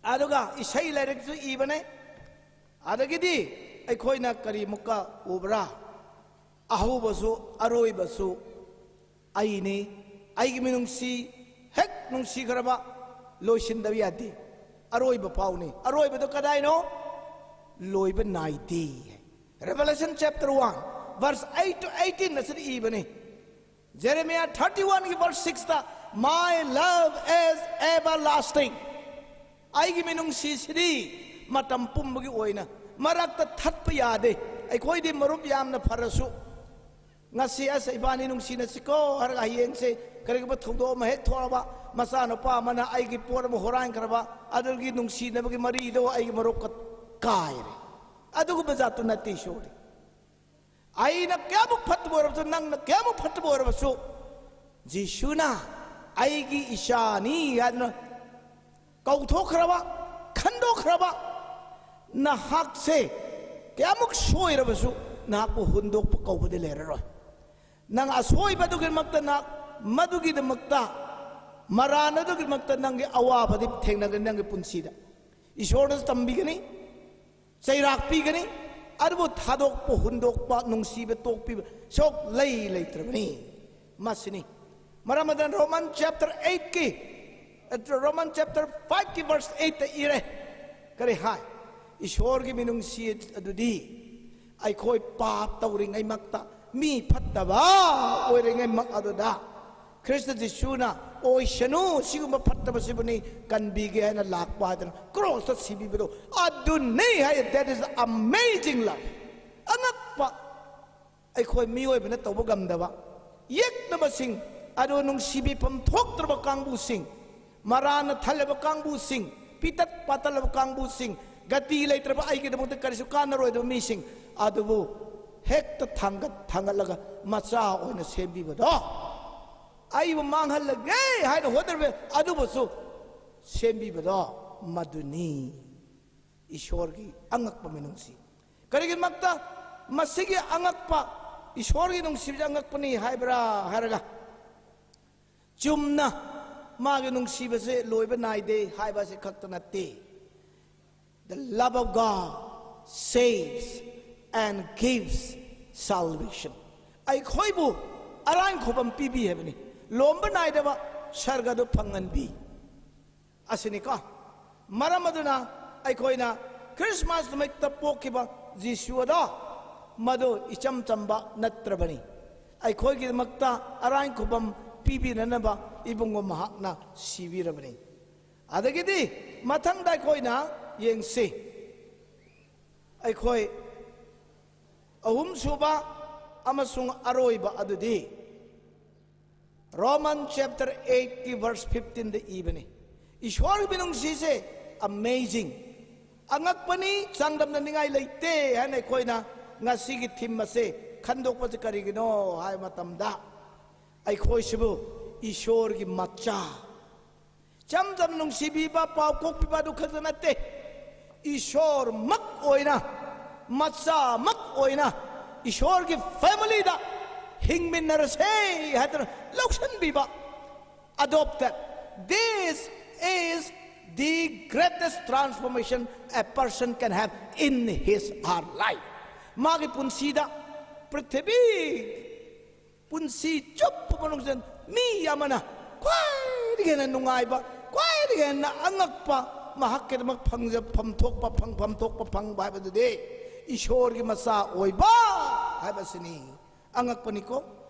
ꯑꯗꯨꯒ ꯏꯁꯩ ꯂꯥꯏꯔꯤꯛꯁꯨ ꯏꯕꯅꯦ꯫ ꯑꯗꯒꯤꯗꯤ ꯑꯩꯈꯣꯏꯅ ꯀꯔꯤꯃꯨꯛꯀ ꯎꯕ꯭ꯔꯥ? ꯑꯍꯧꯕꯁꯨ ꯑꯔꯣꯏꯕꯁꯨ ꯑꯩꯅꯤ꯫ ꯑꯩꯒꯤ ꯃꯤꯅꯨꯡꯁꯤ ꯍꯦꯛ ꯅꯨꯡꯁꯤꯈ꯭ꯔꯕ, ꯂꯣꯏꯁꯤꯟꯗꯕ ꯌꯥꯗꯦ꯫ ꯑꯔꯣꯏꯕ ꯐꯥꯎꯅꯤ꯫ ꯑꯔꯣꯏꯕꯗꯣ ꯀꯗꯥꯏꯅꯣ? ꯂꯣꯏꯕ ꯅꯥꯏꯗꯦ꯫ Revelation chapter one verse eight to eighteen ꯑꯁꯤꯗ ꯏꯕꯅꯤ꯫ Jeremiah thirty one ꯒꯤ verse six ꯇ, "My love is everlasting." ꯑꯩꯒꯤ ꯃꯤꯅꯨꯡꯁꯤꯁꯤꯗꯤ ꯃꯇꯝ ꯄꯨꯝꯕꯒꯤ ꯑꯣꯏꯅ, ꯃꯔꯛꯇ ꯊꯠꯄ ꯌꯥꯗꯦ꯫ ꯑꯩꯈꯣꯏꯗꯤ ꯃꯔꯨꯞ ꯌꯥꯝꯅ ꯐꯔꯁꯨ, ꯉꯁꯤ ꯑꯁ ꯏꯕꯥꯅꯤ ꯅꯨꯡꯁꯤꯅꯁꯤꯀꯣ ꯍꯥꯏꯔꯒ ꯍꯌꯦꯡꯁꯦ ꯀꯔꯤꯒꯨꯝꯕ ꯊꯧꯗꯣꯛ ꯑꯃ ꯍꯦꯛ ꯊꯣꯛꯂꯕ, ꯃꯆꯥꯅꯨꯄꯥ ꯑꯃꯅ ꯑꯩꯒꯤ ꯄꯣꯠ ꯑꯃ ꯍꯨꯔꯥꯟꯈ꯭ꯔꯕ, ꯑꯗꯨꯒꯤ ꯅꯨꯡꯁꯤꯅꯕꯒꯤ ꯃꯔꯤꯗꯣ ꯑꯩꯒꯤ ꯃꯔꯨꯞꯀ ꯀꯥꯏꯔꯦ꯫ ꯑꯗꯨꯒꯨꯝꯕ ꯖꯥꯠꯇꯨ ꯅꯠꯇꯦ ꯏꯁꯣꯔꯗꯤ꯫ ꯑꯩꯅ ꯀꯌꯥꯃꯨꯛ ꯐꯠꯇꯕ ꯑꯣꯏꯔꯕꯁꯨ, ꯅꯪꯅ ꯀꯌꯥꯃꯨꯛ ꯐꯠꯇꯕ ꯑꯣꯏꯔꯕꯁꯨ, ꯖꯤꯁꯨꯅ "ꯑꯩꯒꯤ ꯏꯆꯥꯅꯤ" ꯍꯥꯏꯗꯨꯅ ꯀꯧꯊꯣꯛꯈ꯭ꯔꯕ, ꯈꯟꯗꯣꯛꯈ꯭ꯔꯕ, ꯅꯍꯥꯛꯁꯦ ꯀꯌꯥꯃꯨꯛ ꯁꯣꯏꯔꯕꯁꯨ ꯅꯍꯥꯛꯄꯨ ꯍꯨꯟꯗꯣꯛꯄ ꯀꯧꯕꯗꯤ ꯂꯩꯔꯔꯣꯏ꯫ ꯅꯪ ꯑꯁꯣꯏꯕꯗꯨꯒꯤꯗꯃꯛꯇ, ꯅꯪ ꯃꯗꯨꯒꯤꯗꯃꯛꯇ, ꯃꯔꯥꯟ ꯑꯗꯨꯒꯤꯗꯃꯛꯇ ꯅꯪꯒꯤ ꯑꯋꯥꯕꯗꯤ ꯊꯦꯡꯅꯒꯅꯤ ꯅꯪꯒꯤ ꯄꯨꯟꯁꯤꯗ꯫ ꯏꯁꯣꯔꯅꯁꯨ ꯇꯝꯕꯤꯒꯅꯤ, ꯆꯩꯔꯥꯛ ꯄꯤꯒꯅꯤ, ꯑꯗꯨꯕꯨ ꯊꯥꯗꯣꯛꯄ, ꯍꯨꯟꯗꯣꯛꯄ, ꯅꯨꯡꯁꯤꯕ ꯇꯣꯛꯄꯤꯕ ꯁꯣꯛ ꯂꯩ ꯂꯩꯇ꯭ꯔꯕꯅꯤ꯫ ꯃꯁꯤꯅꯤ ꯃꯔꯝ ꯑꯗꯨꯅ Roman chapter eight ꯀꯤ, Roman chapter five ꯀꯤ verse eight ꯇ ꯏꯔꯦ꯫ ꯀꯔꯤ ꯍꯥꯏ? ꯏꯁꯣꯔꯒꯤ ꯃꯤꯅꯨꯡꯁꯤ ꯑꯗꯨꯗꯤ ꯑꯩꯈꯣꯏ ꯄꯥꯞ ꯇꯧꯔꯤꯉꯩꯃꯛꯇ, ꯃꯤ ꯐꯠꯇꯕ ꯑꯣꯏꯔꯤꯉꯩ ꯃꯛ ꯑꯗꯨꯗ ꯈ꯭ꯔꯤꯁꯇ ꯖꯤꯁꯨꯅ "ꯑꯣꯏꯁꯅꯨ, ꯁꯤꯒꯨꯝꯕ ꯐꯠꯇꯕꯁꯤꯕꯨꯅꯤ ꯀꯟꯕꯤꯒꯦ" ꯍꯥꯏꯅ ꯂꯥꯛꯄ ꯍꯥꯏꯗꯅ ꯀ꯭ꯔꯣꯁꯇ ꯁꯤꯕꯤꯕꯗꯣ ꯑꯗꯨꯅꯤ ꯍꯥꯏ꯫ That is amazing love. ꯑꯉꯛꯄ, ꯑꯩꯈꯣꯏ ꯃꯤꯑꯣꯏꯕꯅ ꯇꯧꯕ ꯉꯝꯗꯕ, ꯌꯦꯛꯅꯕꯁꯤꯡ, ꯑꯗꯨ ꯅꯨꯡꯁꯤꯕꯤꯐꯝ ꯊꯣꯛꯇ꯭ꯔꯕ ꯀꯥꯡꯕꯨꯁꯤꯡ, ꯃꯔꯥꯅ ꯊꯜꯂꯕ ꯀꯥꯡꯕꯨꯁꯤꯡ, ꯄꯤꯇꯠ ꯄꯥꯇꯜꯂꯕ ꯀꯥꯡꯕꯨꯁꯤꯡ, ꯒꯇꯤ ꯂꯩꯇ꯭ꯔꯕ, ꯑꯩꯒꯤꯗꯃꯛꯇ ꯀꯔꯤꯁꯨ ꯀꯥꯟꯅꯔꯣꯏꯗꯕ ꯃꯤꯁꯤꯡ ꯑꯗꯨꯕꯨ ꯍꯦꯛꯇ ꯊꯥꯡꯒꯠ ꯊꯥꯡꯒꯠꯂꯒ ꯃꯆꯥ ꯑꯣꯏꯅ ꯁꯦꯝꯕꯤꯕꯗꯣ, ꯑꯩꯕꯨ ꯃꯥꯡꯍꯜꯂꯒꯦ ꯍꯥꯏꯅ ꯍꯣꯠꯅꯔꯕ ꯑꯗꯨꯕꯨꯁꯨ ꯁꯦꯝꯕꯤꯕꯗꯣ, ꯃꯗꯨꯅꯤ ꯏꯁꯣꯔꯒꯤ ꯑꯉꯛꯄ ꯃꯤꯅꯨꯡꯁꯤ꯫ ꯀꯔꯤꯒꯤꯗꯃꯛꯇ ꯃꯁꯤꯒꯤ ꯑꯉꯛꯄ, ꯏꯁꯣꯔꯒꯤ ꯅꯨꯡꯁꯤꯕꯁꯦ ꯑꯉꯛꯄꯅꯤ ꯍꯥꯏꯕ꯭ꯔꯥ ꯍꯥꯏꯔꯒ, ꯆꯨꯝꯅ ꯃꯥꯒꯤ ꯅꯨꯡꯁꯤꯕꯁꯦ ꯂꯣꯏꯕ ꯅꯥꯏꯗꯦ ꯍꯥꯏꯕ ꯑꯁꯤ ꯈꯛꯇ ꯅꯠꯇꯦ꯫ The love of God saves and gives salvation. ꯑꯩꯈꯣꯏꯕꯨ ꯑꯔꯥꯟ ꯈꯨꯕꯝ ꯄꯤꯕꯤ ꯍꯥꯏꯕꯅꯤ, ꯂꯣꯝꯕ ꯅꯥꯏꯗꯕ ꯁꯔꯒꯗꯨ ꯐꯪꯍꯟꯕꯤ꯫ ꯑꯁꯤꯅꯤꯀꯣ꯫ ꯃꯔꯝ ꯑꯗꯨꯅ ꯑꯩꯈꯣꯏꯅ ꯈ꯭ꯔꯤꯁꯃꯥꯁ ꯅꯨꯃꯤꯠꯇ ꯄꯣꯛꯈꯤꯕ ꯖꯤꯁꯨ ꯑꯗꯣ ꯃꯗꯨ ꯏꯆꯝ ꯆꯝꯕ ꯅꯠꯇ꯭ꯔꯕꯅꯤ꯫ ꯑꯩꯈꯣꯏꯒꯤꯗꯃꯛꯇ ꯑꯔꯥꯏ ꯈꯨꯕꯝ ꯄꯤꯕꯤꯅꯅꯕ ꯏꯕꯨꯡꯉꯣ ꯃꯍꯥꯛꯅ ꯁꯤꯕꯤꯔꯕꯅꯤ꯫ ꯑꯗꯒꯤꯗꯤ ꯃꯊꯪꯗ ꯑꯩꯈꯣꯏꯅ ꯌꯦꯡꯁꯤ, ꯑꯩꯈꯣꯏ ꯑꯍꯨꯝꯁꯨꯕ ꯑꯃꯁꯨꯡ ꯑꯔꯣꯏꯕ ꯑꯗꯨꯗꯤ Roman chapter eight ꯀꯤ verse fifteen ꯗ ꯏꯕꯅꯤ꯫ ꯏꯁꯣꯔꯒꯤ ꯃꯤꯅꯨꯡꯁꯤꯁꯦ amazing, ꯑꯉꯛꯄꯅꯤ, ꯆꯥꯡꯗꯝꯅꯅꯤꯡꯉꯥꯏ ꯂꯩꯇꯦ ꯍꯥꯏꯅ ꯑꯩꯈꯣꯏꯅ ꯉꯁꯤꯒꯤ theme ꯑꯁꯦ ꯈꯟꯗꯣꯛꯄꯁꯦ ꯀꯔꯤꯒꯤꯅꯣ ꯍꯥꯏꯕ ꯃꯇꯝꯗ, ꯑꯩꯈꯣꯏꯁꯤꯕꯨ ꯏꯁꯣꯔꯒꯤ ꯃꯆꯥ, ꯏꯆꯝ ꯆꯝꯅ ꯅꯨꯡꯁꯤꯕꯤꯕ, ꯄꯥꯎ ꯀꯣꯛꯄꯤꯕ ꯑꯗꯨ ꯈꯛꯇ ꯅꯠꯇꯦ, ꯏꯁꯣꯔꯃꯛ ꯑꯣꯏꯅ, ꯃꯆꯥꯃꯛ ꯑꯣꯏꯅ, ꯏꯁꯣꯔꯒꯤ family ꯗ ꯍꯤꯡꯃꯤꯟꯅꯔꯁꯦ ꯍꯥꯏꯗꯅ ꯂꯧꯁꯤꯟꯕꯤꯕ, adopted. This is the greatest transformation a person can have in his or her life. ꯃꯥꯒꯤ ꯄꯨꯟꯁꯤꯗ, ꯄ꯭ꯔꯤꯊꯤꯕꯤ ꯄꯨꯟꯁꯤ ꯆꯨꯞꯄ ꯃꯅꯨꯡꯁꯤꯗ ꯃꯤ ꯑꯃꯅ ꯈ꯭ꯋꯥꯏꯗꯒꯤ ꯍꯦꯟꯅ ꯅꯨꯡꯉꯥꯏꯕ, ꯈ꯭ꯋꯥꯏꯗꯒꯤ ꯍꯦꯟꯅ ꯑꯉꯛꯄ, ꯃꯍꯥꯛꯀꯤꯗꯃꯛ ꯐꯪꯖꯐꯝ ꯊꯣꯛꯄ, ꯐꯪꯐꯝ ꯊꯣꯛꯄ ꯐꯪꯕ ꯍꯥꯏꯕꯗꯨꯗꯤ ꯏꯁꯣꯔꯒꯤ ꯃꯆꯥ ꯑꯣꯏꯕ ꯍꯥꯏꯕꯁꯤꯅꯤ꯫ ꯑꯉꯛꯄꯅꯤꯀꯣ꯫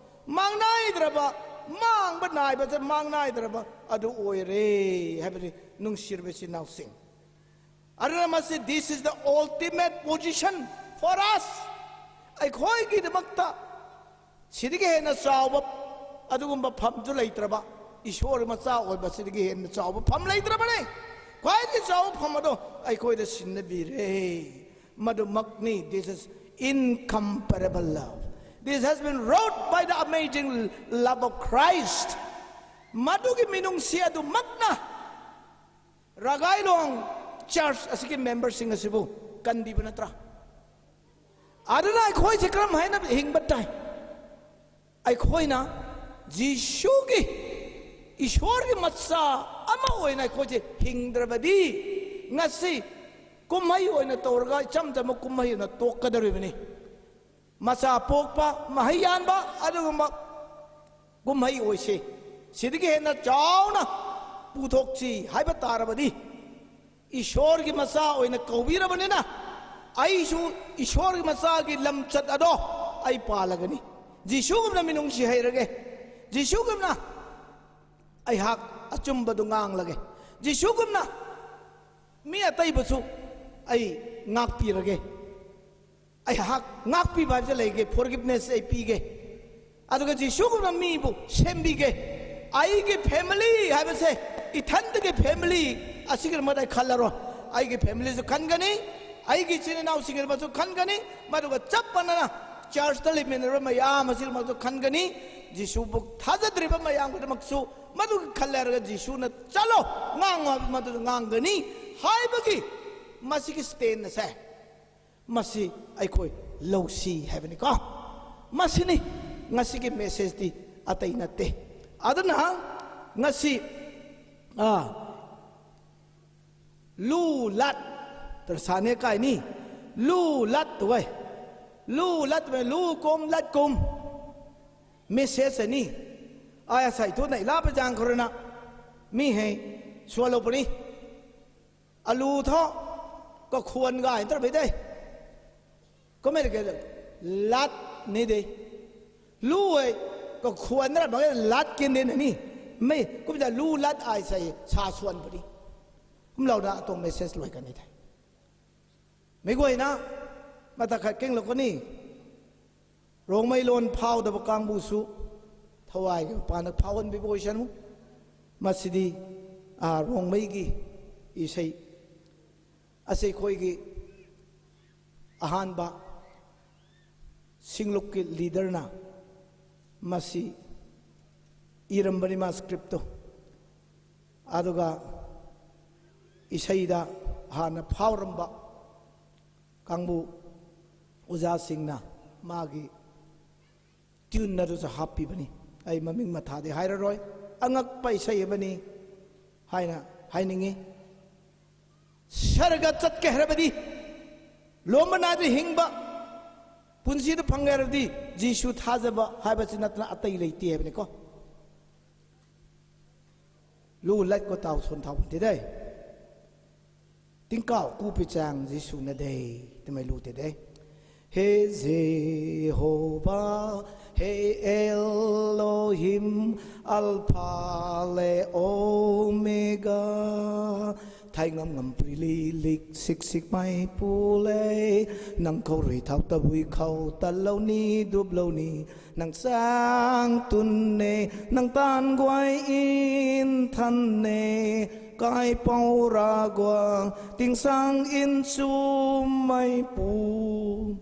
ꯃꯥꯡꯅꯥꯏꯗ꯭ꯔꯕ, ꯃꯥꯡꯕ ꯅꯥꯏꯕꯁꯦ ꯃꯥꯡꯅꯥꯏꯗ꯭ꯔꯕ ꯑꯗꯨ ꯑꯣꯏꯔꯦ ꯍꯥꯏꯕꯅꯤ, ꯅꯨꯡꯁꯤꯔꯕ ꯏꯆꯤꯟ ꯏꯅꯥꯎꯁꯤꯡ꯫ ꯑꯗꯨꯅ ꯃꯁꯤ, this is the ultimate position for us. ꯑꯩꯈꯣꯏꯒꯤꯗꯃꯛꯇ ꯁꯤꯗꯒꯤ ꯍꯦꯟꯅ ꯆꯥꯎꯕ ꯑꯗꯨꯒꯨꯝꯕ ꯐꯝꯁꯨ ꯂꯩꯇ꯭ꯔꯕ, ꯏꯁꯣꯔ ꯃꯆꯥ ꯑꯣꯏꯕ ꯁꯤꯗꯒꯤ ꯍꯦꯟꯅ ꯆꯥꯎꯕ ꯐꯝ ꯂꯩꯇ꯭ꯔꯕꯅꯤ꯫ ꯈ꯭ꯋꯥꯏꯗꯒꯤ ꯆꯥꯎꯕ ꯐꯝ ꯑꯗꯣ ꯑꯩꯈꯣꯏꯗ ꯁꯤꯟꯅꯕꯤꯔꯦ꯫ ꯃꯗꯨꯃꯛꯅꯤ, this is incomparable love. This has been wrought by the amazing love of Christ. ꯃꯗꯨꯒꯤ ꯃꯤꯅꯨꯡꯁꯤ ꯑꯗꯨꯃꯛꯅ ꯔꯒꯥꯏꯂꯣꯡ ꯆꯔꯆ ꯑꯁꯤꯒꯤ ꯃꯦꯝꯕꯔꯁꯤꯡ ꯑꯁꯤꯕꯨ ꯀꯟꯕꯤꯕ ꯅꯠꯇ꯭ꯔꯥ? ꯑꯗꯨꯅ ꯑꯩꯈꯣꯏꯁꯦ ꯀꯔꯝ ꯍꯥꯏꯅ ꯍꯤꯡꯕ ꯇꯥꯏ? ꯑꯩꯈꯣꯏꯅ ꯖꯤꯁꯨꯒꯤ, ꯏꯁꯣꯔꯒꯤ ꯃꯆꯥ ꯑꯃ ꯑꯣꯏꯅ ꯑꯩꯈꯣꯏꯁꯦ ꯍꯤꯡꯗ꯭ꯔꯕꯗꯤ, ꯉꯁꯤ ꯀꯨꯝꯍꯩ ꯑꯣꯏꯅ ꯇꯧꯔꯒ ꯏꯆꯝ ꯆꯝꯕ ꯀꯨꯝꯍꯩ ꯑꯣꯏꯅ ꯇꯣꯛꯀꯗꯧꯔꯤꯕꯅꯤ꯫ ꯃꯆꯥ ꯄꯣꯛꯄ, ꯃꯍꯩ ꯌꯥꯟꯕ, ꯑꯗꯨꯒꯨꯝꯕ ꯀꯨꯝꯍꯩ ꯑꯣꯏꯁꯤ꯫ ꯁꯤꯗꯒꯤ ꯍꯦꯟꯅ ꯆꯥꯎꯅ ꯄꯨꯊꯣꯛꯁꯤ ꯍꯥꯏꯕ ꯇꯥꯔꯕꯗꯤ, ꯏꯁꯣꯔꯒꯤ ꯃꯆꯥ ꯑꯣꯏꯅ ꯀꯧꯕꯤꯔꯕꯅꯤꯅ, ꯑꯩꯁꯨ ꯏꯁꯣꯔꯒꯤ ꯃꯆꯥꯒꯤ ꯂꯝꯆꯠ ꯑꯗꯣ ꯑꯩ ꯄꯥꯜꯂꯒꯅꯤ꯫ ꯖꯤꯁꯨꯒꯨꯝꯅ ꯃꯤꯅꯨꯡꯁꯤ ꯍꯩꯔꯒꯦ꯫ ꯖꯤꯁꯨꯒꯨꯝꯅ ꯑꯩꯍꯥꯛ ꯑꯆꯨꯝꯕꯗꯨ ꯉꯥꯡꯂꯒꯦ꯫ ꯖꯤꯁꯨꯒꯨꯝꯅ ꯃꯤ ꯑꯇꯩꯕꯨꯁꯨ ꯑꯩ ꯉꯥꯛꯄꯤꯔꯒꯦ꯫ ꯑꯩꯍꯥꯛ ꯉꯥꯛꯄꯤꯕ ꯍꯥꯏꯕꯁꯦ ꯂꯩꯒꯦ, forgiveness ꯑꯩ ꯄꯤꯒꯦ꯫ ꯑꯗꯨꯒ ꯖꯤꯁꯨꯒꯨꯝꯅ ꯃꯤꯕꯨ ꯁꯦꯝꯕꯤꯒꯦ꯫ ꯑꯩꯒꯤ family ꯍꯥꯏꯕꯁꯦ, ꯏꯊꯟꯗꯒꯤ family ꯑꯁꯤꯒꯤꯗꯃꯛꯇ ꯑꯩ ꯈꯜꯂꯔꯣꯏ꯫ ꯑꯩꯒꯤ familyꯁꯨ ꯈꯟꯒꯅꯤ, ꯑꯩꯒꯤ ꯏꯆꯤꯟ ꯏꯅꯥꯎꯁꯤꯡꯒꯤꯗꯃꯛꯁꯨ ꯈꯟꯒꯅꯤ, ꯃꯗꯨꯒ ꯆꯞ ꯃꯥꯟꯅꯅ churchꯇ ꯂꯩꯃꯤꯟꯅꯔꯤꯕ ꯃꯌꯥꯝ ꯑꯁꯤꯒꯤꯗꯃꯛꯁꯨ ꯈꯟꯒꯅꯤ꯫ ꯖꯤꯁꯨꯕꯨ ꯊꯥꯖꯗ꯭ꯔꯤꯕ ꯃꯌꯥꯝꯒꯤꯗꯃꯛꯁꯨ ꯃꯗꯨꯒꯤ ꯈꯜꯂꯦ ꯍꯥꯏꯔꯒ ꯖꯤꯁꯨꯅ "ꯆꯠꯂꯣ, ꯉꯥꯡꯉꯣ" ꯍꯥꯏꯕ ꯃꯗꯨꯗ ꯉꯥꯡꯒꯅꯤ ꯍꯥꯏꯕꯒꯤ ꯃꯁꯤꯒꯤ stand ꯑꯁꯦ, ꯃꯁꯤ ꯑꯩꯈꯣꯏ ꯂꯧꯁꯤ ꯍꯥꯏꯕꯅꯤꯀꯣ꯫ ꯃꯁꯤꯅꯤ ꯉꯁꯤꯒꯤ messageꯇꯤ, ꯑꯇꯩ ꯅꯠꯇꯦ꯫ ꯑꯗꯨꯅ ꯉꯁꯤ, ꯑꯥ, ꯂꯨ ꯂꯥꯠ, ꯇꯔꯁꯥꯅꯦ ꯀꯥꯏꯅꯤ, ꯂꯨ ꯂꯥꯠ ꯇꯧꯋꯦ, ꯂꯨ ꯂꯥꯠ ꯇꯧꯋꯦ, ꯂꯨ ꯀꯨꯝ ꯂꯥꯠ ꯀꯨꯝ, message ꯑꯅꯤ꯫ ꯑꯥ, ꯁꯥꯏꯊꯣꯛꯅ ꯏꯂꯥꯞꯄ ꯖꯥꯡ ꯈꯔꯅ ꯃꯤ ꯍꯩ ꯁꯣꯜꯂꯛꯄꯅꯤ꯫ ꯑꯂꯨ ꯊꯣ ꯀꯈꯣꯟꯒ ꯍꯥꯏꯅ ꯇꯧꯔ ꯐꯩꯗꯩ꯫ ꯀꯃꯥꯏꯅ ꯀꯩ ꯂꯥꯠ ꯅꯤꯗꯩ꯫ ꯂꯨ ꯑꯩ ꯀꯈꯨꯋꯥꯟꯗ꯭ꯔ ꯃꯒ ꯂꯥꯠ ꯀꯦꯟꯗꯦ ꯅꯅꯤ꯫ ꯃꯩ ꯀꯨꯝꯗ ꯂꯨ ꯂꯥꯠ ꯑꯥꯏ ꯁꯥꯏ ꯁꯥ ꯁꯨꯋꯥꯟꯕꯅꯤ꯫ ꯀꯨꯝꯂꯥꯎꯗ ꯑꯇꯣꯡ ꯃꯦꯁꯦꯖ ꯂꯣꯏꯒꯅꯤ ꯊꯥꯏ꯫ ꯃꯤꯒꯣꯏꯅ ꯃꯇꯛ ꯈꯔ ꯀꯦꯡꯂꯛꯀꯅꯤ꯫ ꯔꯣꯡꯃꯩ ꯂꯣꯟ ꯐꯥꯎꯗꯕ ꯀꯥꯡꯕꯨꯁꯨ ꯊꯋꯥꯏꯒꯤ ꯃꯄꯥꯟꯗ ꯐꯥꯎꯍꯟꯕꯤꯕ ꯑꯣꯏꯁꯅꯨ꯫ ꯃꯁꯤꯗꯤ, ꯑꯥ, ꯔꯣꯡꯃꯩꯒꯤ ꯏꯁꯩ ꯑꯁꯤ ꯑꯩꯈꯣꯏꯒꯤ ꯑꯍꯥꯟꯕ ꯁꯤꯡꯂꯨꯞꯀꯤ ꯂꯤꯗꯔꯅ ꯃꯁꯤ ꯏꯔꯝꯕꯅꯤ, ꯃꯥ ꯁ꯭ꯀ꯭ꯔꯤꯞꯇꯣ꯫ ꯑꯗꯨꯒ ꯏꯁꯩꯗ ꯍꯥꯟꯅ ꯐꯥꯎꯔꯝꯕ ꯀꯥꯡꯕꯨ ꯑꯣꯖꯥꯁꯤꯡꯅ ꯃꯥꯒꯤ ꯇ꯭ꯌꯨꯟ ꯑꯗꯨꯁꯨ ꯍꯥꯞꯄꯤꯕꯅꯤ꯫ ꯑꯩ ꯃꯃꯤꯡ ꯃꯊꯥꯗꯤ ꯍꯥꯏꯔꯔꯣꯏ, ꯑꯉꯛꯄ ꯏꯁꯩ ꯑꯃꯅꯤ ꯍꯥꯏꯅ ꯍꯥꯏꯅꯤꯡꯉꯤ꯫ ꯁꯔꯒ ꯆꯠꯀꯦ ꯍꯥꯏꯔꯕꯗꯤ, ꯂꯣꯝꯕ ꯅꯥꯏꯗ ꯍꯤꯡꯕ ꯄꯨꯟꯁꯤꯗ ꯐꯪꯒꯦ ꯍꯥꯏꯔꯕꯗꯤ, ꯖꯤꯁꯨ ꯊꯥꯖꯕ ꯍꯥꯏꯕꯁꯤ ꯅꯠꯇꯅ ꯑꯇꯩ ꯂꯩꯇꯦ ꯍꯥꯏꯕꯅꯤꯀꯣ꯫ ꯂꯨ ꯂꯥꯏꯠꯀꯣ ꯇꯥꯎ ꯁꯣꯟ ꯊꯥꯎ ꯇꯤꯗꯩ꯫ ꯇꯤꯡꯀꯥꯎ ꯀꯨꯄꯤ ꯆꯥꯡ ꯖꯤꯁꯨ ꯅꯗꯩ ꯇꯤꯃꯩ ꯂꯨ ꯇꯤꯗꯩ꯫ ꯍꯦ ꯖꯦꯍꯣꯚꯥ, ꯍꯦ ꯑꯦꯂꯣꯍꯤꯝ, ꯑꯜꯐꯥ ꯂꯦ ꯑꯣꯃꯦꯒꯥ꯫ ꯊꯥꯏꯉꯝ ꯉꯝ ꯄ꯭ꯔꯤꯂꯤ ꯂꯤꯛ ꯁꯤꯛ ꯁꯤꯛ ꯃꯥꯏ ꯄꯨ ꯂꯩ꯫ ꯅꯪ ꯈꯧꯔꯨꯏ ꯊꯥꯎ ꯇꯕꯨꯏ ꯈꯧ ꯇꯜꯂꯧꯅꯤ ꯗꯨꯞꯂꯧꯅꯤ꯫ ꯅꯪ ꯆꯥꯡ ꯇꯨꯟꯅꯦ, ꯅꯪ ꯇꯥꯟ ꯒ꯭ꯋꯥꯏ ꯏꯟ ꯊꯟꯅꯦ, ꯀꯥꯏ ꯄꯧꯔꯥ ꯒ꯭ꯋꯥ ꯇꯤꯡꯁꯥꯡ ꯏꯟ ꯆꯨꯝꯃꯩ ꯄꯨ꯫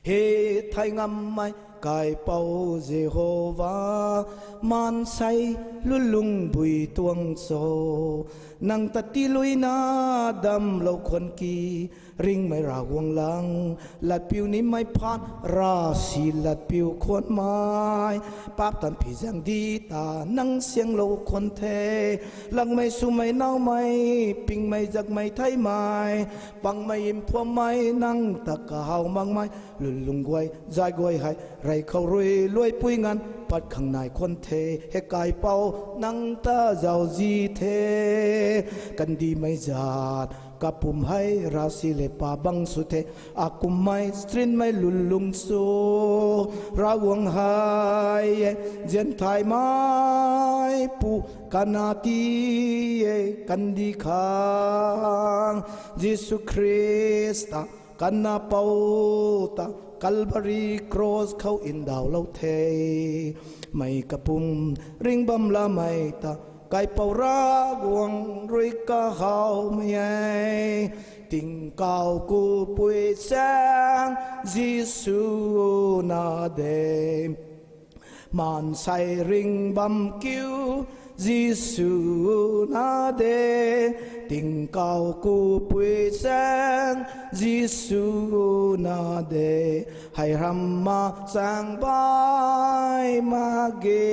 ꯍꯦ ꯊꯥꯏꯉꯝꯃꯥꯏ ꯀꯥꯏ ꯄꯧ ꯖꯦꯍꯣꯚꯥ, ꯃꯥꯟ ꯁꯥꯏ ꯂꯨꯂꯨꯡ ꯕꯨꯏ ꯇꯨꯋꯪ ꯆꯣ, ꯅꯪ ꯇꯇꯤ ꯂꯨꯏꯅ ꯗꯝ ꯂꯧ ꯈꯣꯟꯀꯤ, ꯔꯤꯡꯃꯩ ꯔꯥꯒꯣꯡ ꯂꯥꯡ ꯂꯠꯄꯤꯌꯨ ꯅꯤꯃꯩ ꯐꯥꯠ ꯔꯥꯁꯤ ꯂꯠꯄꯤꯌꯨ ꯈꯣꯟꯃꯥꯏ ꯄꯥꯞ ꯇꯟ ꯐꯤꯖꯪꯗꯤ ꯇꯥ ꯅꯪ ꯁꯦꯡꯂꯧ ꯈꯣꯟꯊꯦ ꯂꯪꯃꯩ ꯁꯨꯃꯩ ꯅꯥꯎꯃꯩ ꯄꯤꯡꯃꯩ ꯖꯛꯃꯩ ꯊꯩꯃꯩ ꯄꯪꯃꯩ ꯏꯝꯐꯣꯝꯃꯩ ꯅꯪ ꯇꯛꯀ ꯍꯥꯎ ꯃꯪꯃꯩ ꯂꯨꯜꯂꯨꯡꯒꯣꯏ ꯖꯥꯏꯒꯣꯏ ꯍꯥꯏ ꯔꯩꯈꯧꯔꯨꯏ ꯂꯣꯏ ꯄꯨꯏꯉꯥꯟ ꯄꯠ ꯈꯪꯅꯥꯏ ꯈꯣꯟꯊꯦ ꯍꯦꯛꯀꯥꯏ ꯄꯥꯎ ꯅꯪ ꯇ ꯖꯥꯎꯖꯤ ꯊꯦ ꯀꯟꯗꯤ ꯃꯩ ꯖꯥꯠ ꯀꯥꯄꯨꯝ ꯍꯩ ꯔꯥꯁꯤ ꯂꯦꯄꯥ ꯕꯪꯁꯨ ꯊꯦ ꯑꯀꯨꯝꯃꯩ ꯁ꯭ꯇ꯭ꯔꯤꯟꯃꯩ ꯂꯨꯜꯂꯨꯡꯁꯨ Ravguangc hei zianthai mei pu kanna ti e kandih khang, Jisu Khrista kanna pou ta Calvary Cross khou ndauhlou the. Mei kapumc ringbam lamei ta Kaipouc Ravguangc rui kahawmei e. Tingkauh kupui saeng Jisu na de, maansei ringbam kiu Jisu na de, tingkauh kupui saeng Jisu na de, hei ramh ma chaeng baih mak ge.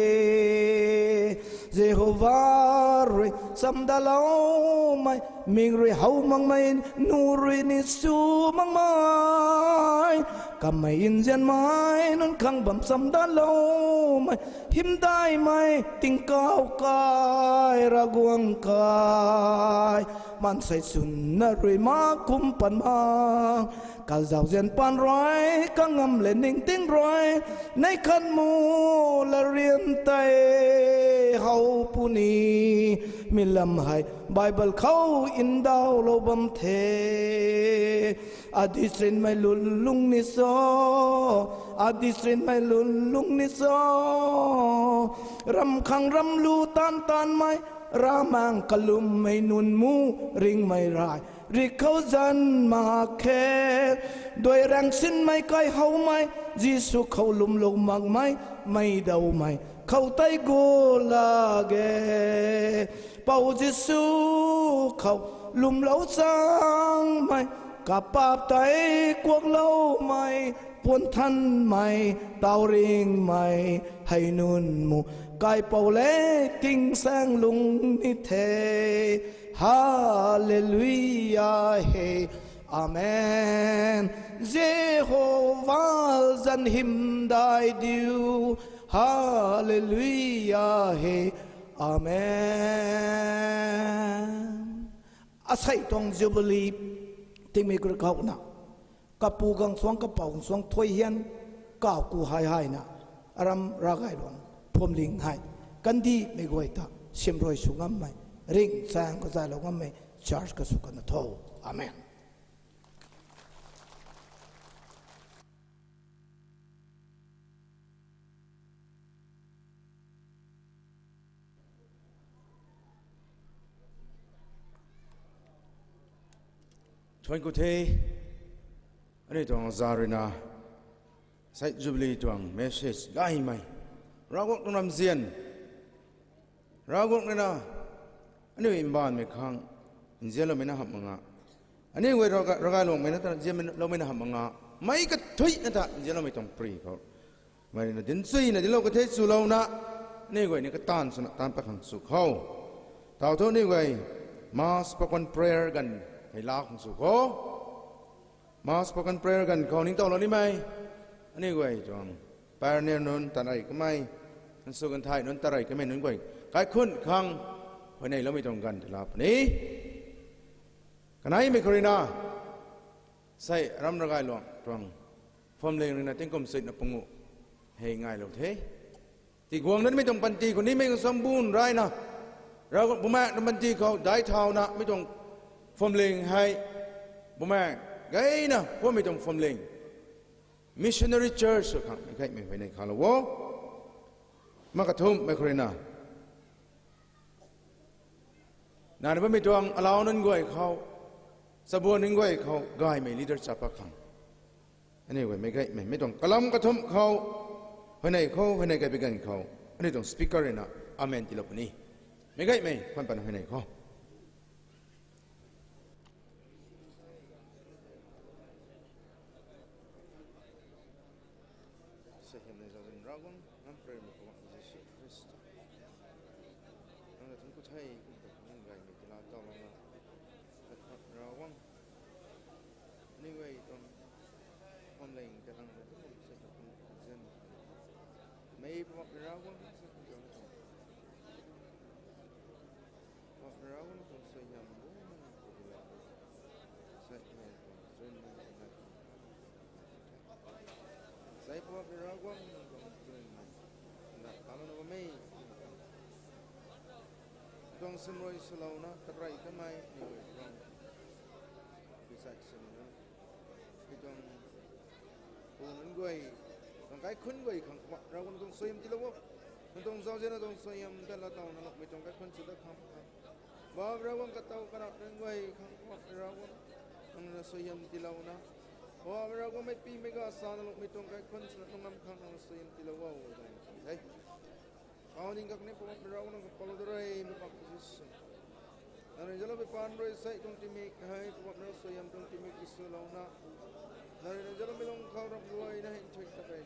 Jihova rui chamdaloumei, mik rui how makmei, nu rui ni sw makmei, kamei nzianmei nunc khang bam chamdaloumei, hymdaihmei, tingkauh kai, Ravguangc kai, maansei chwnna rui mak kum pan mak, kazauzian paan rui, kangam le ningting rui, neih khat mu larian tei how puni, mi lam hei Bible khou ndauhlou bam the. Adih sinmei lungc ni cho, adih sinmei lungc ni cho, ramh khang ramh lu taanv taanvmei, ravmaengc kalummei nunc mu, ringhmei ray rik khou zanc mak khe, duai raengc sinmei, kaihowmei, Jisu khou lwmlou makmei, mei dawmei khou tei gu lak ge. Pou Jisu khou lwmlou changmei, kapaap tei kuakloumei, puanthanmei, tauringmei, hei nunc mu, Kaipouc le tingsaeng lungc ni the. Haleluia he. Amen. Jihova zanc hymdaih diu. Haleluia he. Amen. Asei tuang Jubilee tingmei kuri kauna, kapu gaengc suang, kapou gaengc suang thuy hian, ꯀꯥꯎ ꯀꯨ ꯍꯥꯏ ꯍꯥꯏꯅ ꯑꯔꯝ ꯔꯥꯒꯥꯏꯔꯣꯡ ꯐꯣꯝꯂꯤꯡ ꯍꯥꯏ ꯀꯟꯗꯤ ꯃꯦꯒꯣꯏꯇ ꯁꯦꯝꯔꯣꯏꯁꯨ ꯉꯝꯃꯩ ring ꯆꯥꯡ ꯀꯖꯥꯏꯂꯣ ꯉꯝꯃꯩ charge ꯀꯁꯨ ꯀꯟꯅ ꯊꯧ꯫ Amen. ꯊꯣꯏ ꯀꯨꯊꯦ ꯑꯅꯤ ꯇꯣꯡ ꯖꯥꯔꯨꯏꯅ ꯁꯥꯏꯠ ꯖꯨꯕꯂꯤ ꯇꯣꯡ ꯃꯦꯁꯦꯖ ꯒꯥꯏꯃꯥꯏ ꯔꯥꯒꯣꯛ ꯇꯣꯡ ꯂꯝꯖꯦꯟ ꯔꯥꯒꯣꯛꯅꯤꯅ ꯑꯅꯤ ꯏꯝꯕꯥꯟ ꯃꯦꯈꯥꯡ ꯏꯟꯖꯦꯜ ꯂꯣꯃꯤꯅ ꯍꯥꯞ ꯃꯉꯥ ꯑꯅꯤ ꯑꯣꯏ ꯔꯒꯥꯏ ꯂꯣꯡꯃꯩꯅ ꯇꯅ ꯖꯦꯝ ꯂꯣꯃꯤꯅ ꯍꯥꯞ ꯃꯉꯥ ꯃꯩ ꯀ ꯊꯨꯏ ꯅ ꯇ ꯏꯟꯖꯦꯜ ꯂꯣꯃꯩ ꯇꯣꯡ ꯄ꯭ꯔꯤ ꯈꯣ ꯃꯔꯤꯅ ꯗꯤꯟ ꯆꯨꯏꯅ ꯗꯤꯜꯂꯧ ꯀꯊꯦ ꯆꯨꯂꯧꯅ ꯅꯤꯒꯣꯏꯅꯤ ꯀ ꯇꯥꯟ ꯁꯨꯅ ꯇꯥꯟ ꯄꯥꯈꯪ ꯆꯨꯈꯧ ꯇꯥꯎꯊꯣꯛ ꯅꯤꯒꯣꯏ ꯃꯥꯁ ꯄꯀꯣꯟ ꯄ꯭ꯔꯦꯌꯔ ꯒꯟ ꯍꯩ ꯂꯥ ꯈꯣꯡ ꯆꯨꯈꯣ ꯃꯥꯁ ꯄꯀꯣꯟ ꯄ꯭ꯔꯦꯌꯔ ꯒꯟ ꯈꯧ ꯅꯤꯡ ꯇꯧꯂꯣ ꯅꯤꯃꯥꯏ ꯑꯅꯤꯒꯣꯏ ꯇꯣꯡ ꯄꯥꯔꯅꯦ ꯅꯨꯟ ꯇꯅꯥꯏ ꯀꯃꯥꯏ ꯅꯁꯨ ꯒꯟ ꯊꯥꯏ ꯅꯨꯟ ꯇꯔꯥꯏ ꯀꯃꯥꯏ ꯅꯨꯟꯒꯣꯏ ꯀꯥꯏ ꯈꯨꯟ ꯈꯪ ꯍꯣꯏꯅꯩ ꯂꯣꯃꯤ ꯇꯣꯡ ꯒꯟ ꯂꯥꯞꯅꯤ ꯀꯅꯥꯏ ꯃꯤ ꯈꯨꯔꯤꯅ ꯁꯥꯏ ꯔꯝ ꯔꯒꯥꯏ ꯂꯣ ꯇꯣꯡ ꯐꯣꯝ ꯂꯦꯡꯅ ꯇꯤꯡꯀꯨꯝ ꯁꯤꯠꯅ ꯄꯨꯡꯉꯨ ꯍꯦ ꯉꯥꯏ ꯂꯧꯊꯦ ꯇꯤ ꯒꯣꯡꯗꯅ ꯃꯤ ꯇꯣꯡ ꯄꯟꯇꯤ ꯈꯨꯅꯤ ꯃꯤ ꯁꯝꯕꯨꯟ ꯔꯥꯏꯅ ꯔꯒ ꯕꯨꯃꯥꯛꯅ ꯄꯟꯇꯤ ꯈꯧ ꯗꯥꯏ ꯊꯥꯎꯅ ꯃꯤ ꯇꯣꯡ ꯐꯣꯝ ꯂꯦꯡ ꯍꯥꯏ ꯕꯨꯃꯥꯛ ꯒꯩꯅ ꯐꯣꯝ ꯃꯤ ꯇꯣꯡ ꯐꯣꯝ ꯂꯦꯡ ꯃꯤꯁꯟꯅꯔꯤ ꯆꯔꯆ ꯈꯪ ꯃꯤ ꯈꯩ ꯃꯤ ꯍꯣꯏꯅꯩ ꯈꯥꯂꯣ ꯃ ꯀꯊꯨꯝ ꯃꯩꯈꯣꯏꯅ ꯅꯥꯔꯤꯕ ꯃꯤꯇꯣꯡ ꯑꯂꯥꯎꯅꯟꯒꯣꯏ ꯈꯥꯎ ꯆꯕꯣꯟꯅꯤꯡꯒꯣꯏ ꯈꯥꯎ ꯒꯥꯏꯃꯩ ꯂꯤꯗꯔ ꯆꯥꯄ ꯈꯪ ꯑꯅꯤꯒꯣꯏ ꯃꯩꯒꯩ ꯃꯩ ꯃꯤꯇꯣꯡ ꯀꯂꯝ ꯀꯊꯨꯝ ꯈꯥꯎ ꯍꯣꯏꯅꯩ ꯈꯥꯎ ꯍꯣꯏꯅꯩ ꯀꯕꯤꯒꯟ ꯈꯥꯎ ꯑꯅꯤꯇꯣꯡ ꯁ꯭ꯄꯤꯀꯔ ꯑꯣꯏꯅ ꯑꯃꯦꯟ ꯇꯤꯂꯛꯄꯅꯤ꯫ ꯃꯩꯒꯩ ꯃꯩ ꯈꯣꯟ ꯄꯟ ꯍꯣꯏꯅꯩ ꯈꯥꯎ ꯁꯦꯍꯦꯝꯅ ꯖꯥꯖꯟ ꯔꯥꯒꯨꯟ ꯅꯝ ꯄ꯭ꯔꯦꯝ ꯀꯣ ꯖꯤꯁꯨ ꯈ꯭ꯔꯤꯁꯇ ꯅꯪꯅ ꯊꯨꯝ ꯀꯨꯊꯩ ꯀꯨꯝꯕ ꯊꯨꯝ ꯒꯥꯏ ꯃꯩ ꯇꯤꯂꯥ ꯇꯧꯔꯒ ꯔꯥꯋꯪ ꯅꯤꯡꯋꯩ ꯇꯣꯝ ꯄꯣꯝꯂꯩ ꯀꯇꯪ ꯁꯦ ꯖꯟ ꯃꯩ ꯄꯣꯝ ꯔꯥꯋꯪ ꯄꯣꯝ ꯔꯥꯋꯪ ꯇꯣꯝ ꯁꯣꯏ ꯌꯥꯝ ꯕꯣ ꯃꯅꯤ ꯁꯣꯏ ꯌꯥꯝ ꯕꯣ ꯁꯣꯏ ꯃꯅꯤ ꯁꯣꯏ Iraguang, anda, kalau nama mei. Dong semroi sulauna, katrai kamai, ni wei, dong. Bisa semroi. Itong punun guai, tong kaikhun guai khang, wa, Ravguangc tuang suaihiam tiilou o. Nang tuang zauzian, nang tuang suaihiam tala taw na lukmei tuang kaikhun sw da khang khang. Wa, Ravguangc katow karap nunc guay khang, wa, Ravguangc, nang na suaihiam tiilouna. Wa, Ravguangc meic pi meic ga sa na lukmei tuang kaikhun sw na lung ngam khang nang na suaihiam tiilou o, guay. Hey. Pau ning kak ni Poubauhmei Ravguangc nang kapalou da rei, mei pak Jisu. Nang rui zalou mei paan rui sai tuang tingmik hei, Poubauhmei Ravguangc suaihiam tuang tingmik Jisu louna. Nang rui nang zalou mei lung khou rap guay na hei nthuik ta rei.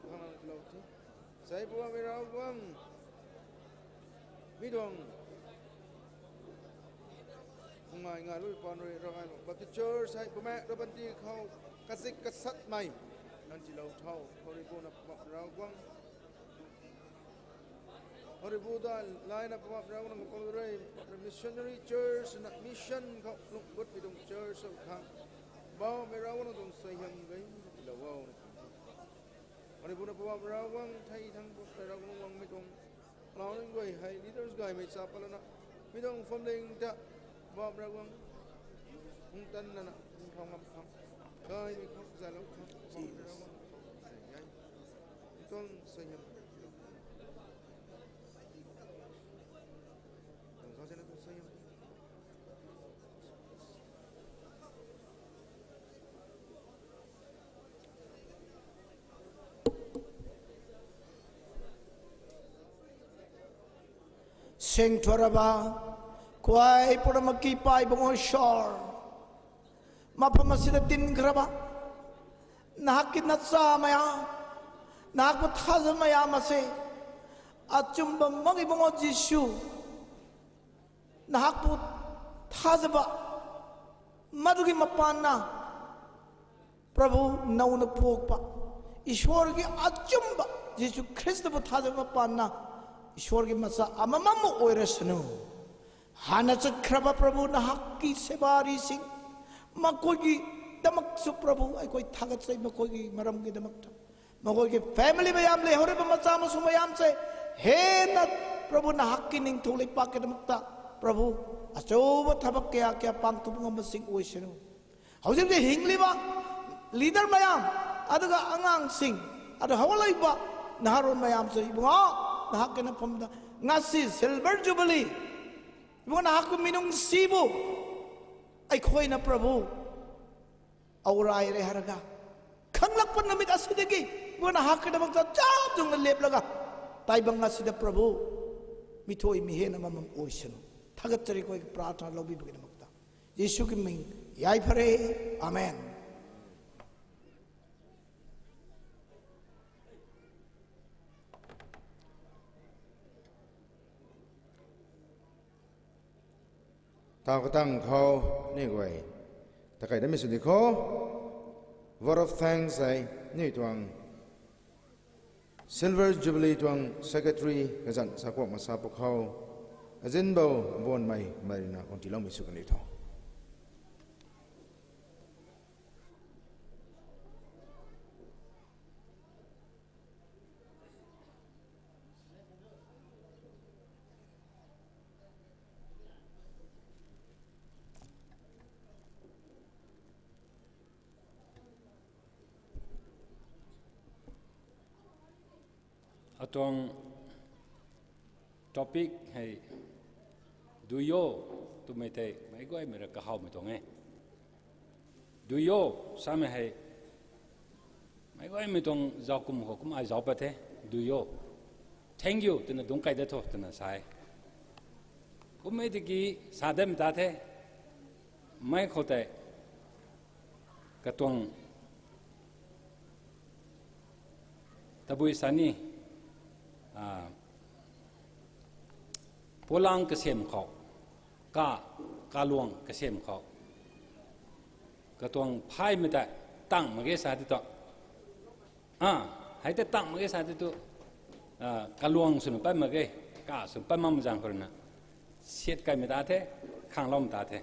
Khang nang lou ti. Sai Poubauhmei Ravguangc. Mi tuang. Ngai ngai lou mei paan rui ravai lou. Baptist Church hei Poubauhmei Ravguangc ti khou kazik kasatmei. Nang tilou thau. Khou rui bu na Poubauhmei Ravguangc. Hori bu ta laina Poubauhmei Ravguangc nang kapalou rei, Poubauhmei Missionary Church na mission khou lungc gut mei tuang church khou khang. Poubauhmei Ravguangc nang tuang suaihiam guay, lou o. Hori bu na Poubauhmei Ravguangc thei thang Poubauhmei Ravguangc guangmei tuang. Lau nunc guay hei leaders gaymei cha patlana. Mi tuang family ta Poubauhmei Ravguangc. Hung tan nana, hung thau ngam khang. Gaymei khang, zay lou khang. Poubauhmei Ravguangc. Tuang suaihiam. Sengthuaraba, kuai puramaki pai bungoi shor. Mapam asida tin khraba. Nahak ki nacha maya. Nahak pu thaza maya mase. Achumba magi bungo Jisu. Nahak pu thazaba. Madugi mapanna. Prabhu nauna pokpa. Ishwar ki achumba. Jisu Krista pu thazaba mapanna. Ishwar ki macha amamam oirasanu. Hana chakhraba Prabhu nahak ki sebari sing. Makoi ki damak su Prabhu, ai koi thagat sai makoi ki maram ki damak ta. ꯃꯈꯣꯏꯒꯤ family ꯃꯌꯥꯝ, ꯂꯩꯍꯧꯔꯤꯕ ꯃꯆꯥ ꯃꯁꯨ ꯃꯌꯥꯝꯁꯦ ꯍꯦꯟꯅ, ꯄ꯭ꯔꯚꯨ, ꯅꯍꯥꯛꯀꯤ ꯅꯤꯡꯊꯧ ꯂꯩꯄꯥꯛꯀꯤꯗꯃꯛꯇ, ꯄ꯭ꯔꯚꯨ, ꯑꯆꯧꯕ ꯊꯕꯛ ꯀꯌꯥ ꯀꯌꯥ ꯄꯥꯡꯊꯣꯛꯄ ꯉꯝꯕꯁꯤꯡ ꯑꯣꯏꯁꯅꯨ꯫ ꯍꯧꯖꯤꯛ ꯍꯧꯖꯤꯛ ꯍꯤꯡꯂꯤꯕ leader ꯃꯌꯥꯝ, ꯑꯗꯨꯒ ꯑꯉꯥꯡꯁꯤꯡ, ꯑꯗꯨ ꯍꯧꯒꯠꯂꯛꯏꯕ ꯅꯍꯥꯔꯣꯜ ꯃꯌꯥꯝꯁꯨ, ꯏꯕꯨꯡꯉꯣ, ꯅꯍꯥꯛꯀꯤ ꯅꯐꯝꯗ ꯉꯁꯤ silver jubilee, ꯏꯕꯨꯡꯉꯣ, ꯅꯍꯥꯛꯄꯨ ꯃꯤꯅꯨꯡꯁꯤꯕꯨ ꯑꯩꯈꯣꯏꯅ, ꯄ꯭ꯔꯚꯨ, ꯑꯧꯔꯥꯏꯔꯦ ꯍꯥꯏꯔꯒ ꯈꯪꯂꯛꯄ ꯅꯨꯃꯤꯠ ꯑꯁꯤꯗꯒꯤ ꯃꯣꯏ ꯅꯍꯥꯛꯀꯤꯗꯃꯛꯇ ꯆꯞ ꯌꯨꯡꯅ ꯂꯦꯞꯂꯒ ꯇꯥꯏꯕꯪ ꯑꯁꯤꯗ, ꯄ꯭ꯔꯚꯨ, ꯃꯤꯊꯣꯏ ꯃꯤꯍꯦꯟ ꯑꯃꯃꯝ ꯑꯣꯏꯁꯅꯨ꯫ ꯊꯥꯒꯠꯆꯔꯤ ꯑꯩꯈꯣꯏꯒꯤ ꯄ꯭ꯔꯥꯔꯊꯅꯥ ꯂꯧꯕꯤꯕꯒꯤꯗꯃꯛꯇ꯫ ꯌꯦꯁꯨꯒꯤ ꯃꯤꯡ ꯌꯥꯏꯐꯔꯦ꯫ Amen. Tao ka tang khou ni guay. Ta kai da mi su di khou. Vote of thanks ai ni tuang. Silver Jubilee tuang secretary kazan sa kuak masa pu khou. Azin bou bon mai mai na kong ti long mi su kan di thou. Atuang topic hei duyo tumei tei mei guay mei ra kahawmei tuang e. Duyo samei hei mei guay mei tuang zauc kum khou kum ai zauc pat the. Duyo, thank you twna dungc kai dat tho twna sa e. Kummei tiki sa dat mei ta the. Mei khou tei katuang tabui sa ni, a, polang kasem khou, ka, kaluang kasem khou, katuang phaymei ta tang mak ge sa ti tu, a, hei ta tang mak ge sa ti tu, a, kaluang swna pat mak ge, ka swna pat mak zaeng khou rui na, siat kaimei ta the, khangloumei ta the.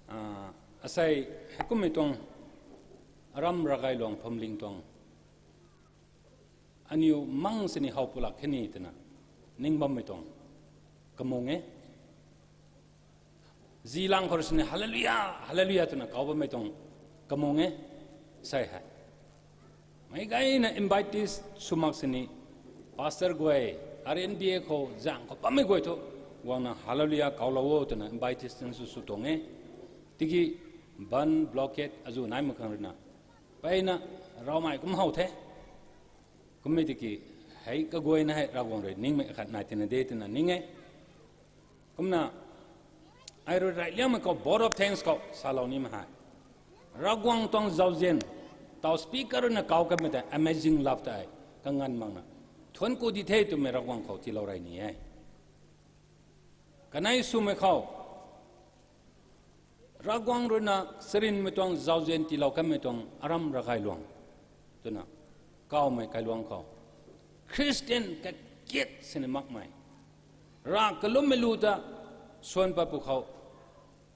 A, asei, heikummei tuang Aram Ragai Luang Phumling tuang aniu mang sini hau pulak kheni twna ningbam mei tuang kamung e. Zilang khor sini hallelujah, hallelujah twna kaubam mei tuang kamung e. Sai hai. Mei gaina invitees sumak sini pastor guay, R N B A khou zang khou bammei guay thu guangna hallelujah kaulou o twna invitees nang su su tuang e. Tiki ban blockade azu nai makhang rina paina raumai kum hau the. Kummei tiki hei kaguayna hei Ravguangc rui ningmei khat nai tina de twna ning e. Kumna ai rui rai liangmei khou vote of thanks khou salou nimei hei Ravguangc tuang zauzian tau speaker ruina kau kamei ta amazing love ta ai kangan makna thuan ku di the twmei Ravguangc khou tiilou rey ni e. Kanei swmei khou Ravguangc ruina sarinmei tuang zauzian tiilou kanmei tuang Aram Ragai Luang twna kaumei kailuang khou Christian kakiat sini makmei ra kalummei lu ta suan pat pwkhou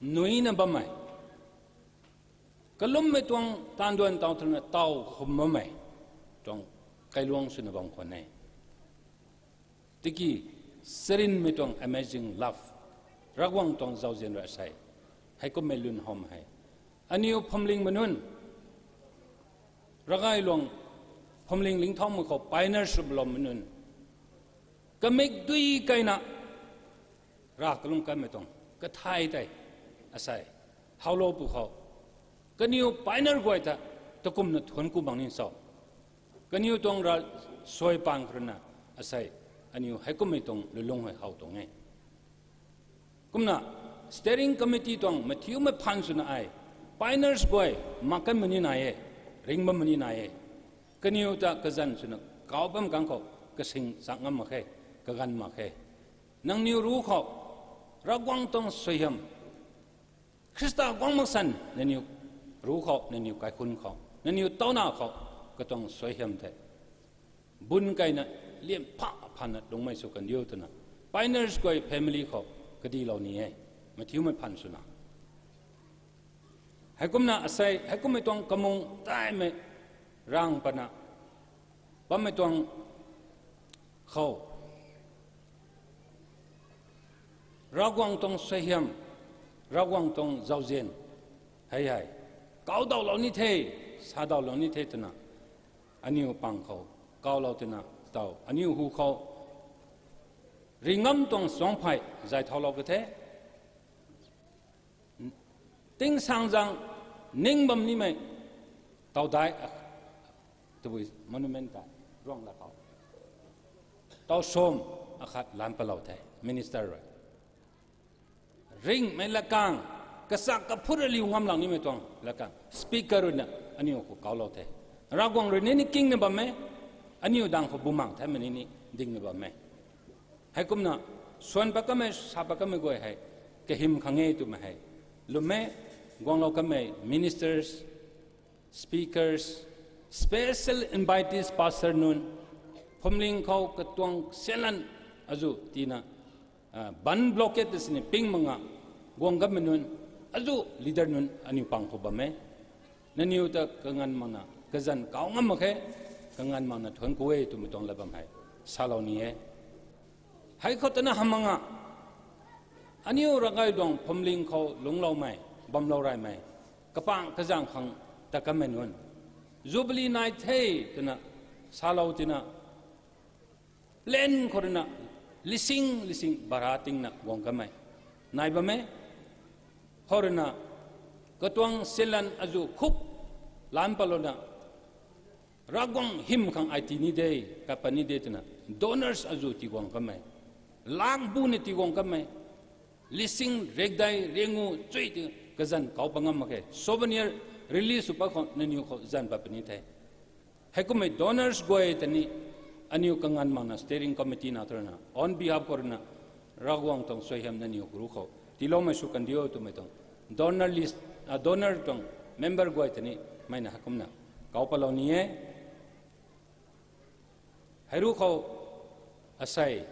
nuina bammei kalummei tuang taanduan tau twna tau khum bammei tuang kailuang swna bam khwan e. Tiki sarinmei tuang amazing love Ravguangc tuang zauzian rui asei heikummei lun hom hei aniu Phumling manunc Ragai Luang Phumling Lingthaumei khou pioneer swlou manunc kamik dui kaina ra kalung kanmei tuang kathai tei asei haulou pwkhou kaniw pioneer guay ta takumna thuan ku bang ni cho? Kaniw tuang ra suai pang khruina asei aniw heikummei tuang lulung hei hau tuang e. Kumna steering committee tuang mathiumei phaan swna ai pioneers guay makan mani nai e, ringbam mani nai e. Kaniw ta kazan swna kau bam kang khou kasing chak ngam mak khe, kaganv mak khe. Nangniw ru khou Ravguangc tuang suaihiam Khrista guang maksan nangniw ru khou, nangniw kaikhun khou, nangniw tauna khou katuang suaihiam the bun kaina lian pha phana lungmei sw kandiu twna pioneers guay family khou kadilou ni e, mathiumei phaan swna. Haikumna asai, haikum mei tuang kamung tai mei rang pana, bam mei tuang khou Ravguangc tuang suaihiam, Ravguangc tuang zauzian, hei hei, kau daulou ni the, sa daulou ni the twna, aniu pang khou, kaulou twna, taw, aniu hu khou, ringam tuang suangphai, zay thaulou ka the, tingsangzang, ning bam nimei, taw dai, ah, tabui monument ta, ruang la khou. Taw som, akhat lan palou the, minister rui. Ringmei lakang, kasak kaphut rui liu ngam lang nimei tuang lakang, speaker rui na, aniu khou kaulou the. Ravguangc rui ni ni king na bam e, aniu dang khou bumang the mei ni ni ding na bam e. Haikumna, suan pat kamei, sa pat kamei guay hei, kahim khang e twmei hei. Lwm e, guanglou kamei, ministers, speakers, special invitees, pastor nunc, phwamling khou katuang senlan azu tina, ah, ban blockade sini ping manga, guang kamei nunc, azu leader nunc aniu pang khou bam e. Nangniw ta kanganv makna, kazanc kau ngam mak khe, kanganv makna thuanc ku e twmei tuang lat bam hei, salou ni e. Hei khou twna hamh manga, aniw ravgay tuang phwamling khou lungcloumei, bamlou reymei, kapang kazanc khang ta kamei nunc, Jubilee nai the twna, salou tina, plane khou rui na, lising lising bara tingna guang kamei, nai bam e, khou rui na, katuang senlan azu khup, lan palouna, Ravguangc hym khang ai tii ni de, kapa ni de twna, donors azu tiiguang kamei, lak bu ni tiiguang kamei, lising rekdai rengu chui ti kazanc kau pat ngam mak khe, souvenir release sw pat khou nangniw khou zanc pat puni the. Heikummei donors guay ta ni, aniw kanganv makna steering committee na thu rui na, on behalf khou rui na, Ravguangc tuang suaihiam nangniw khou ru khou tiiloumei sw kandiu twmei tuang, donor list, ah, donor tuang member guay ta ni, mei na heikumna, kau palou ni e. Heiru khou, asei,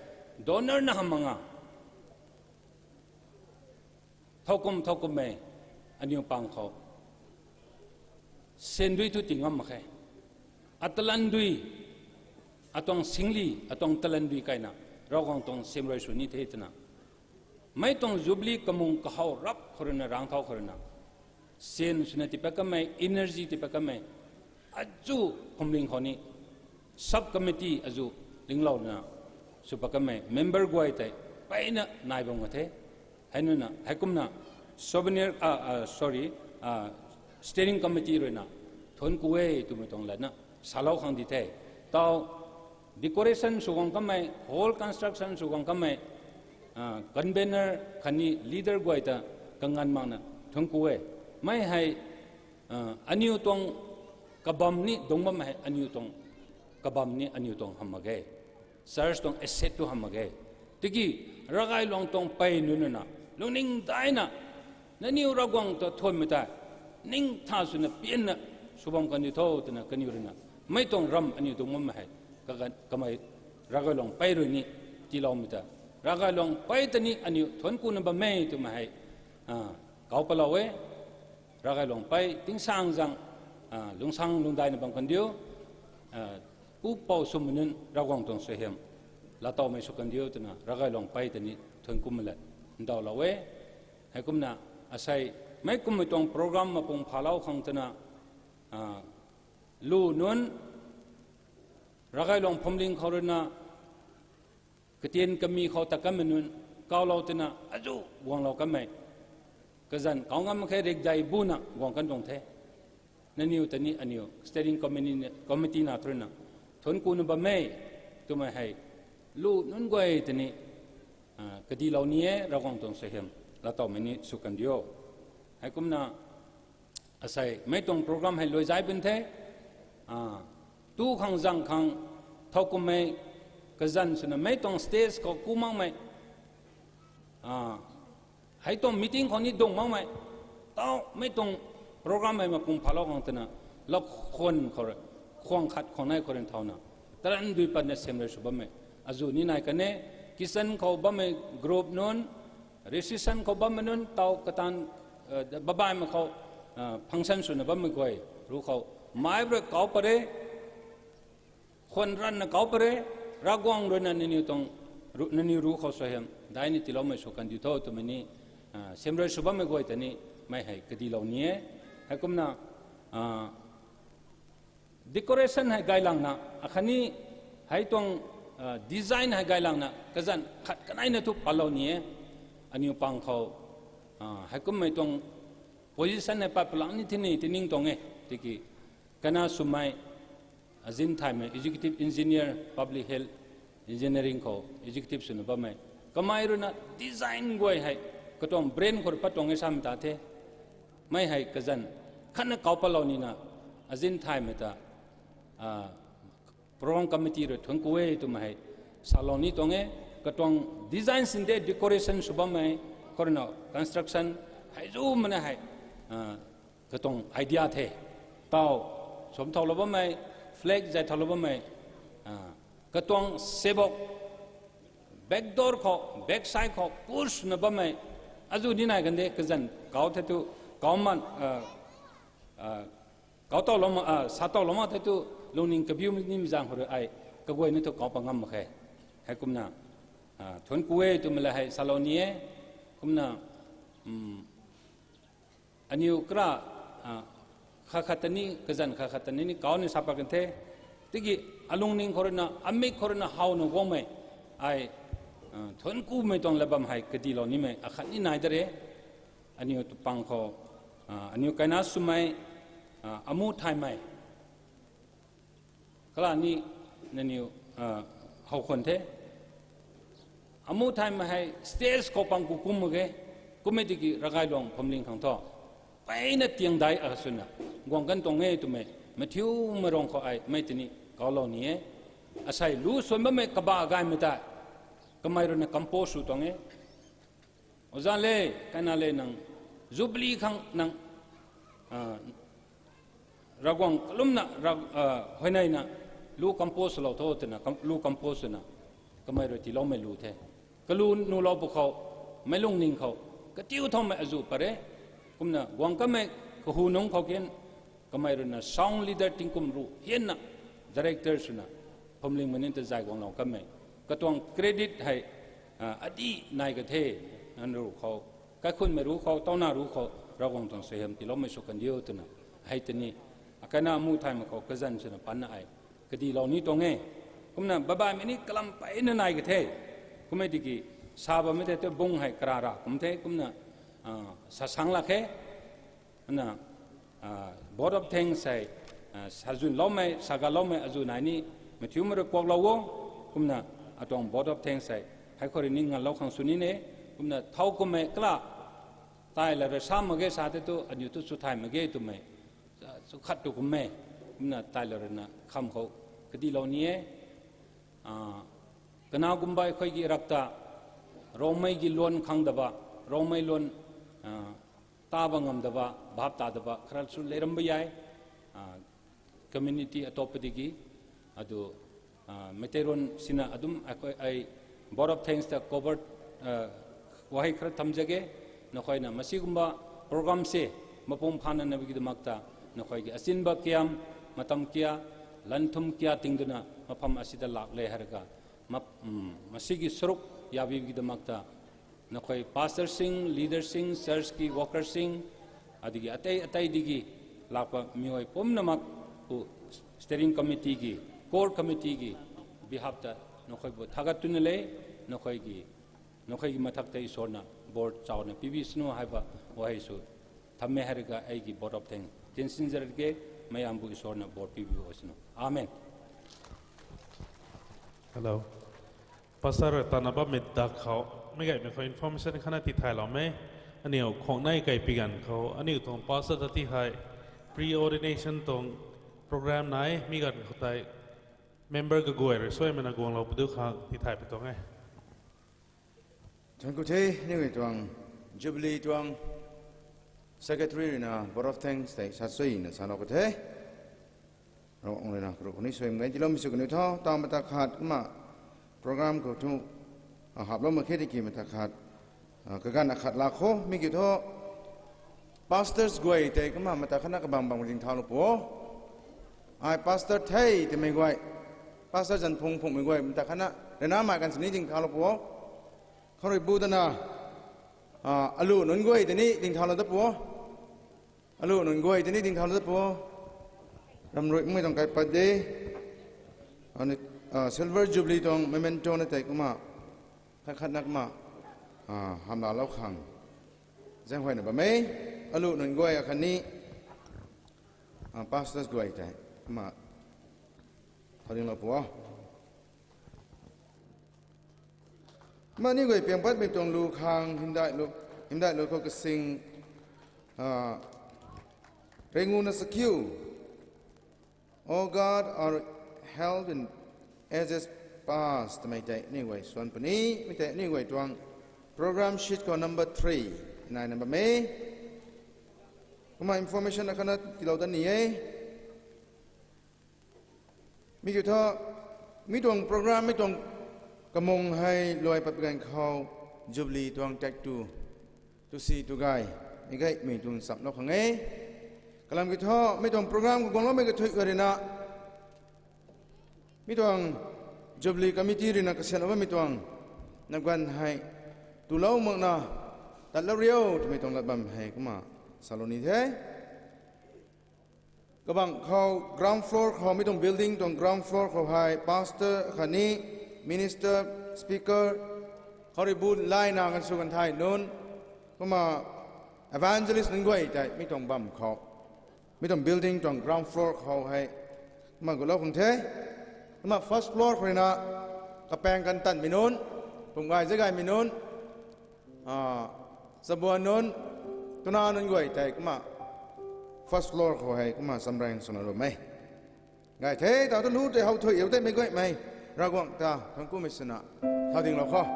donor na hamh manga, thowkum thowkummei, aniw pang khou, Sendui tu tingam makhe. Atalandui, atong singli, atong talandui kaina, Ravguangc tuang semrui sw ni the twna. Meituang Jubilee kamung kahaw rap khou ruina, rangthau khou ruina, sen swna tiipat kamei, energy tiipat kamei, azu phumling khou ni, sub committee azu linglouna, sw pat kamei, member guay tei, peina nai bam ka the. Hei nunc na, heikumna, souvenir, ah, ah, sorry, ah, steering committee ruina, thuanc ku e twmei tuang latna, salou khang di the. Tau, decoration sw guang kamei, hall construction sw guang kamei, ah, convener khatni leader guay ta kanganv makna thuanc ku e. Mei hei, ah, aniw tuang kabam ni dungc bam hei aniw tuang kabam ni aniw tuang hamh mak ge. Church tuang asset tu hamh mak ge. Tiki, ravgay luang tuang pey nunc na, lungning daina, nangniw Ravguangc ta thuanmei tei, ning tha swna pianna, sw bam kandi tho twna kaniw ruina, mei tuang ram aniw tuang bam hei, kagan, kamei ravgay luang pey rui ni, tiiloumei ta, ravgay luang pey ta ni aniw thuanc kuna bam e twmei hei, ah, kau palou e, ravgay luang pey, tingsang zang, ah, lungsang lungdaina bam kandiu, ah, pupouc swmei nunc Ravguangc tuang suaihiam, laatowmei sw kandiu twna, ravgay luang pey ta ni thuanc kumei lat, ndaulou e. Heikumna, asei, meic kummei tuang program mapung phalou khang twna, ah, lu nunc, ravgay luang phumling khou ruina, katien kami khou ta kanmei nunc, kaulou twna, azu guanglou kanmei, kazanc kau ngam khe rikdei buna guang kan tuang the. Nangniw ta ni aniw, steering committee, committee na thruina, thuanc kuna bam e, twmei hei, lu nunc guay ta ni, ah, kadilou ni e, Ravguangc tuang suaihiam, laatowmei ni sw kandiu. Heikumna, asei, meic tuang program hei luai zai pun the, ah, tu khang zang khang, thowkumhmei, kazanc swna meic tuang stage khou ku makmei, ah, hei tuang meeting khou ni dungc makmei, tau meic tuang program hei mapung phalou khang twna, lakhwan khou rui, khwang khat khwang nei khou rui thauna, taran dui patna semrui sw bammei, azu ni nai kan e, kitchen khou bammei group nunc, reception khou bammei nunc, tau kataanv, eh, babaimei khou, eh, function swna bammei guay, Ru khou, mai bro kau pare, khon ran na kau pare, Ravguangc rui na naniw tuang, ru, naniw ru khou suaihiam daini tiiloumei sw kan diu tho twmei ni, ah, semrui sw bammei guay ta ni, mei hei kadilou ni e. Heikumna, ah, decoration hei gailangna, akhatni hei tuang, ah, design hei gailangna, kazan khat kaneina thu palou ni e. Aniw pang khou, ah, heikummei tuang position hei pat palang ni thini tining tuang e. Tiki, kana swmei, azin thaymei, Executive Engineer, Public Health Engineering khou, executive swna bammei. Kamei rui na design guay hei, katuang brain khou rui pat tuang e sam ta the. Mei hei kazan, khatna kau palou nina, azin thaymei ta, ah, program committee rui thuanc ku e twmei hei, salou ni tuang e, katuang design sinde decoration sw bammei, khou rui na construction, hei zu mana hei, ah, katuang idea the. Tau, sum thaulou bammei, flag zay thaulou bammei, ah, katuang sebok, back door khou, back side khou, push na bammei, azu ni nai gande kazan, kau the tu, kau man, ah, ah, kau tau lou ma, ah, sa tau lou ma the tu, lungning kabiu ni mzang khou rui ai, kaguay ni thu kau pa ngam mak khe. Heikumna, ah, thuanc ku e twmei la hei salou ni e, kumna, um, aniw kra, ah, kha khat ta ni, kazan kha khat ta ni ni kau ni sa pat kan the. Tiki alungning khou rui na, amik khou rui na howna guangmei, ai, ah, thuanc kumei tuang lat bam hei kadilou nimei, akhatni nai dare, aniw tu pang khou, ah, aniw kaina swmei, ah, amu thaymei. Kala ni naniw, ah, how khwan the. Amu thaymei hei stage khou pang ku kum mak ge, kummei tiki ravgayluang phamling khang thu. Peyna tiang dai a swna, guang kan tuang e twmei, mathiumei rong khou ai, mei tini, kaulou ni e. Asei lu swan bammei kaba gaymei tei, kamei rui na compose sw tuang e. Oza le, kaina le nang, Jubilee khang nang, ah, Ravguangc kalumna, ra, ah, huayneina, lu compose lou tho twna, kam, lu compose swna, kamei rui tiiloumei lu the. Kalu nuhlou pwkhou, meic lungning khou, katiu thaumei azu pat re, kumna guang kamei kahu nungc khou ken, Kamei rui na sound leader tingkum ru hianna director swna phumling maningta zai guang lau kamei. Katuang credit hei, ah, adi nai kathe, nang ru khou, kaikhunmei ru khou, tauna ru khou, Ravguangc tuang suaihiam tiiloumei sw kandiu twna. Hei tani, akaina amu thaymei khou kazan swna panna ai kadi lou ni tuang e. Kumna babaimei ni kalam peyna nai kathe. Kummei tiki, sa bammei tei tu bung hei karara kum the, kumna, ah, sa sang lak khe. Na, ah, vote of thanks hei, ah, sazun loumei, saga loumei azu nai ni, mathiumei rui kuak lou o, kumna atuang vote of thanks hei, hei khou rui ni ngal lou khang sw ni ne, kumna thau kummei kala, tai la rui sa mak ge sa tei tu, aniu tu sw thay mak ge twmei, ah, sw khat tu kummei, kumna tai la rui na kham khou, kadi lou ni e, ah, kanaw kumba khoi ki rakta, Rongmei ki luan khangdaba, Rongmei luan, ah, taba ngamdaba, bhap tadaba, khara sw leiramba yai, ah, community atop diki, adu, ah, Meitei luan sina adum, ai, ai, vote of thanks ta cover, ah, wahei khara thamzage, nakhoina masigumba program se, mapung phana nabigi damakta, nakhoi ki asinba kiam, matam kia, lanthum kia tingduna, mapam asida lak le harga, map-, mm, masigi suruk, yabi gi damakta, nakhoi pastor sing, leader sing, church ki worker sing, adigi atei, atei digi, lakpa miwai pum namak ku steering committee gi, core committee gi, behalf ta, nakhoi bu thagat tuna le, nakhoi gi, nakhoi gi mathak tei sorna, board chauna, P V snu haiba, wahei su, thamme harga, ai gi vote of thanks, tin sinzar ke, mayam bu sorna, board P V o snu. Amen. Hello. Pastor tana bammei dak khou, mei gaymei khou information khatna tithay loumei. Aniu khongnai kai pigan khou, aniu tuang pastor ta tithay pre-ordination tuang program nai, mi ganv khou tei member kaguay rui suaimei na guang lou padu khang tithay pi tuang e. Thank you the, aniu tuang Jubilee tuang secretary rui na vote of thanks tei sa suai na sa lou ka the. Ravguangc rui na, kru kuni suim ngai tilou mi sw kaniw tho, tang mata khat, kumna program khou thu, ah, haplou mak khe tiki mata khat, ah, kaganv akhat lak kho, mi kiu tho, Pastors guay tei kumna mata khatna kabang bang ding thalo puo. Ai pastor thei te mei guay. Pastor jan phung phung mei guay mata khatna rena mai kan sini ding thalo puo. Kharui bu dana, ah, alu nun guay teni ding thalo da puo. Alu nun guay teni ding thalo da puo. Ramrui mei tong kai pat de. Ani, ah, silver jubilee tong memento na tei kumna. Khat khatna kumna, ah, hamla lau khang. Zeng huay na ba mei. Alu nun guay akhatni, ah, pastors guay tei kumna. Thading lau puo. Mani guay piang pat mei tuang lu khang himdai lu, himdai lu khou kasing, ah, rengu na sakiu. O God, our help in ages past. Mei tei ni guay suan puni, mei tei ni guay tuang program sheet khou number three. Nai number mei. Kumna information akhatna tilou da ni e. Mi kiu tho, mi tuang program, mi tuang kamung hei luai pat pagan khou, Jubilee tuang tak tu, tu si tu gay, mi gay mi tuang sap lou khang e. Kalam kiu tho, mi tuang program kaguang lou mei kathui ka rina. Mi tuang Jubilee Committee rina kasian lou mi tuang, nap gan hei, tu lou makna, tat lou riu, tu mi tuang lat bam hei, kumna, salou ni the. Kabang khou ground floor khou, mi tuang building tuang ground floor khou hei, pastor khatni, minister, speaker, kharui bu lai na kan su kan thai nun, kumna evangelist nun guay tei, mi tuang bam khou. Mi tuang building tuang ground floor khou hei, kumna gu lou khang the, kumna first floor khou rina, kapaeng kan tan mi nun, pum gay zai gay mi nun, ah, zabuan nun, tuna nun guay tei kumna first floor khou hei kumna samrang suna lu mei. Gay the, ta tu lu tei how thui yau tei mei guay mei. Ravguangc ta, thangc ku mei suna. Thading lau khou.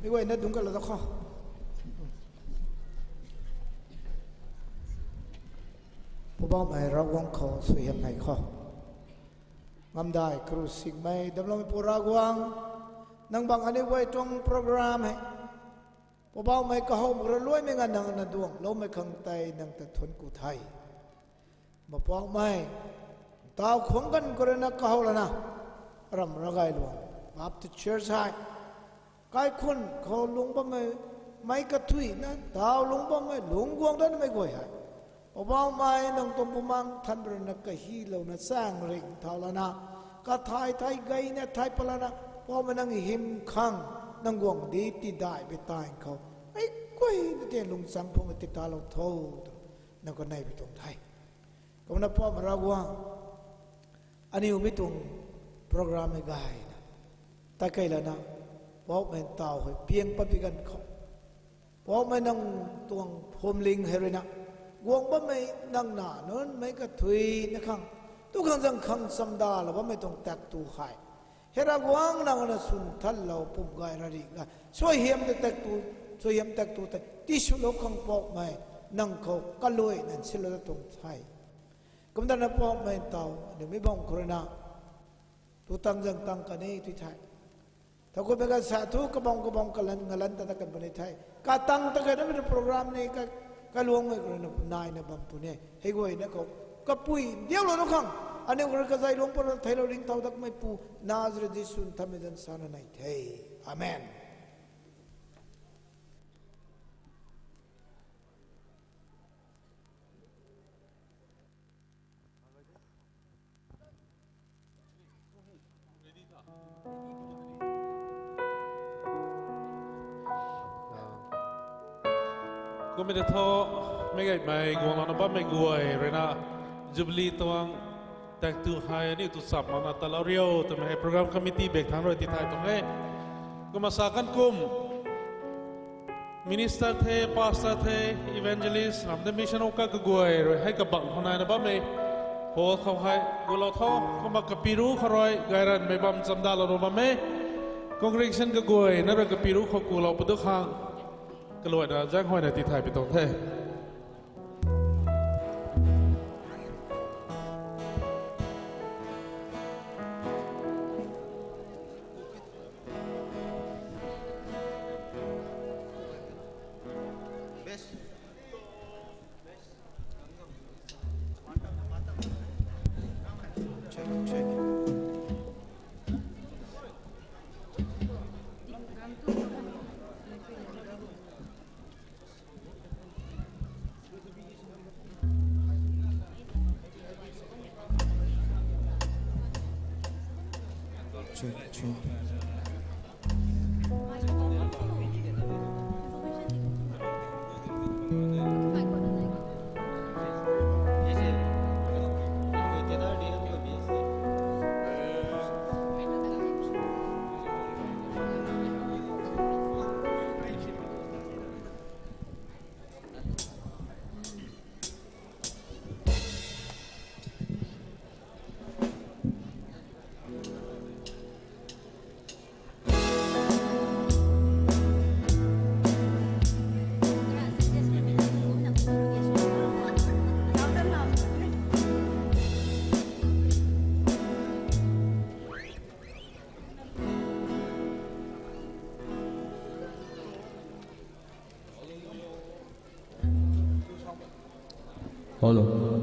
Miguai na dung ka la da kho. Pubau mai Ravguangc khou suaihiam nei kho. Ngamdai kru singmei damloumei Pu Ravguangc, nang bang aniu guay tuang program hei Pubau mai kahow mura luaimei nga nang na duang loumei khang tei nang ta thuanc ku the. Mapouhmei, tau khwang kan khou rui na kahow lana, ram Ragailuang Baptist Church hei, kaikhunh khou lungc bammei, meic kathuina tau lungc bammei lungc guang datmei guay hei, Poubauhmei nang tuang Bumaengh Nthanmei rui na kahylouna chaeng ring thau lana, kathay thei gayna thei pat lana, Poubauhmei nang hym khang, nang guangcdic tidaih bi taeng khou, meic guayna ta lungchang phungc titalou tho, twna nang khou neihmei tuang the. Kumna Poubauhmei Ravguangc, aniu mi tuang program hei gayna, tatkey lana, Poubauhmei tau hei piang pat pi kan khou, Poubauhmei nang tuang phuamling hei rui na, guang bammei nang na nunc meic kathuina khang, tu khang zang khang chamdalou bammei tuang taktu hei, hei Ravguangc nang na swn thanlou pum gay rari ga suaihiam ta taktu, suaihiam taktu tei tiswlou khang Poubauhmei, nang khou kaluai nan silou ta tuang the. Kumtana Poubauhmei tau aniu mi bam khou rui na, tu tang zang tang kan e tui the. Thowkumhmei kan sa thu kabam kabam kalan ngalan ta ta kan puni the. Katang ta kan mei program ni ka, kaluangmei khou rui na naina bam puni e. Hei guayna khou, kapui ndiaulou nu khang, aniu khou rui kazei luang pat na theilou ringcthau dakmeipu, Nazareth Jisu Nthanmei zanc sana nei the. Amen. Kumna thu, meic gaymei guanglouna bammei guay rui na, Jubilee tuang taktu hei aniu tu chap makna talou rio twmei hei program committee bak thangc rui tithay tuang e. Kumna sa kan kum, minister the, pastor the, evangelist, ramda mission of ka kaguay rui hei kabangc khou naina bammei hall khou hei gulou tho. Kumna kapiru khou rui gayranmei bam chamdalou bam e. Congregation ka guay, nara ka piru khou ku lou padu khang. Ka luaina zang hoina ti thay pi tong the. Hello.